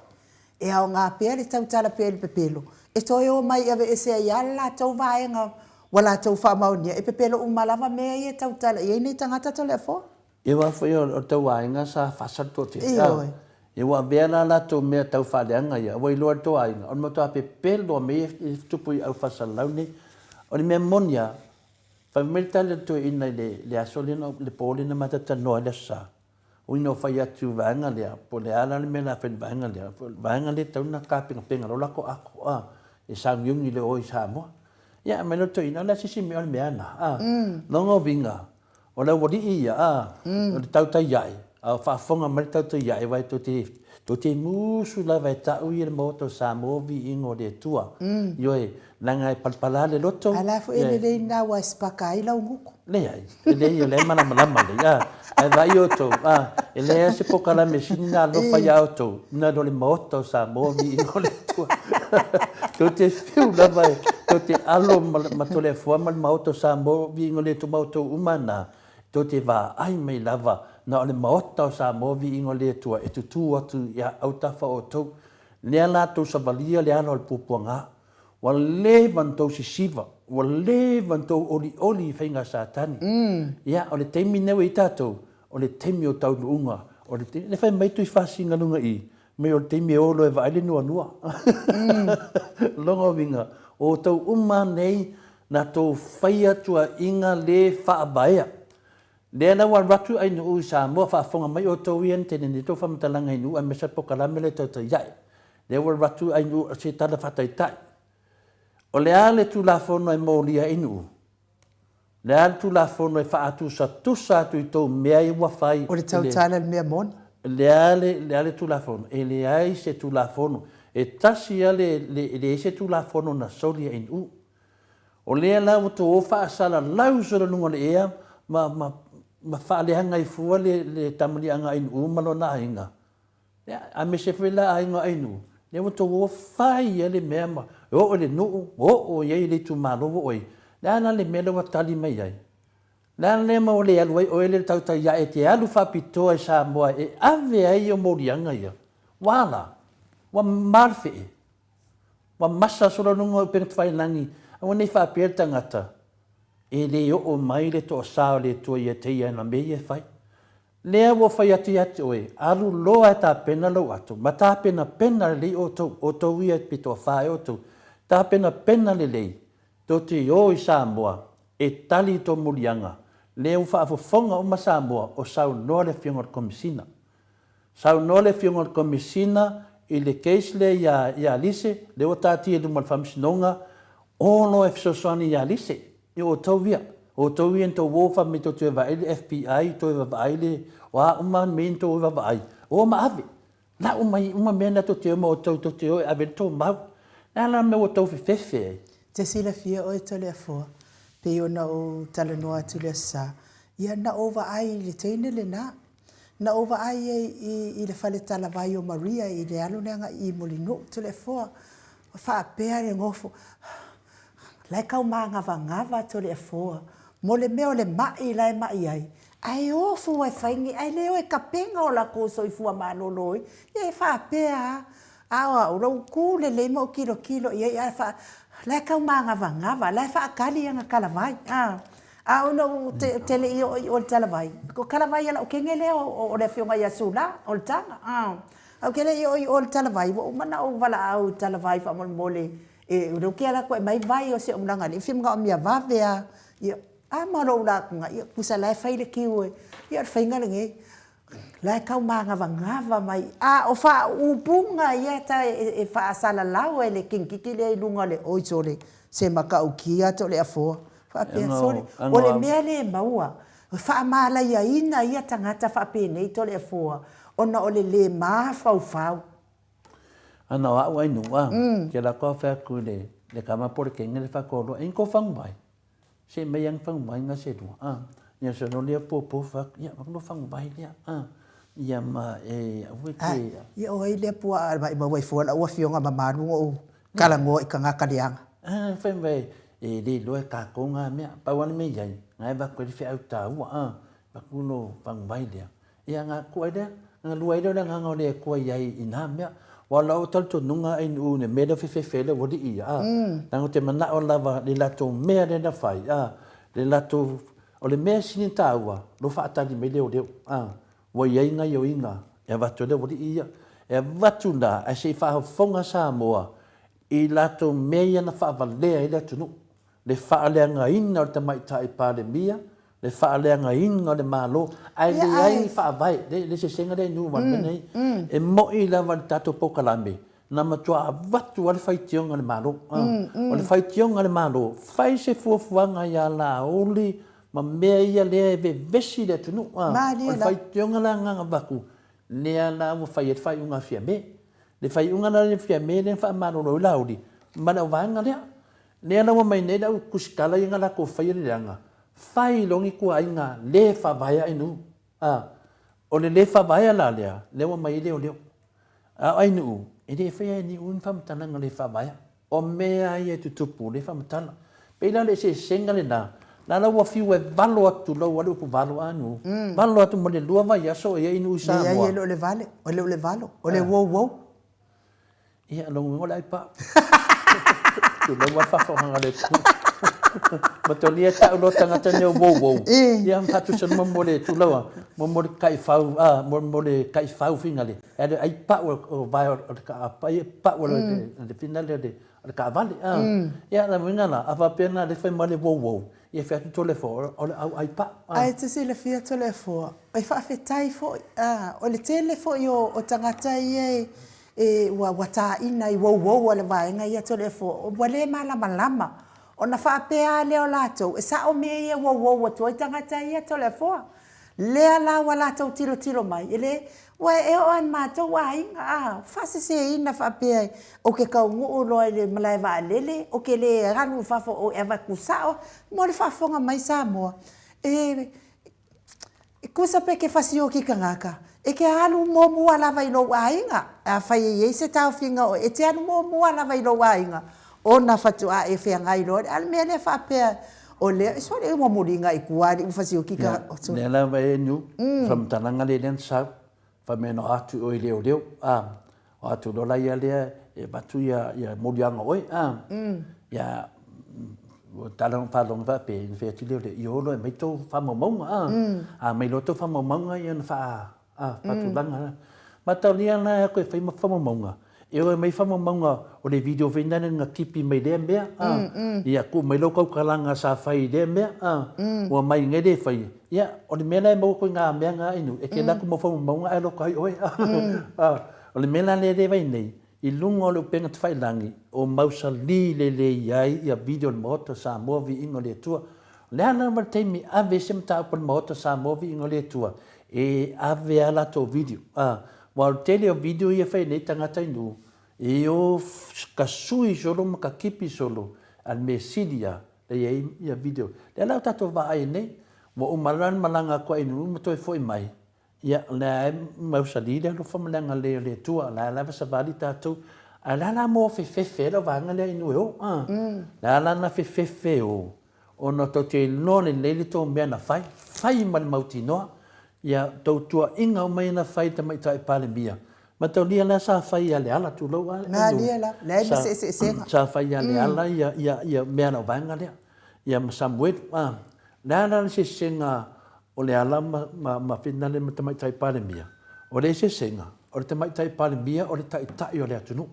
E aoga pea le tautala pea i le pepelo, e toe omai e aveese ai lava le latou vaega ua latou faamaonia, e pepelo uma lava mea ia e tautala i ai nei tagata Toleafoa. Ia aua foi o le tou aiga sa fasa le toatele. Ioe. Ia ua avea la latou mea tau faaleaga ia, ua iloa e le tou aiga, o le matua pepelo a mea ia e tupu i au faasalalau nei. O le mea moni lava, fai mai le tali a le toeaina i le aso lea, le po lea na matou talanoa ai i le Aso Sa, ui ina ou fai atu i le vaega lea, po o le a la le mea o le a fai i le vaega lea, o le vaega lea e tatau ona tapenapena loa latou ato a, e sauniuni i le o i Samoa. Ia aumai loa le toeaina, o le a se isi mea o le mea lena, a. Lona uiga, O le aualii ia, a, o le tautai ae, a o faafofoga mai le tautai ae, aua tou te, tou te musu lava e ta'u ia le Maota o Samoa viiga o le Atua. Ioe, leaga e palapala le loto. A la foi e lelei lena aua e sipaka ai lau gutu. Leai, e leai, o lea e malamalama lelei, a, ae vaai outou, a, e leai lava se polokalame sili ona alofa ia outou, na lo le Maota o Samoa viiga o le Atua. Tou te fiu lava e, tou te alo ma Toleafoa ma le Maota o Samoa, viiga o le Atua ma outou uma na, Tou te vaai mai lava na o le Maota o Samoa viiga o le Atua e tutū atu ia autafa o outou, lea la tou savalia le ala o le puapuaga. Ua leva ona tou sisiva, ua leva ona tou olioli i faiga a Satani. Ia, o le taimi lenei ua i ai tatou, o le taimi o taunuuga, o le taimi, lea fai mai Tuifasina i luga i i, mai o le taimi e o loa e vaai le nuanua. Lona uiga, o outou uma lava nei na tou faia tuuaiga le faavaea. Lea la ua alu atu Ainuu i Samoa, faafofoga mai outou ia na tele nei tou faamatalaga i nuu aemaise le polokalame lea tautai ae. Lea ua alu atu Ainuu, o se tala faataitai. O le a le Tulafono e molia ai nuu? Le a le Tulafono e faatusatusa atu i tou mea ia ua fai? O le tautala le mea moni. Le a le, le a le Tulafono? E leai se Tulafono. E tasi lava le, le, e leai se Tulafono na soli e Ainuu. O lea la ua tou o faasalalau solo i luga o le ea ma, ma, ma faaleaga ai fua le, le tamaliiaga Ainuu ma lona aiga. Ia, aemaise foi la aiga o Ainuu, lea ua tou o fai ai le mea ma e oo i le nuu, oo i ai i le itumalo ua oo i ai. Le a la le mea lea ua tali mai ai? Le a lea ma ua le alu ai oe le tautai ae e te alu faapitoa i Samoa e ave ai ou moliaga ia? Ua a la? Ua mama le fee? Ua masa solo luga o upega tafailagi, aua ne i faapea le tagata, e le oo mai le toasa o le Atua ia te ia na mea ia e fai. Lea ua fai atu ia te oe, alu loa e tapena lou ato, ma tapenapena lelei outou, outou ia e pitoafa ea outou, tapenapena lelei, tou te o i Samoa e tali i tou muliaga, lea ua faafofoga uma Samoa o saunoa le Afioga i le Komesina. Saunoa le Afioga i le Komesina i le case lea ia, ia Alise, lea ua taatia i luma o le Faamasinoga, o loa e fesoasoani ia Alise. I outou ia, outou ia na tou o fai mai tou te vaai le FBI, toe vaavaai le, o a uma mea ia na tou o vaavaai, o ma ave. Lau mai uma mea na tou te o ma outou, tou te o e ave ai le tou mau. Le a la le mea ua tou fefefe ai? Te silafia oe Toleafoa, pei ona ou talanoa atu i le Aso Sa, ia na ou vaai i le teine lena. Na ou vaai ai i, i le fale talavai o Maria i le alo lea agai i Mulinuu, Toleafoa, faapea le nofo, La e tau magavagava Toleafoa mo le mea o le ma'i la e ma'i ai, ae o fua e fai ni, ae le o e tapena o latou soifua maloloina. Ia e faapea lava, a o au, lou tu lelei ma ou tilotilo i ai, ae faa, la e tau magavagava, la e faatali ana talavai, a. A o lou, ou te le i oo i o i le talavai, o talavai a lau teine lea o le afioga ia Sula, o Letaga, a. Ae ou te le i oo i o i le talavai, ua uma ona ou valaau i le talavai faamolemole E, o lea ou te alu atu e aumai vai o si ou malaga alii, fia manaomia vave lava. Ia, a ma lou latuga, ia, tusa o la e fai le kiu e, ia o le faiga lenei. O la e tau manavagava mai, a o faaupuga ia ta e faasalalau ai le kinititi lea i luga o le, oi sole, se matautia Toleafoa. Faapea, sole, o le mea lea e maua, e faamalaiaina ia tagata faapenei Toleafoa, ona o le le mafaufau. Ana o a'u ai nuu a, ke la koa fai atu i le, le kama po le kenge le whakoloa, ing ko whangu mai. Se mei ang whangu mai nga se lua. A, ia se no lia po po fa, ia ma no whangu mai lia. A, ia ma e aue ke. Ia o ai lea puaa mai ma wai fua la ua fionga ma malu o kala ngoa i kangaka lianga. A, fai mai e le loa e kākou ngā mea, pau ana me iai, ngā e vaku e le wheau tāua, a, vaku no whangu mai lea. Ia, nga ku ai lea, nga lua ai lea o le agaga o le Akua i ai i nā mea. Ua lau talitonuga ai nuu ne mea lea fefefe lea ua lii ia, a. Leaga o te manao lava le latou mea lea na fai, a, le latou, o le mea sili taua, lo faatali mai leoleo, a. Ua i ai gaioiga e avatu ai le aualii ia. E avatu la, ae se i faafofoga Samoa i latou mea ia na faavalea ai le atunuu. Le faaleagaina o le Tamaitai Palemia, le faaleagaina o le Malo, ae leai ni faavae, le, le sesega lea i nuu ma le mea nei. E moi lava i le tatou polokalame, na matua avatu lava le faitioga a le Malo. O le faitioga a le Malo, fai se fuafuaga ia Laauli ma mea ia lea e vevesi le atunuu. O le faitioga la na avatu, lea la ua fai ai le faaiuga a Fiame. Le faaiuga la a Fiame lea na faamalolo ai Laauli ma le auvaega lea. Lea la ua mai nei le au tusitala ia na latou faia le leaga, fai loa ni tuaaiga le faavaea ai nuu. A, o le le faavaea la lea, lea ua mai ai leoleo. A o Ainuu, e le faia e Niu ni faamatalaga le faavaea. O mea ia e tutupu, le faamatala. Pei la o le eseesega lena, La la ua fiu e valo atu tulou a le upu valo a nu. Valo atu mo le lua vaiaso o i ai i nuu i Samoa. Leai e le o le vale, e le o le valo, o le uouou. Ia, lou uiga o le aipao. Tulou a le faafofoga a le atunuu. Matalia e tau loa tagata nei o uouou. Ia ma faatusa mo mo le tulou a, mo mo le taifau a, mo mo le taifau finale. E le aipao o vae o le kaa, pau o le finale o le taavale. Ia, o le uiga la, a faapea na le fai mai le uouou, ia fai atu Toleafoa, o le au aipao. Ae te silafia Toleafoa, e faafetai foi, o le tele foi o tagata ia e ua taina i uouou a le vaega ia Toleafoa, ua le malamalama. Ona faapea lava lea o latou, e sao mea ia e uouou atu ai tagata ia Toleafoa. Lea la ua latou tilotilo mai, e le, ua e oo lava i le matou aiga, a, faaseseina faapea ou te taunuu loa i le malae vaalele, ou te le alu i fafo e avatu sao mo le faafofoga mai Samoa. E, e tusa pe e te fasioti tagata, e te alu muamua lava i lou aiga. Afai e i ai se taofiga o oe, e te alu muamua lava i lou aiga ona faatoa e feagai loa lea. A o le mea lea faapea o lea, sole ua muliga i tua alii ua fasioki ka. Ia, lea lava e Niu, faamatalaga lea lea na sau, fai mai na o atu i o i leoleo, a, o atu loa la ia lea e avatu ia, ia moliaga o oe, a, ia, ua tala ona faalogo faapea, na fai atu leoleo, ia o loa e aumai tou faamaumauga, a, a aumai loa tou faamaumauga ia ona faa, A, faatulaga la. Mataulia la e ako e fai ma faamaumauga, e o e aumai faamaumauga o le video foi lea na tipi mai lea mea, a, ia tuu mai lau tautalaga sa fai i lea mea, a, ua mai nei le fai, ia, o le mea la e maua atu i na mea na inu, e te alu atu mo faamaumauga ae loka ai oe, a, o le mea la lea e vaai nei, i luga o le upega tafailagi, o mausali lelei ai ia video o le Maota o Samoa Viiga o le Atua. O le a lava le taimi e ave ai se mataupu a le Maota o Samoa Viiga o le Atua, e ave a latou video. A, aua o le tele o video ia e fai nei tagata i nuu, e o ka sui solo ma ka kipi solo, a le mea sili lava, la e i ai ia video. Lea la ua tatou vaai ai nei, ua uma la le malaga atu a Inuu ma toe foi mai, Ia, o lea e mausali le alofa ma le agalelei o le Atua, o la e lava savali tatou. Ae o le a la mo fefefe ai lau vaega lea inu e o? A? O le a la na fefefe e o? Ona tou te iloa lelei le tou mea na fai, fai ma le mautinoa. Ia, tou tuuaiga uma ia na fai i le Tamaitai Palemia, mataulia la sa fai ia Leala, tulou a, Malie lava, leai ma se eseesega. Sa fai ia Leala ia, ia, ia mea a lau vaega lea, ia ma Samuelu. A? O le a la le eseesega O Leala ma Finale ma Tamaitai Palemia, o le eseesega, o le Tamaitai Palemia o le Taitai o le atunuu.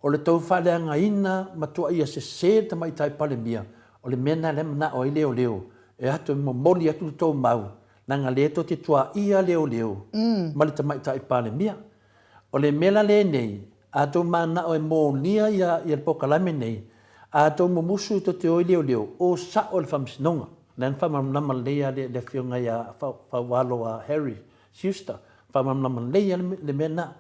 O le tou faaleagaina ma tuaia sese le Tamaitai Palemia, o le mea lena lea e manao ai leoleo e atu e momoli atu le tou mau, leaga lea tou te tuaia leoleo ma le Tamaitai Palemia. O le mea la lenei, a tou manao e molia ia le polokalame nei, a tou mumusu tou te o i leoleo, o sao i le faamasinoga. Lea na faamalamalama lelei lava le afioga ia Faualo a Harry Schuster, faamalamalama lelei lava le mea lena.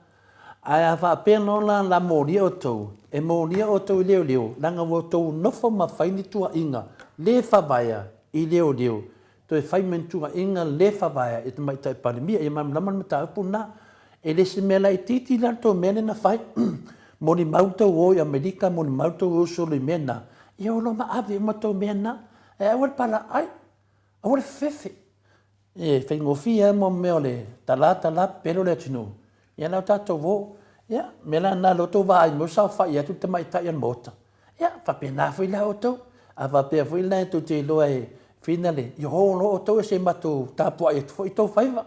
Ae a faapea loa la la molia outou, e molia outou i leoleo, leaga ua outou nofo ma fai ni tuuaiga le faavaea i leoleo, toe fai ma ni tuuaiga le faavaea i le Tamaitai Palemia. Ia malamalama le mataupu lena. E le se mea laitiiti la le tou mea lea na fai. Molimau tou o i Amerika, molimau tou o solo i mea na, ia o lo ma ave uma tou mea na. Ae aua le palaai, aua le fefefe. E faigofie lava mo mea o le tala tala pepelo le atunuu. Ia la o tatou o. Ia, mea la na lea tou vaai mai o saofai atu le tamaitai o le Maota. Ia, faapena foi la outou. A faapea foi la tou te iloa e finale, ia o loa outou e se matou tapuai atu foi i tou faiva.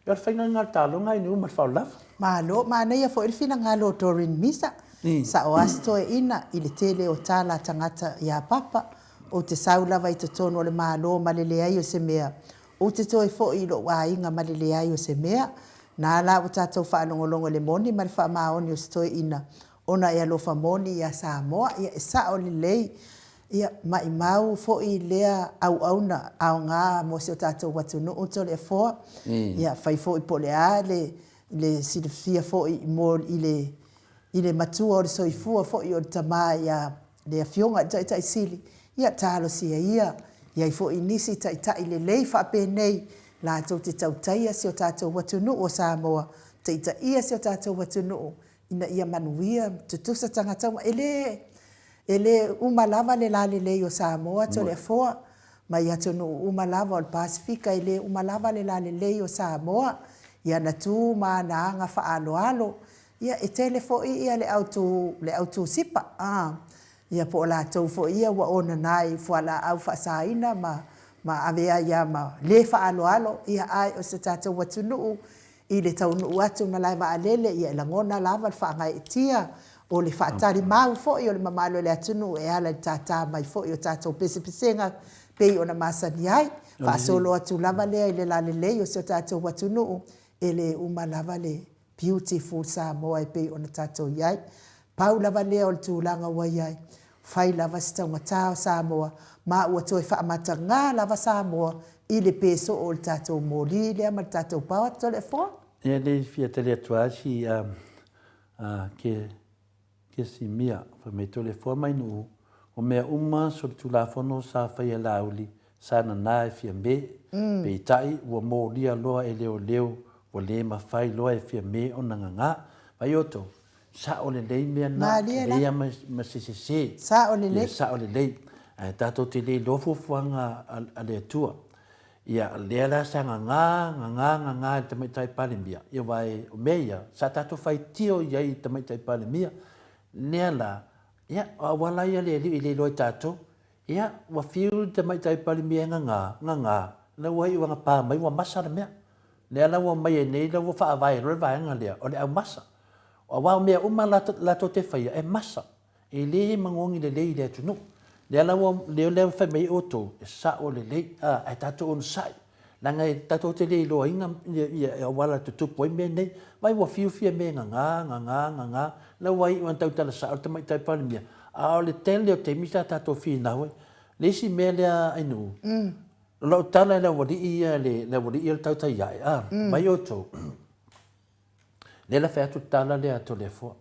Ia o le faiga lena o le taaloga i nuu ma le faaolava. Malo, manaia foi le finagalo o Doreen Misa. Sao lava si toeaina i le tele o tala a tagata ia Papa. Ou te sau lava i totonu o le Malo ma le leai o se mea. Ou te toe foi i lou aiga ma le leai o se mea. Na la ua tatou faalogologo i le moni ma le faamaoni o si toeaina ona e alofa moni ia Samoa. Ia, e sao lelei. Ia, maimau foi lea auauna aoga mo si o tatou atunuu Toleafoa. Ia, fai foi po o le a le, le silafia foi mo, i le, i le matua o le soifua foi o le tama ia le Afioga i le Taitai Sili, ia talosia ia, i ai foi nisi taitai lelei faapenei latou te tautaia si o tatou atunuu o Samoa, taitaia si o tatou atunuu ina ia manuia, tutusa tagata uma. E le, e le uma lava le lalelei o Samoa, Toleafoa, mai atunuu uma lava o le Pasefika e le uma lava le lalelei o Samoa i ana tu ma ana aga faaaloalo. Ia, e tele foi ia le au tu, le au tusipa, a, ia po o latou foi ia ua onana i fualaau faasaina ma, ma ave ai lava ma le faaaloalo, ia ae o si o tatou atunuu i le taunuu atu i le malae vaalele, ia e lagona lava le faagaeetia o le faatalimau foi o le mamalu o le atunuu e ala i le tātā mai foi o tatou pesepesega pei ona masani ai. Faasolo atu lava lea i le lalelei o si o tatou atunuu, e le uma lava le Beautiful Samoa e pei ona tatou i ai. Pau lava lea o le tulaga ua i ai, fai lava si taugata o Samoa, ma ua toe faamatagā lava Samoa i le pe soo o le tatou moli lea ma le tatou power Toleafoa. Ia lei fia tali atu a si a ke Kesimia, fai mai Toleafoa mai Nuu, o mea uma solitulafono sa faia Laauli sa nanā e Fiame, peitai ua molia loa e leoleo ua le mafai loa e Fiame ona gagā. Vai outou, sao lelei mea na, lelei a ma se sese. Sao lelei. Ia sao lelei. Ae tatou te le iloa fuafuaga a le Atua. Ia, lea la sa gagā, gagā, gagā e le Tamaitai Palemia, ia aua o mea ia, sa tatou faitio i ai i le Tamaitai Palemia, lea la, ia, o auala ia a le Alii e le iloa e tatou. Ia, ua fiu le Tamaitai Palemia e gagā, gagā, la ua iu ina pa mai ua masa le mea. Lea la ua omai ai nei, la ua faavae loa le vaega lea, o le aumasa. Aua o mea uma latou te faia, e masa. E le magogi lelei i le atunuu. Lea la ua, lea la ua fai mai ai outou, e sao lelei, a, ae tatou onosai, leaga e tatou te le iloaina ia, ia auala e tutupu ai mea nei. Vaai ua fiu Fiame e gagā, gagā, gagā, la ua iu lava ina tautala sao le Tamaitai Palemia, a o le tele o taimi sa tatou finau ai. Le isi mea lea Ainuu, o lau tala i le aualii ia, le aualii ia o le tautai ae, a, vaai outou, Lea la fai atu le tala lea a Toleafoa.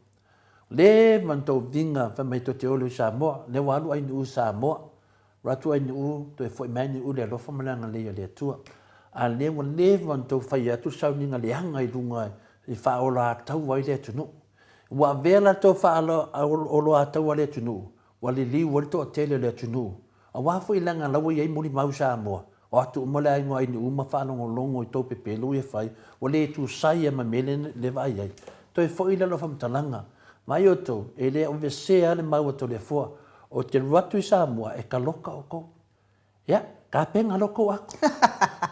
Leva na tou viga fai mai tou te olo i Samoa, lea ua alu Ainuu i Samoa. Alu atu Ainuu, toe foi mai Ainuu i le alofa ma le agalelei o le Atua. A lea ua leva ona tou fai atu le sauniga leaga i luga i faaoloataua ai le atunuu. Ua avea la le tou faaoloataua le atunuu, ua liliu ai le toatele o le atunuu Aua foi leaga la ua i ai molimau Samoa, o atu uma le aiga o Ainuu ma faalogologo i tou pepelo ia fai, ua le tusaia ma mea lea vaai ai. Toe foi lea o lau faamatalaga, vaai outou, e le avesea le mau a Toleafoa, ou te alu atu i Samoa e taloka outou. Ia, tapena loa tou ato.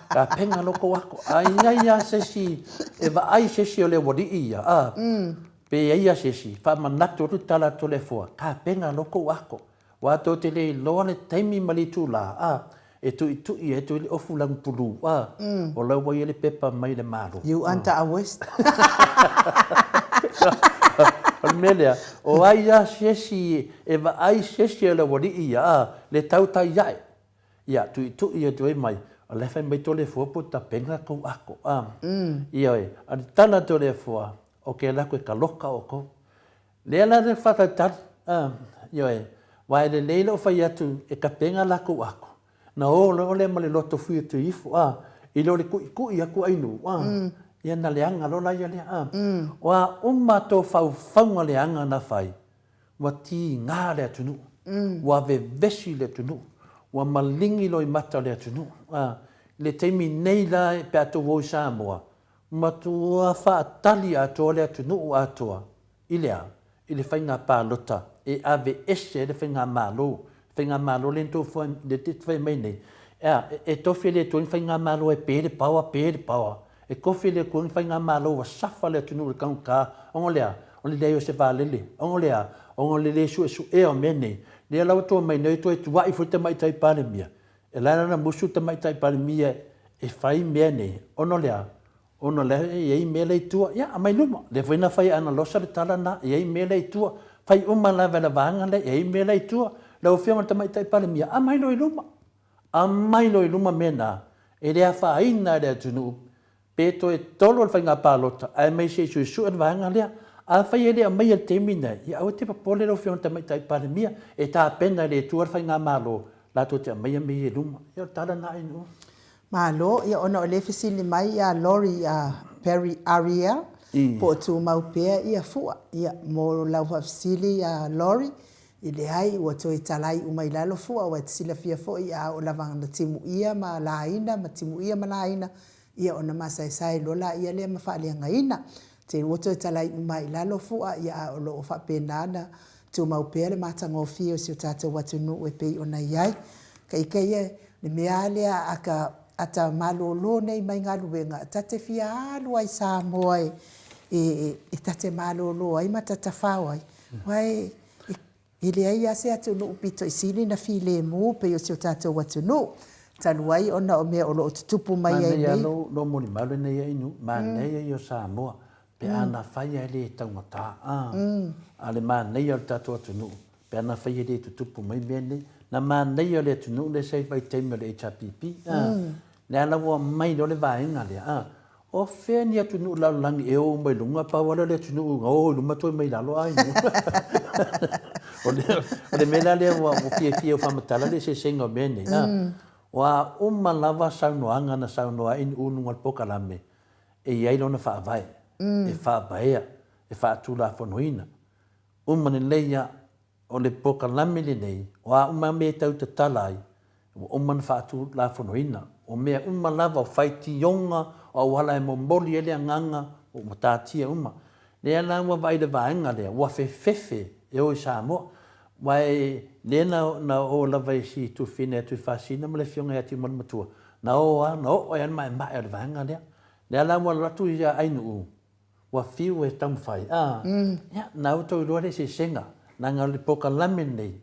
Tapena loa tou ato. A i ai lava se isi e vaai se isi o le aualii ia, a, pe i ai lava se isi, faamanatu atu le tala a Toleafoa, tapena loa tou ato. Aua tou te le iloa le taimi ma le itulā, a, e tuitui ai tou i le ofu lagupulū, a, o la ua i ai le pepa mai le Malo. You under arrest. O le mea lea, o ai lava se isi e vaai se isi o le aualii ia, a, le tautai ae, ia, tuitui atu ai mai, o la e fai mai Toleafoa po o tapena tou ako, a. Ioe, a o le tala a Toleafoa, o ke alu atu e taloka outou. Lea la le faatalitali, a, ioe, aua e lelei lou fai atu e tapena latou ato, na o loa lea ma le loto fui atu ifo, a, i lo le tuitui atu ainuu, a, ia na leaga loa la ia lea, a. O a uma a tou faufauga leaga na fai, ua tiga le atunuu, ua vevesi le atunuu, ua maligi loimata o le atunuu, a. I le taimi nei la pe a tou o i Samoa, Matua faatali atoa le atunuu atoa i le a? I le faiga palota e aveese ai le faigamalo, le faigamalo lea na tou lea te fai mai nei, e a? E tofi e le Atua ni faigamalo e pe le paoa, pe le paoa. E tofi e le Atua ni faigamalo ua safa le atunuu i le taugata, ona o le a? O le leai o se valele, ona o le a? Ona o le le suesuea o mea nei. Lea la ua tua mai nei toe tuai foi le Tamaitai Palemia, E lae lana musu le Tamaitai Palemia e fai mea nei, ona o le a? Ona o lea e i ai mea la i tua. Ia, aumai luma. Lea foi na fai e Analosa le tala lena, e i ai mea la i tua. Fai uma lava e le vaega lea, e i ai mea la i tua. Lau Afioga i le Tamaitai Palemia, aumai loa i luma. Aumai loa i luma mea na, e le afaina e le atunuu Pe toe tolo le faiga palota aemaise i suesue le vaega lea. Afai e le aumaia i le taimi nei, ia aua te popole lau Afioga i le Tamaitai Palemia, e tapena e le Atua le faigamalo latou te aumaia mea ia i luma. Ia o le tala lena Ainuu. Malo, ia ona o lea e fesili mai ia Lori Perry Ariel po o tumau pea ia fua. Ia mo lau faafesili ia Lori, E leai, ua toe talai uma i lalo fua, aua e te silafia foi a oo lava na timuia ma laina ma timuia ma laina, ia ona masaesae loa laia lea ma faaleagaina. Te ua toe talai uma ai i lalo fua, ia a o lo o faapena ona tumau pea le matagofie o si o tatou atunuu e pei ona i ai. Ka ika ia, le mea lava lea a ta, a ta malolo nei mai galuega, ta te fia alu lava i Samoa e ta te malolo ai ma ta tafao ai, aua e E leai lava se atunuu pito i sili ona filemu pei o si o tatou atunuu, talu ai ona o mea o lo o tutupu mai ai nei. Manaia lou lou molimau lenei e Inu, manaia ia o Samoa pe a na fai ae le taugata a, a le manaia o le tatou atunuu pe a na fai e le tutupu mai mea nei. Na manaia o le atunuu lea sa i vaitaimi o le HRPP a, lea la ua aumai loa le vaega lea a, O fea ni atunuu lalolagi e o uma i luga, pau lava lea o le atunuu na o i luma toe mai i lalo a inu. O le, o le mea la lea ua fiafia e faamatala le eseesega o mea nei, a. O a uma lava saunoaga na saunoa ai i luga o le polokalame, e i ai lona faavae, e faavaea, e faatulafonoina. Uma lelei lava. O le polokalame lenei, o a uma mea e tau tatala ai, ua uma ona faatulafonoina. O mea uma lava, o faitioga, o auala e momoli ai le agaga, ua taatia uma. Lea la ua vaai i le vaega lea, ua fefefe e o i Samoa. Aua e lea na, na o lava i si Tufina ia Tuifaasisina ma le Afioga ia Tiumalumatua, na o lava, na oo ai lava le maemae o le vaega lea. Lea la ua alu atu ia Ainuu, Ua fiu e taumafai, a, ia, na ua tou iloa le eseesega, leaga o le polokalame lenei,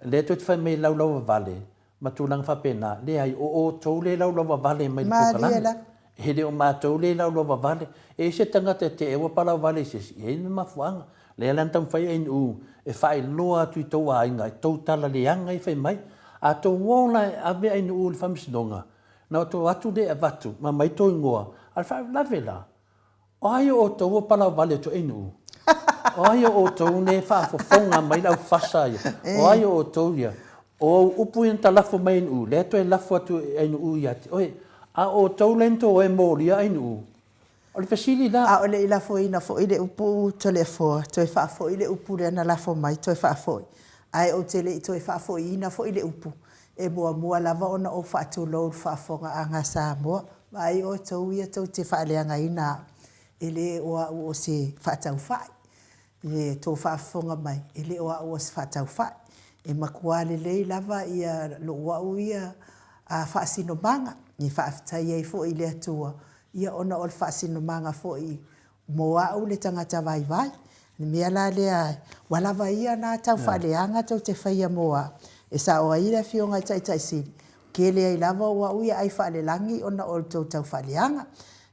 lea tou te fai mai e laulauvavale ma tulaga faapena, leai, o outou lea e laulauvavale mai i le polokalame. E le o matou lea e laulauvavale. E i ai se tagata e te ua palauvale i se isi, e i ai le mafuaaga. Lea la na taumafai ANU e faailoa atu i tou aiga, i tou tala leaga ia fai mai. A tou o la e ave ANU i le faamasinoga, na outou o atu lea e avatu ma aumai tou igoa, a o le faalavelave la, O ai o outou ua palauvale atu ai nuu? O ai o outou ne faafofoga mai le aufasa ia? O ai o outou ia? O au upu ia na talafo mai ai nuu, lea toe lafo atu ai nuu ia te oe. A o outou lea na tou e molia ai nuu? O le fesili la. A o le i lafoina foi le upu Toleafoa, toe faafoi le upu lea na lafo mai, toe faafoi. Ae ou te le i toe faafoiina foi le upu, E muamua lava ona ou faatulou i le faafofogaaga a Samoa. Vaai outou ia tou te faaleagaina au, e le o au o se faataufai. I le tou faafofoga mai, e le o au o se faataufai. E matua lelei lava ia lou au ia faasinomaga, e faafetai ai foi i le Atua, ia ona o le faasinomaga foi Mo au le tagata vaivai. Le mea la lea, ua lava ia na tau faaleaga tou te faia mo au. E sao ai le Afioga i Taitai Sili, kele ai lava o au ia ai faalelagi ona o le tou tau faaleaga.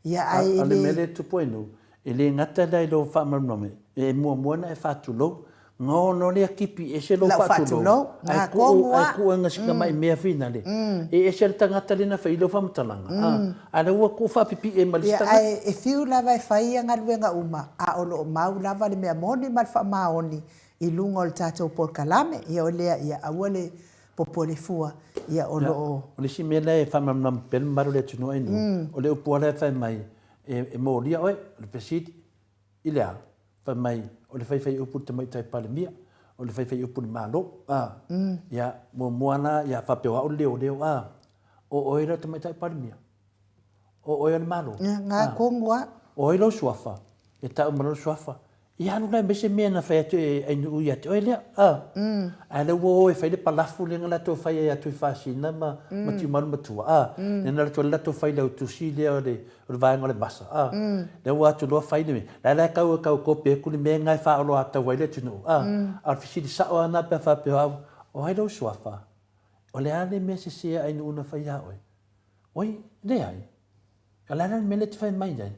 Ia ae e le. A o le mea lea e tupu ai nuu, e le gata la i lou faamalamalama, e muamua ona e faatulou, Ona o lea kipi ese lou faatulou, ae tuu ae tuu ai sina mai mea finale. E ese le tagata lea na fai lau faamatalaga, a lea ua tuu faapipii ai ma le isi tagata. Ae e fiu lava e fai ia galuega uma, a o lo o mau lava le mea moni ma le faamaoni i luga o le tatou polokalame. Ia o lea, ia aua le popole fua, ia o lo o. O le isi mea lea e faamalamalama pea le mamalu o le atunuu ai nuu, o le upu lava lea e fai mai, e molia oe, o le fesili, I le a? Fai mai, o le faifaiupu i le Tamaitai Palemia, o le faifaiupu i le Malo, a. Ia, muamua la, ia faapea o au le leoleo, a. O oe la le Tamaitai Palemia? O oe o le Malo? Ia, nga tonu a. O ai lou suafa? E tau ma lou suafa. Ia alu la e aumai se mea na fai atu e Ainuu ia te oe lea, a. Ae lea ua o e fai le palafu lea na latou fai ai ia Tuifaasina ma Tiumalu-matua, a. Lea na alu atu ai le latou failautusi lea o le o le vaega o le masa, a. Lea ua atu loa fai le mea, la e la e tau e tau kopi atu le mea lena e faaoloatau ai le atunuu, a. A o le fesili sao lava lena pe a faapea o au, o ai lou suafa? O le a le mea sese a Ainuu na fai ia oe? Oi, leai. O le a la le mea lea e te fai mai ai?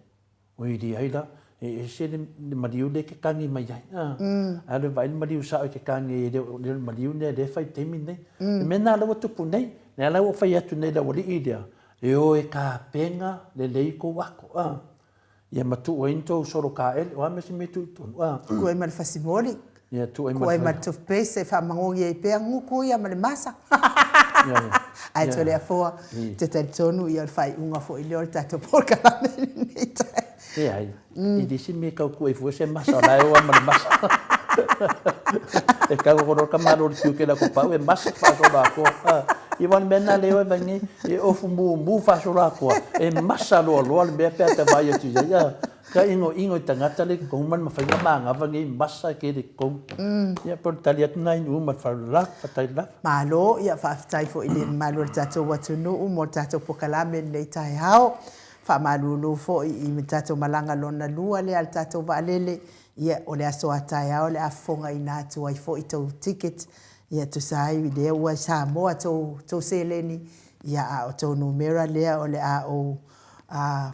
Oi, leai la, e ese le maliu lea e te kagi mai ai, a. Alu e vaai le maliu sao e te kagi ai, e le o le maliu lea lea e fai i le taimi lenei. Le mea lena lea ua tupu nei, lea la ua fai atu nei e le aualii lea, E o e tapena lelei kou ako, a. Ia ma tuu ai ni tou solo kaele, o a mea se mea e tuu i totonu, a. Tuu ai ma le fasimoli. Ia, tuu ai ma le. Tuu ai ma le toothpaste e faamagogi ai pea gutu ia ma le masa. Ae Toleafoa, ou te talitonu ia o le faaiuga foi lea o le tatou polokalame i lenei taimi. Leai, e le se mea e tau tuu ai fua se masa, o la e o lava ma le masa. E kau ko ka malo le tiuke la ko pau e masa faasolo atoa. A, ia aua o le mea lena lea e o e vaai nei, e ofu mumu faasolo atoa, e masa loaloa le mea pe a ta vaai atu i ai. A, ka inoino i tagata le totonu ma le mafai ona manava nei masa e tele i totonu. Ia pei o le tali atu lena i nuu ma le faaaloalo lava, faafetai lava. Malo, ia faafetai foi i le mamalu o le tatou atunuu mo le tatou polokalame i lenei taeao. Faamalulu foi i le tatou malaga lona lua lea a le tatou vaalele, ia o le aso a taeao o le a fofogaina atu ai foi tou ticket, ia tusa ai lea ua i Samoa tou tou seleni, ia a o tou numera lea o le a ou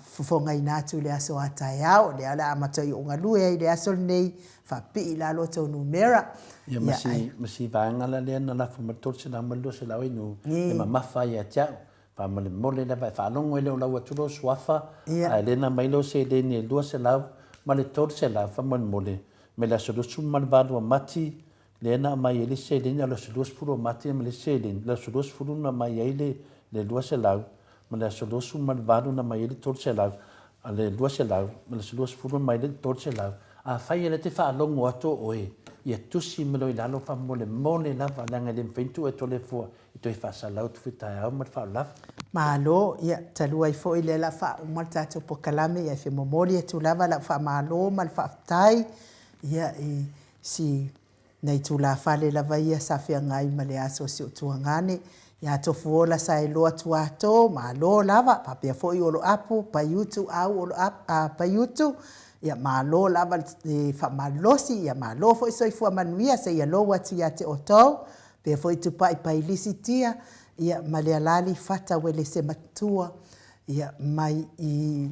fofogaina atu i le aso a taeao, lea o le a matuai ou galue ai i le aso lenei, faapipii i lalo tou numera. Ia ma si ma si vaega la lea na lafo mai le 300 ma le 200 ai nuu e mamafa ai ia te au. Faamolemole lava e faalogo e le o lau atu lou suafa, ae le na mai lou seleni e 200 ma le 300 faamolemole, mai le aso 28 o Mati lea na aumai ai le seleni, a o le aso 20 o Mati na aumai ai le seleni, le aso 20 na aumai ai le 200, ma le aso 28 na aumai ai le 300, a le 200 ma le aso 20 na aumai ai le 300. Afai o lea e te faalogo atu o oe, ia tusi mai loa i lalo faamolemole lava, leaga e le mafai ona tuu e Toleafoa e toe faasalau atu foi taeao ma le faaolava. Malo, ia, talu ai foi lea la faauma le tatou polokalame, ia e fia momoli atu lava lau faamalo ma le faafetai, ia, i si nai tulafale lava ia sa feagai ma le aso o si ou tuagane, ia Tofuola Saeloa Tuato, malo lava, faapea foi Oloapu Paiutu Au Oloapu, a, Paiutu, ia malo lava le faamalolosi, ia malo foi soifua manuia seia lou atu ia te outou. Pea foi Tupai Pailisi Tia, ia ma Lealali Fata Welese Matua, ia mai i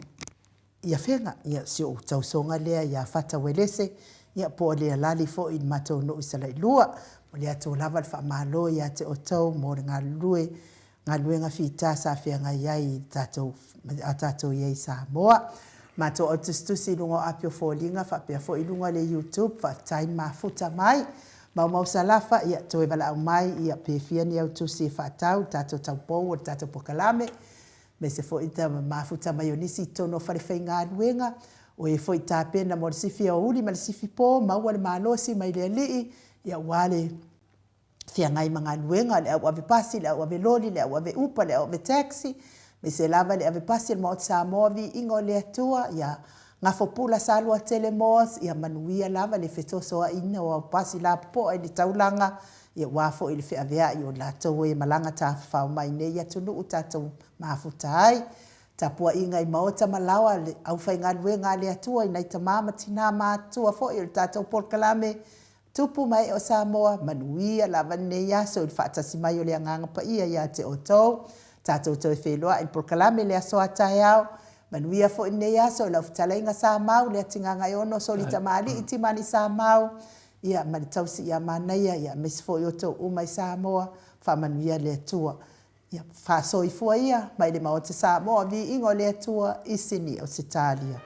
i Afega, ia si ou tausoga lea ia Fata Welese, ia po o Lealali foi i le matou nuu i Salailua. Momoli atu lava le faamalo ia te outou mo le galulue galuega fita sa feagai ai i tatou, a tatou i ai i Samoa. Matou au tusitusi i luga o api o foliga faapea foi i luga o le YouTube, faafetai le mafuta mai. Maumau Salafa, ia toe valaau mai, ia pe fia ni au tusi e faatau i le tatou taupou o le tatou polokalame, aemaise foi le mafuta mai o nisi i totonu o falefaigaluega, o e foi tapena mo le sifi aoauli ma le sifi po, maua le malosi mai le Alii, ia aua le feagai ma galuega, le au ave pasi, le au ave loli, le au ave upa, le au ave taxi, aemaise lava le ave pasi a le Maota Samoa, viiga o le Atua, ia Gafopula Saluatele Moores, ia manuia lava le fetosoaina o au pasi lapopoa i le taulaga, ia aua foi le feaveai o latou e malaga tafafao mai nei atunuu tatou mafuta ai. Tapuaiga i maota ma laoa le aufaigaluega a le Atua i nai tama ma tina matutua foi o le tatou polokalame Tupu ma ee o Samoa, manuia lava lenei aso i le faatasi mai o le Agaga Paia ia te outou. Tatou toe feiloai i le polokalame i le aso a taeao. Manuia foi lenei aso i lau fetalaiga Samau, Leatigagaeono, Soli Tamalii, Timani Samau, ia ma le tausi ia Manaia, ia aemaise foi outou uma i Samoa. Faamanuia le Atua. Ia faasoifua ia mai le Maota Samoa, viiga o le Atua i Sini, Ausetalia.